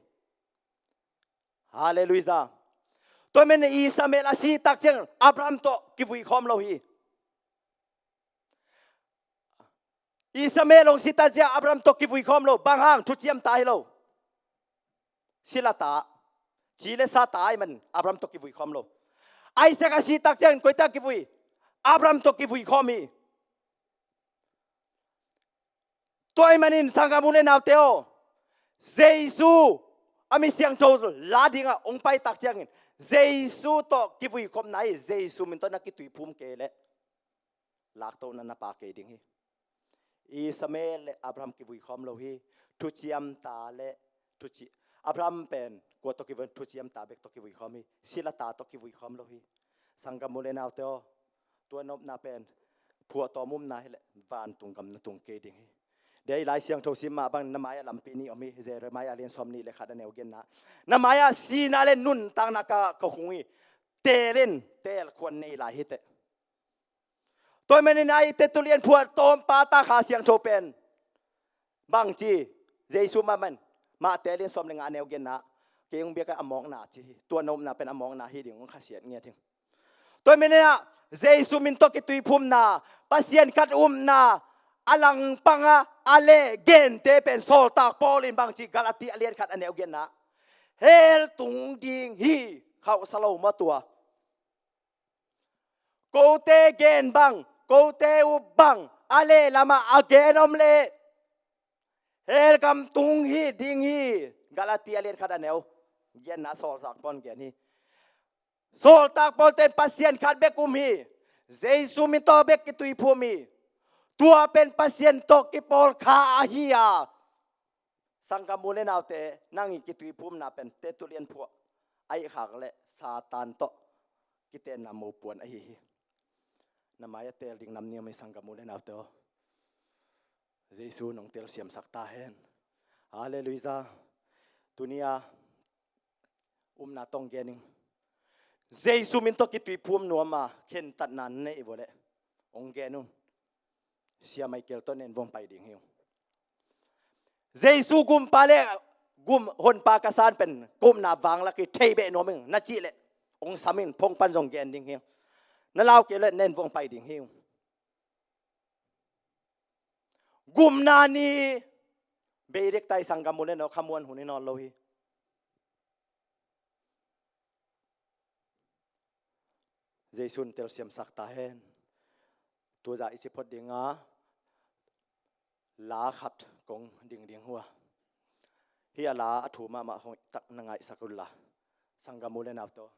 Halleluiah. Tua men Ishmael a si tak ciang Abraham tawh kivui khawm lo hi. Ishmael hong si tak ciang Abraham tawh kivui khawm lo. Bang hang? Thuciam ta hi lo. Sila ta. Ci le sa ta ahih man Abraham tawh kivui khawm lo. Isaac a si tak ciang koi ta kivui? Abraham tawh kivui khawm hi. Tua ahih manin sanggam u le naute aw, Jesu a mi siangtho la dingah hong pai tak ciangin Jesu tawh kivui khawmna hi. Jesu min tawh na kituiphum kei leh laktohna na pha kei ding hi. Ishmael le Abraham kivui khawm lo hi. Thuciam ta le thuci-, Abraham pen kua tawh kivui, thuciam ta bek tawh kivui khawm hi. Sila ta tawh kivui khawm lo hi. Sanggam u le naute aw, tua nopna pen phuahtawm umna hi leh vantung gam na tung kei ding hi. Dei Lai Siangtho sim mah bang, na mai-ah lampi nih om hi. Jeremiah a lian sawm nih le khat a neu genna. Na mai-ah sihna le nuntakna ka, ka khung hi. Teel in, teel khuan nei lai hi teh. Tua ahih manin a i Tertullian phuahtawm pa ta Kha Siangtho pen bangci, Jesu mah man, Matthai a lian sawm le nga a neu genna, kei hong biak a mawkna ci hi. Tua nopna pen a mawkna hi ding hong khasiat ngiat hi. Tua ahih manin ah Jesu min tawh kituiphumna, Pasian khat umna, a langpang a, a leh gente pen sawltak Paul in bangci, Galati a lian khat a neu genna, hell tung ding hi, khauhsa lo maw tua. Kote gen bang, Kote uh bang a lehlamah a gen om leh hell gam tung hi ding hi. Galati a lian khat a neu giatna Sawltak Paul in gen hi. Sawltak Paul ten Pasian khat bek um hi. Jesu min tawh bek kituiphum hi. Tua pen Pasian tawh kipawlkha ahi a, sanggam u le naute, nang i kituiphumna pen tetu lian phuah a ihkhak le Satan tawh kitenna mopuan ahi hi. Na mai-ah teel ding nam ni om hi, sanggam u le naute aw. Jesu nong telsiamsak ta hen. Halleluiah. Tuni-a upna tawh gen ing. Jesu min tawh kituiphum nuam a khentatna na neih uh leh hong gen un. Sia Michael tawh nen vong pai ding hi ung. Jesu gumpa le gum honpa ka san pen ka upna vanglak hi, thei beh nuam ing na cih leh hong sam in, phone pan zong gen ding hi ung. Na lau kei leh nen vong pai ding hi ung. Gumna ni bei dek ta hi, sanggam u le nau, khamuan hun hi nawn lo hi. Jesu in telsiamsak ta hen. Tuzan i ci phot ding a, la khat kong ding ding uh a. Hih a la a thu mahmah hoih tak na ngaihsak un la, sanggam u le naute aw.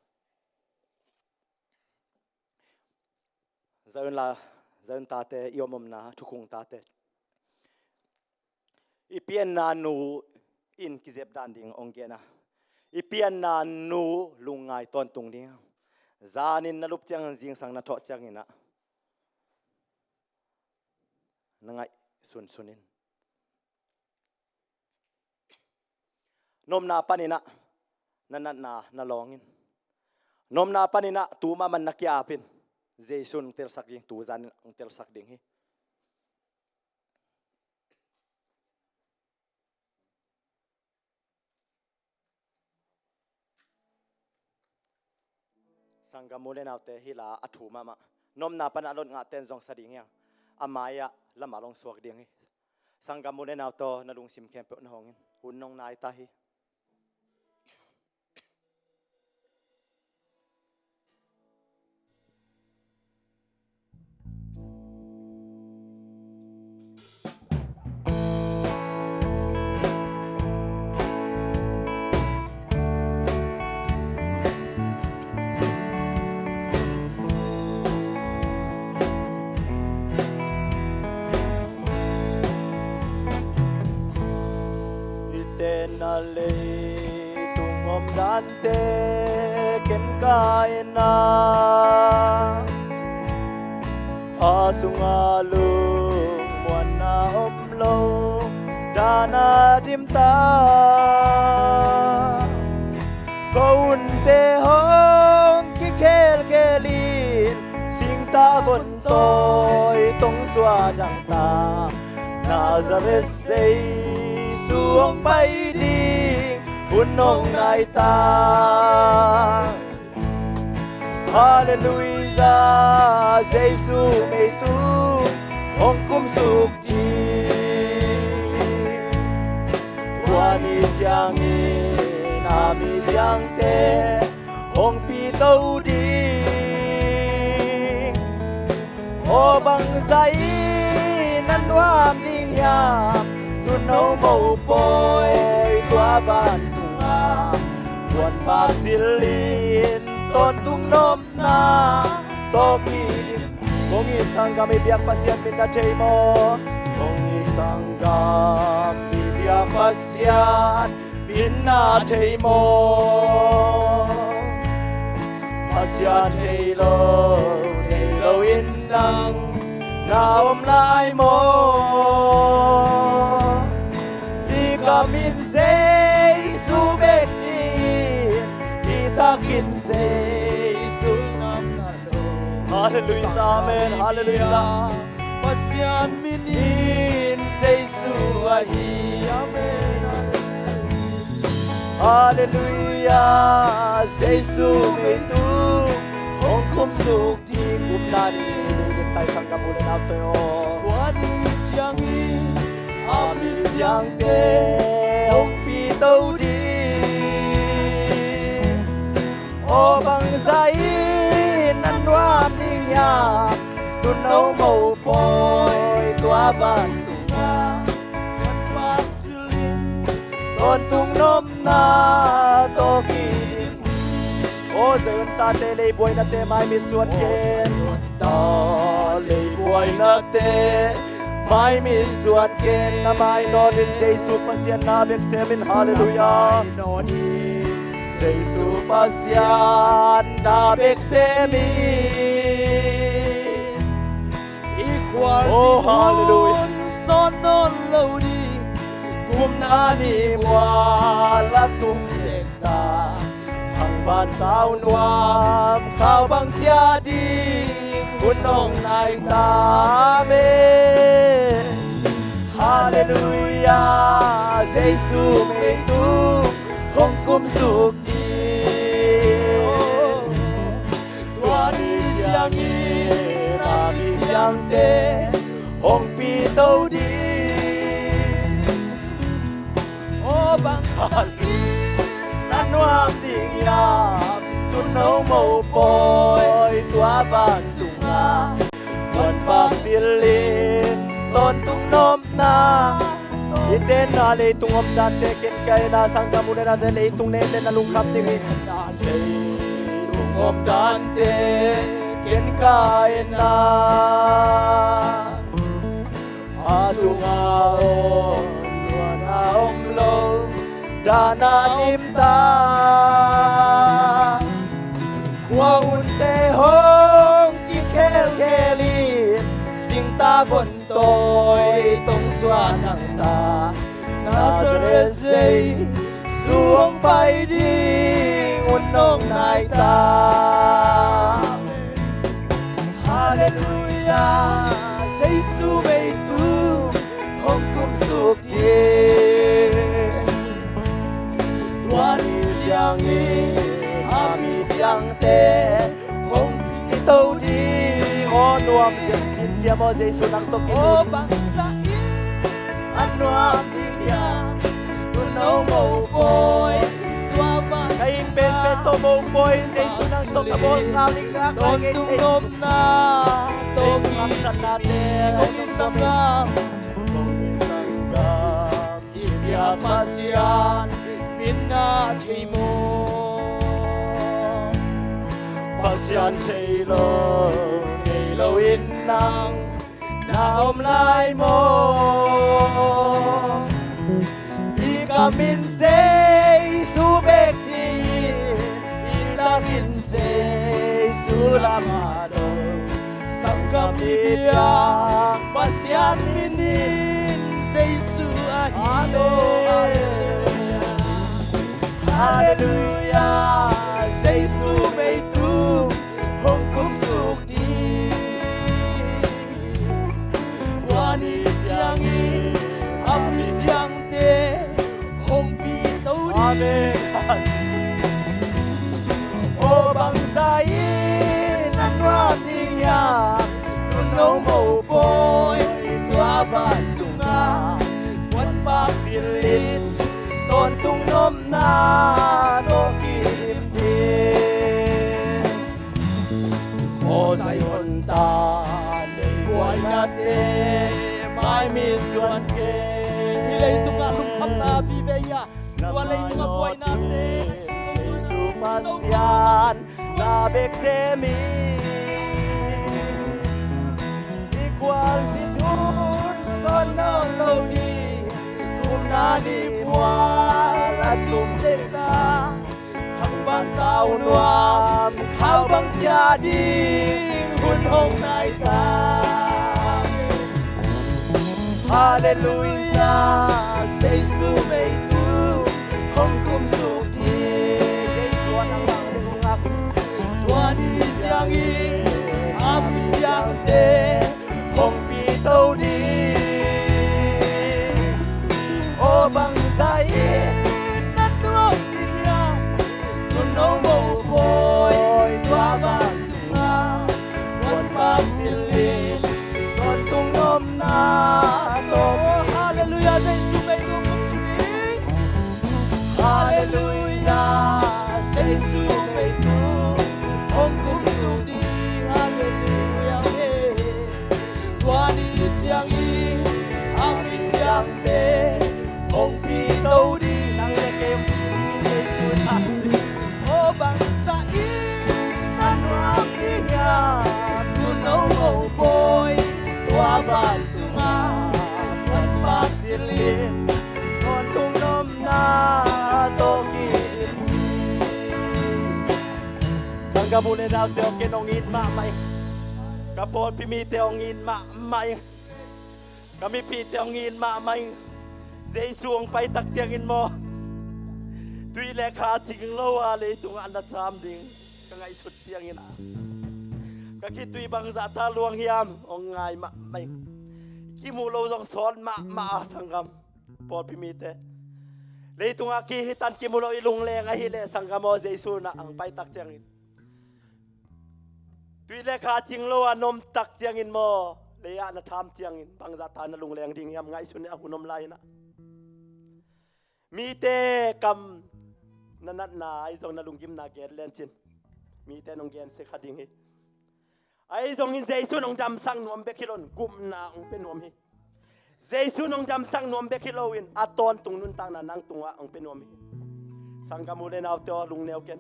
Za un la, za un tate, i om omna thukhun tate. I pianna nu in kizep dan ding hong gen a, i pianna nu lungngai tawntung ding. Zanin na lup ciangin, zingsang na thawh ciangin ah na ngaihsun sun in. Nopna panin ah na natna na lawng in. Nopna panin ah tu mahmah na ki-ap in. Jesu in hong telsak ding, tuzan in hong telsak ding hi. Sanggam u le naute, hih la a thu mahmah. Nopna pan a lot ngahte in zong sa ding hi hang. A mai-ah lamah hong suak ding hi. Sanggam u le naute aw, na lungsim khempeuh na hong in. Hun nong nai ta hi. Hihte na leitung omdan te ken ka en a, a sungah lungmuanna om lo dan a dim ta. Ko hunte hong kikhelkhel in, singtah vontawi tong suah dang ta. Nazareth Jesu hong pai ding hun hong nai ta. Halleluiah, Jesu mei tung hong kumsuk ding. Tua ni ciangin a mi siangte hong pito ding. Aw bangzah in a nuam ding hiam, tuuno mopawi tua vantungah, puanpak silin tawntung nopna tawh kidim. Kong it sanggam i biak Pasian min na thei maw? Kong it sanggam i biak Pasian min na thei maw? Pasian thei lo, thei lo in nang na om lai maw? I kam in Jesu bek ci, i tak in Jesu nam na lo. Halleluiah, amen, halleluiah. Pasian min in Jesu ahi, amen. Halleluiah, Jesu mei tung hong kumsuk ding. Upna ni, ni ding tai sanggam u le naute aw. Tua ni ciangin a mi siangte hong pito ding. Aw bangzah in a nuam ding hiam, Tun no mopawi tua vantung ah, vanvang silhin tawntung nopna tawh kidim. Aw Zion tate, leibuainate maimit suan ken. Aw Zion ta, leibuainate maimit suan ken. Na mai nawtin Jesu Pasian na bek semin. Halleluiah. Jesu Pasian na bek semin. I khualzin, oh, halleluiah, hun sawn nawn lo ding. Kumna ni bual a tum dek ta, thangvan sau nuam khau bang ciah ding hun hong nai ta. Amen. Halleluiah. Jesu meitung hong kumsuk ding. Tua ni ciangin a misiangte hong pito ding. Aw bang halin a nuam ding hiam? Tun no mopawi tua vantung ah, vanvang silhin tawntung nopna. I tenna leitung omdante ken ka en a, sanggam u le naute, leitung neten a lungkham ding hi. Leitung omdante ken ka en a, a sungah om luanna om lo, dahna dim ta. Khua hunte hong kikhelkhel in, singtah von tawi tong suan ang ta. Nazareth Jesu hong pai ding hun hong nai ta. Halleluiah. Jesu meitung hong kumsuk ding. Tua ni ciangin a misiangte hong pito ding. Aw nuam zenzen ciam aw, Jesu nang tawh kimu. Aw bangzah in a nuam ding hiam? Tun no mopawi tua vantung ah, ka inn penpen tawh mopawi, Jesu nang tawh ka bawl kau ding ka, ka ngei, Jesu. Tawntung nopna tawh kidim ding hong i sanggam, hong i sanggam i biak Pasian min na thei maw? Pasian thei lo, thei lo in nang na om lai maw? I kam in Jesu bek ci in, i tak in Jesu lam ah do. Sanggam i biak Pasian min in Jesu ahi. Amen. Halleluiah. Jesu meitung hong kumsuk ding. Tua ni ciangin a misiangte hong pito ding. Amen. Aw bangzah in a nuam ding hiam? Tun no mopawi tua vantung ah, vanvang silhin tawntung nopna tawh kidim ding. Aw Zion ta, leibuainate maimit suan ken. Hih leitungah lungkhamna vive hi a, tua leitungah buaina, Jesu Pasian na bek semin. I khualzin hun sawn nawn lo ding, kumna ni bual a tum dek ta. Thangvan sau nuam khau bang ciah ding hun hong nai ta. Halleluiah. Jesu meitung hong kumsuk ding. Jesu a nang bang ding hong ngak hi. Tua ni ciangin a misiangte hong pito ding. Aw bangzah in a nuam ding hiam? Tun no mopawi tua vantung ah, vanvang silhin tawntung nopna tawh. Aw halleluiah. Jesu meitung kumsuk ding. Halleluiah. Jesu meitung hong kumsuk ding. Halleluiah. Amen. Sanggam u le naute aw, ken hong it mahmah ing. Ka pawlpi mite hong it mahmah ing. Ka mipihte hong it mahmah ing. Jesu hong pai tak ciangin maw, tui le kha cing lo a leitungah na tham ding ka ngaihsut ciangin ah, ka khitui bangzah ta luang hiam hong ngai mahmah ing. Kimuh lo zong sawt mahmah a, sanggam, pawlpi mite. Leitungah kihitan kimuh lo i lungleng ahih leh, sanggam aw, Jesu na hong pai tak ciangin tui le kha cing lo a na om tak ciangin maw, lei-ah na tham ciangin bangzah ta na lungleng ding hiam? Ngaihsun in, a hun om lai in ah. Mite kam na natna ahi zong na lunggimna gen lencin, mite nong gensia kha ding hi. Ahi zongin Jesu nong damsak nuam bek hi lo in gupna hong pia nuam hi. Jesu nong damsak nuam bek hi loin a tawntung nuntakna nang tungah hong pia nuam hi. Sanggam u le naute aw, lungneu ken.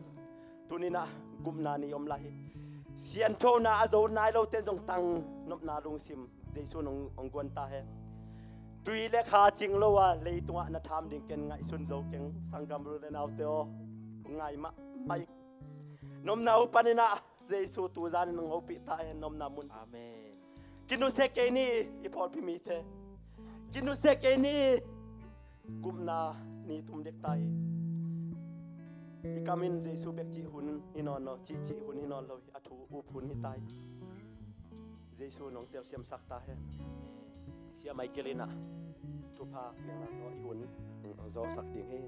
Tuni-in ah gupna ni om lai hi. Sianthona a zo nai lote in zong tangnopna lungsim Jesu nong hong guan ta hen. Tui le kha cing lo a leitungah na tham ding ken ngaihsun zo keng, sanggam u le naute aw. Ngai mahmah ing. Nopna uh panin ah Jesu tu zanin hong hopih ta hen, nopna mun. Amen. Kinusia kei ni, i pawlpi mite. Kinusia kei ni. Gupna ni tum dek ta hi. I kam in Jesu bek cih hun hi nawn lo, cihcih hun hi nawn lo hi, a thu up hun hi ta hi. Jesu nong telsiamsak ta hen. Sia Michael in ah thupha piakna tawh i hun zawhsak ding hi.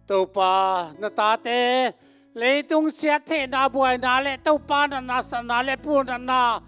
Topa, na tate leitung siattheihna, buaina le Topa na nasatna le punatna,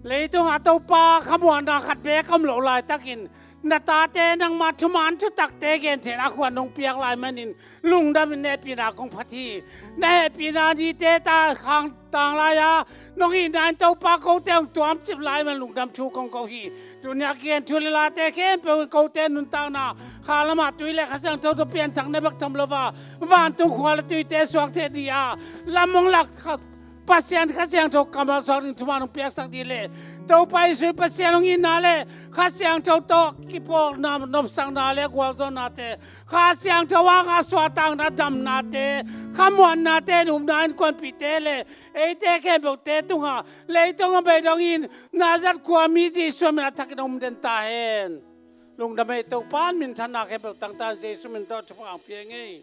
leitungah Topa khamuanna khat beek om loh laitakin na tate nangmah thuman thutakte gentheihna khuan nong piak lai manin lungdamin na hehpihna kong phat hi. Na hehpihna nite ta khang tang lai-a nong itna in Topa kote hong tuamcip lai man lungdam thu kong ko hi. Tuni-a kigen thu le late khempeuh in kote nuntakna kha lamah tui le Kha Siangtho tawh pianthakna bek tham lo a, vantung khua le tuite suak thei ding a lam hong lak kha, Pasian Kha Siangtho kammal suak ding thuman hong piaksak ding le Topa Jesu Pasian hong itna le Kha Siangtho tawh kipawlna, nopsakna le gualzawhnate, Kha Siangtho hanga suahtakna damnate, khamuannate in upna innkuanpihte le eite khempeuhte tungah leitung a beidongin Nazareth khuami Jesu min a thakin om den ta hen. Lungdam ei Topa, minthanna khempeuh tangtan Jesu min tawh thupha hong pia ing ei.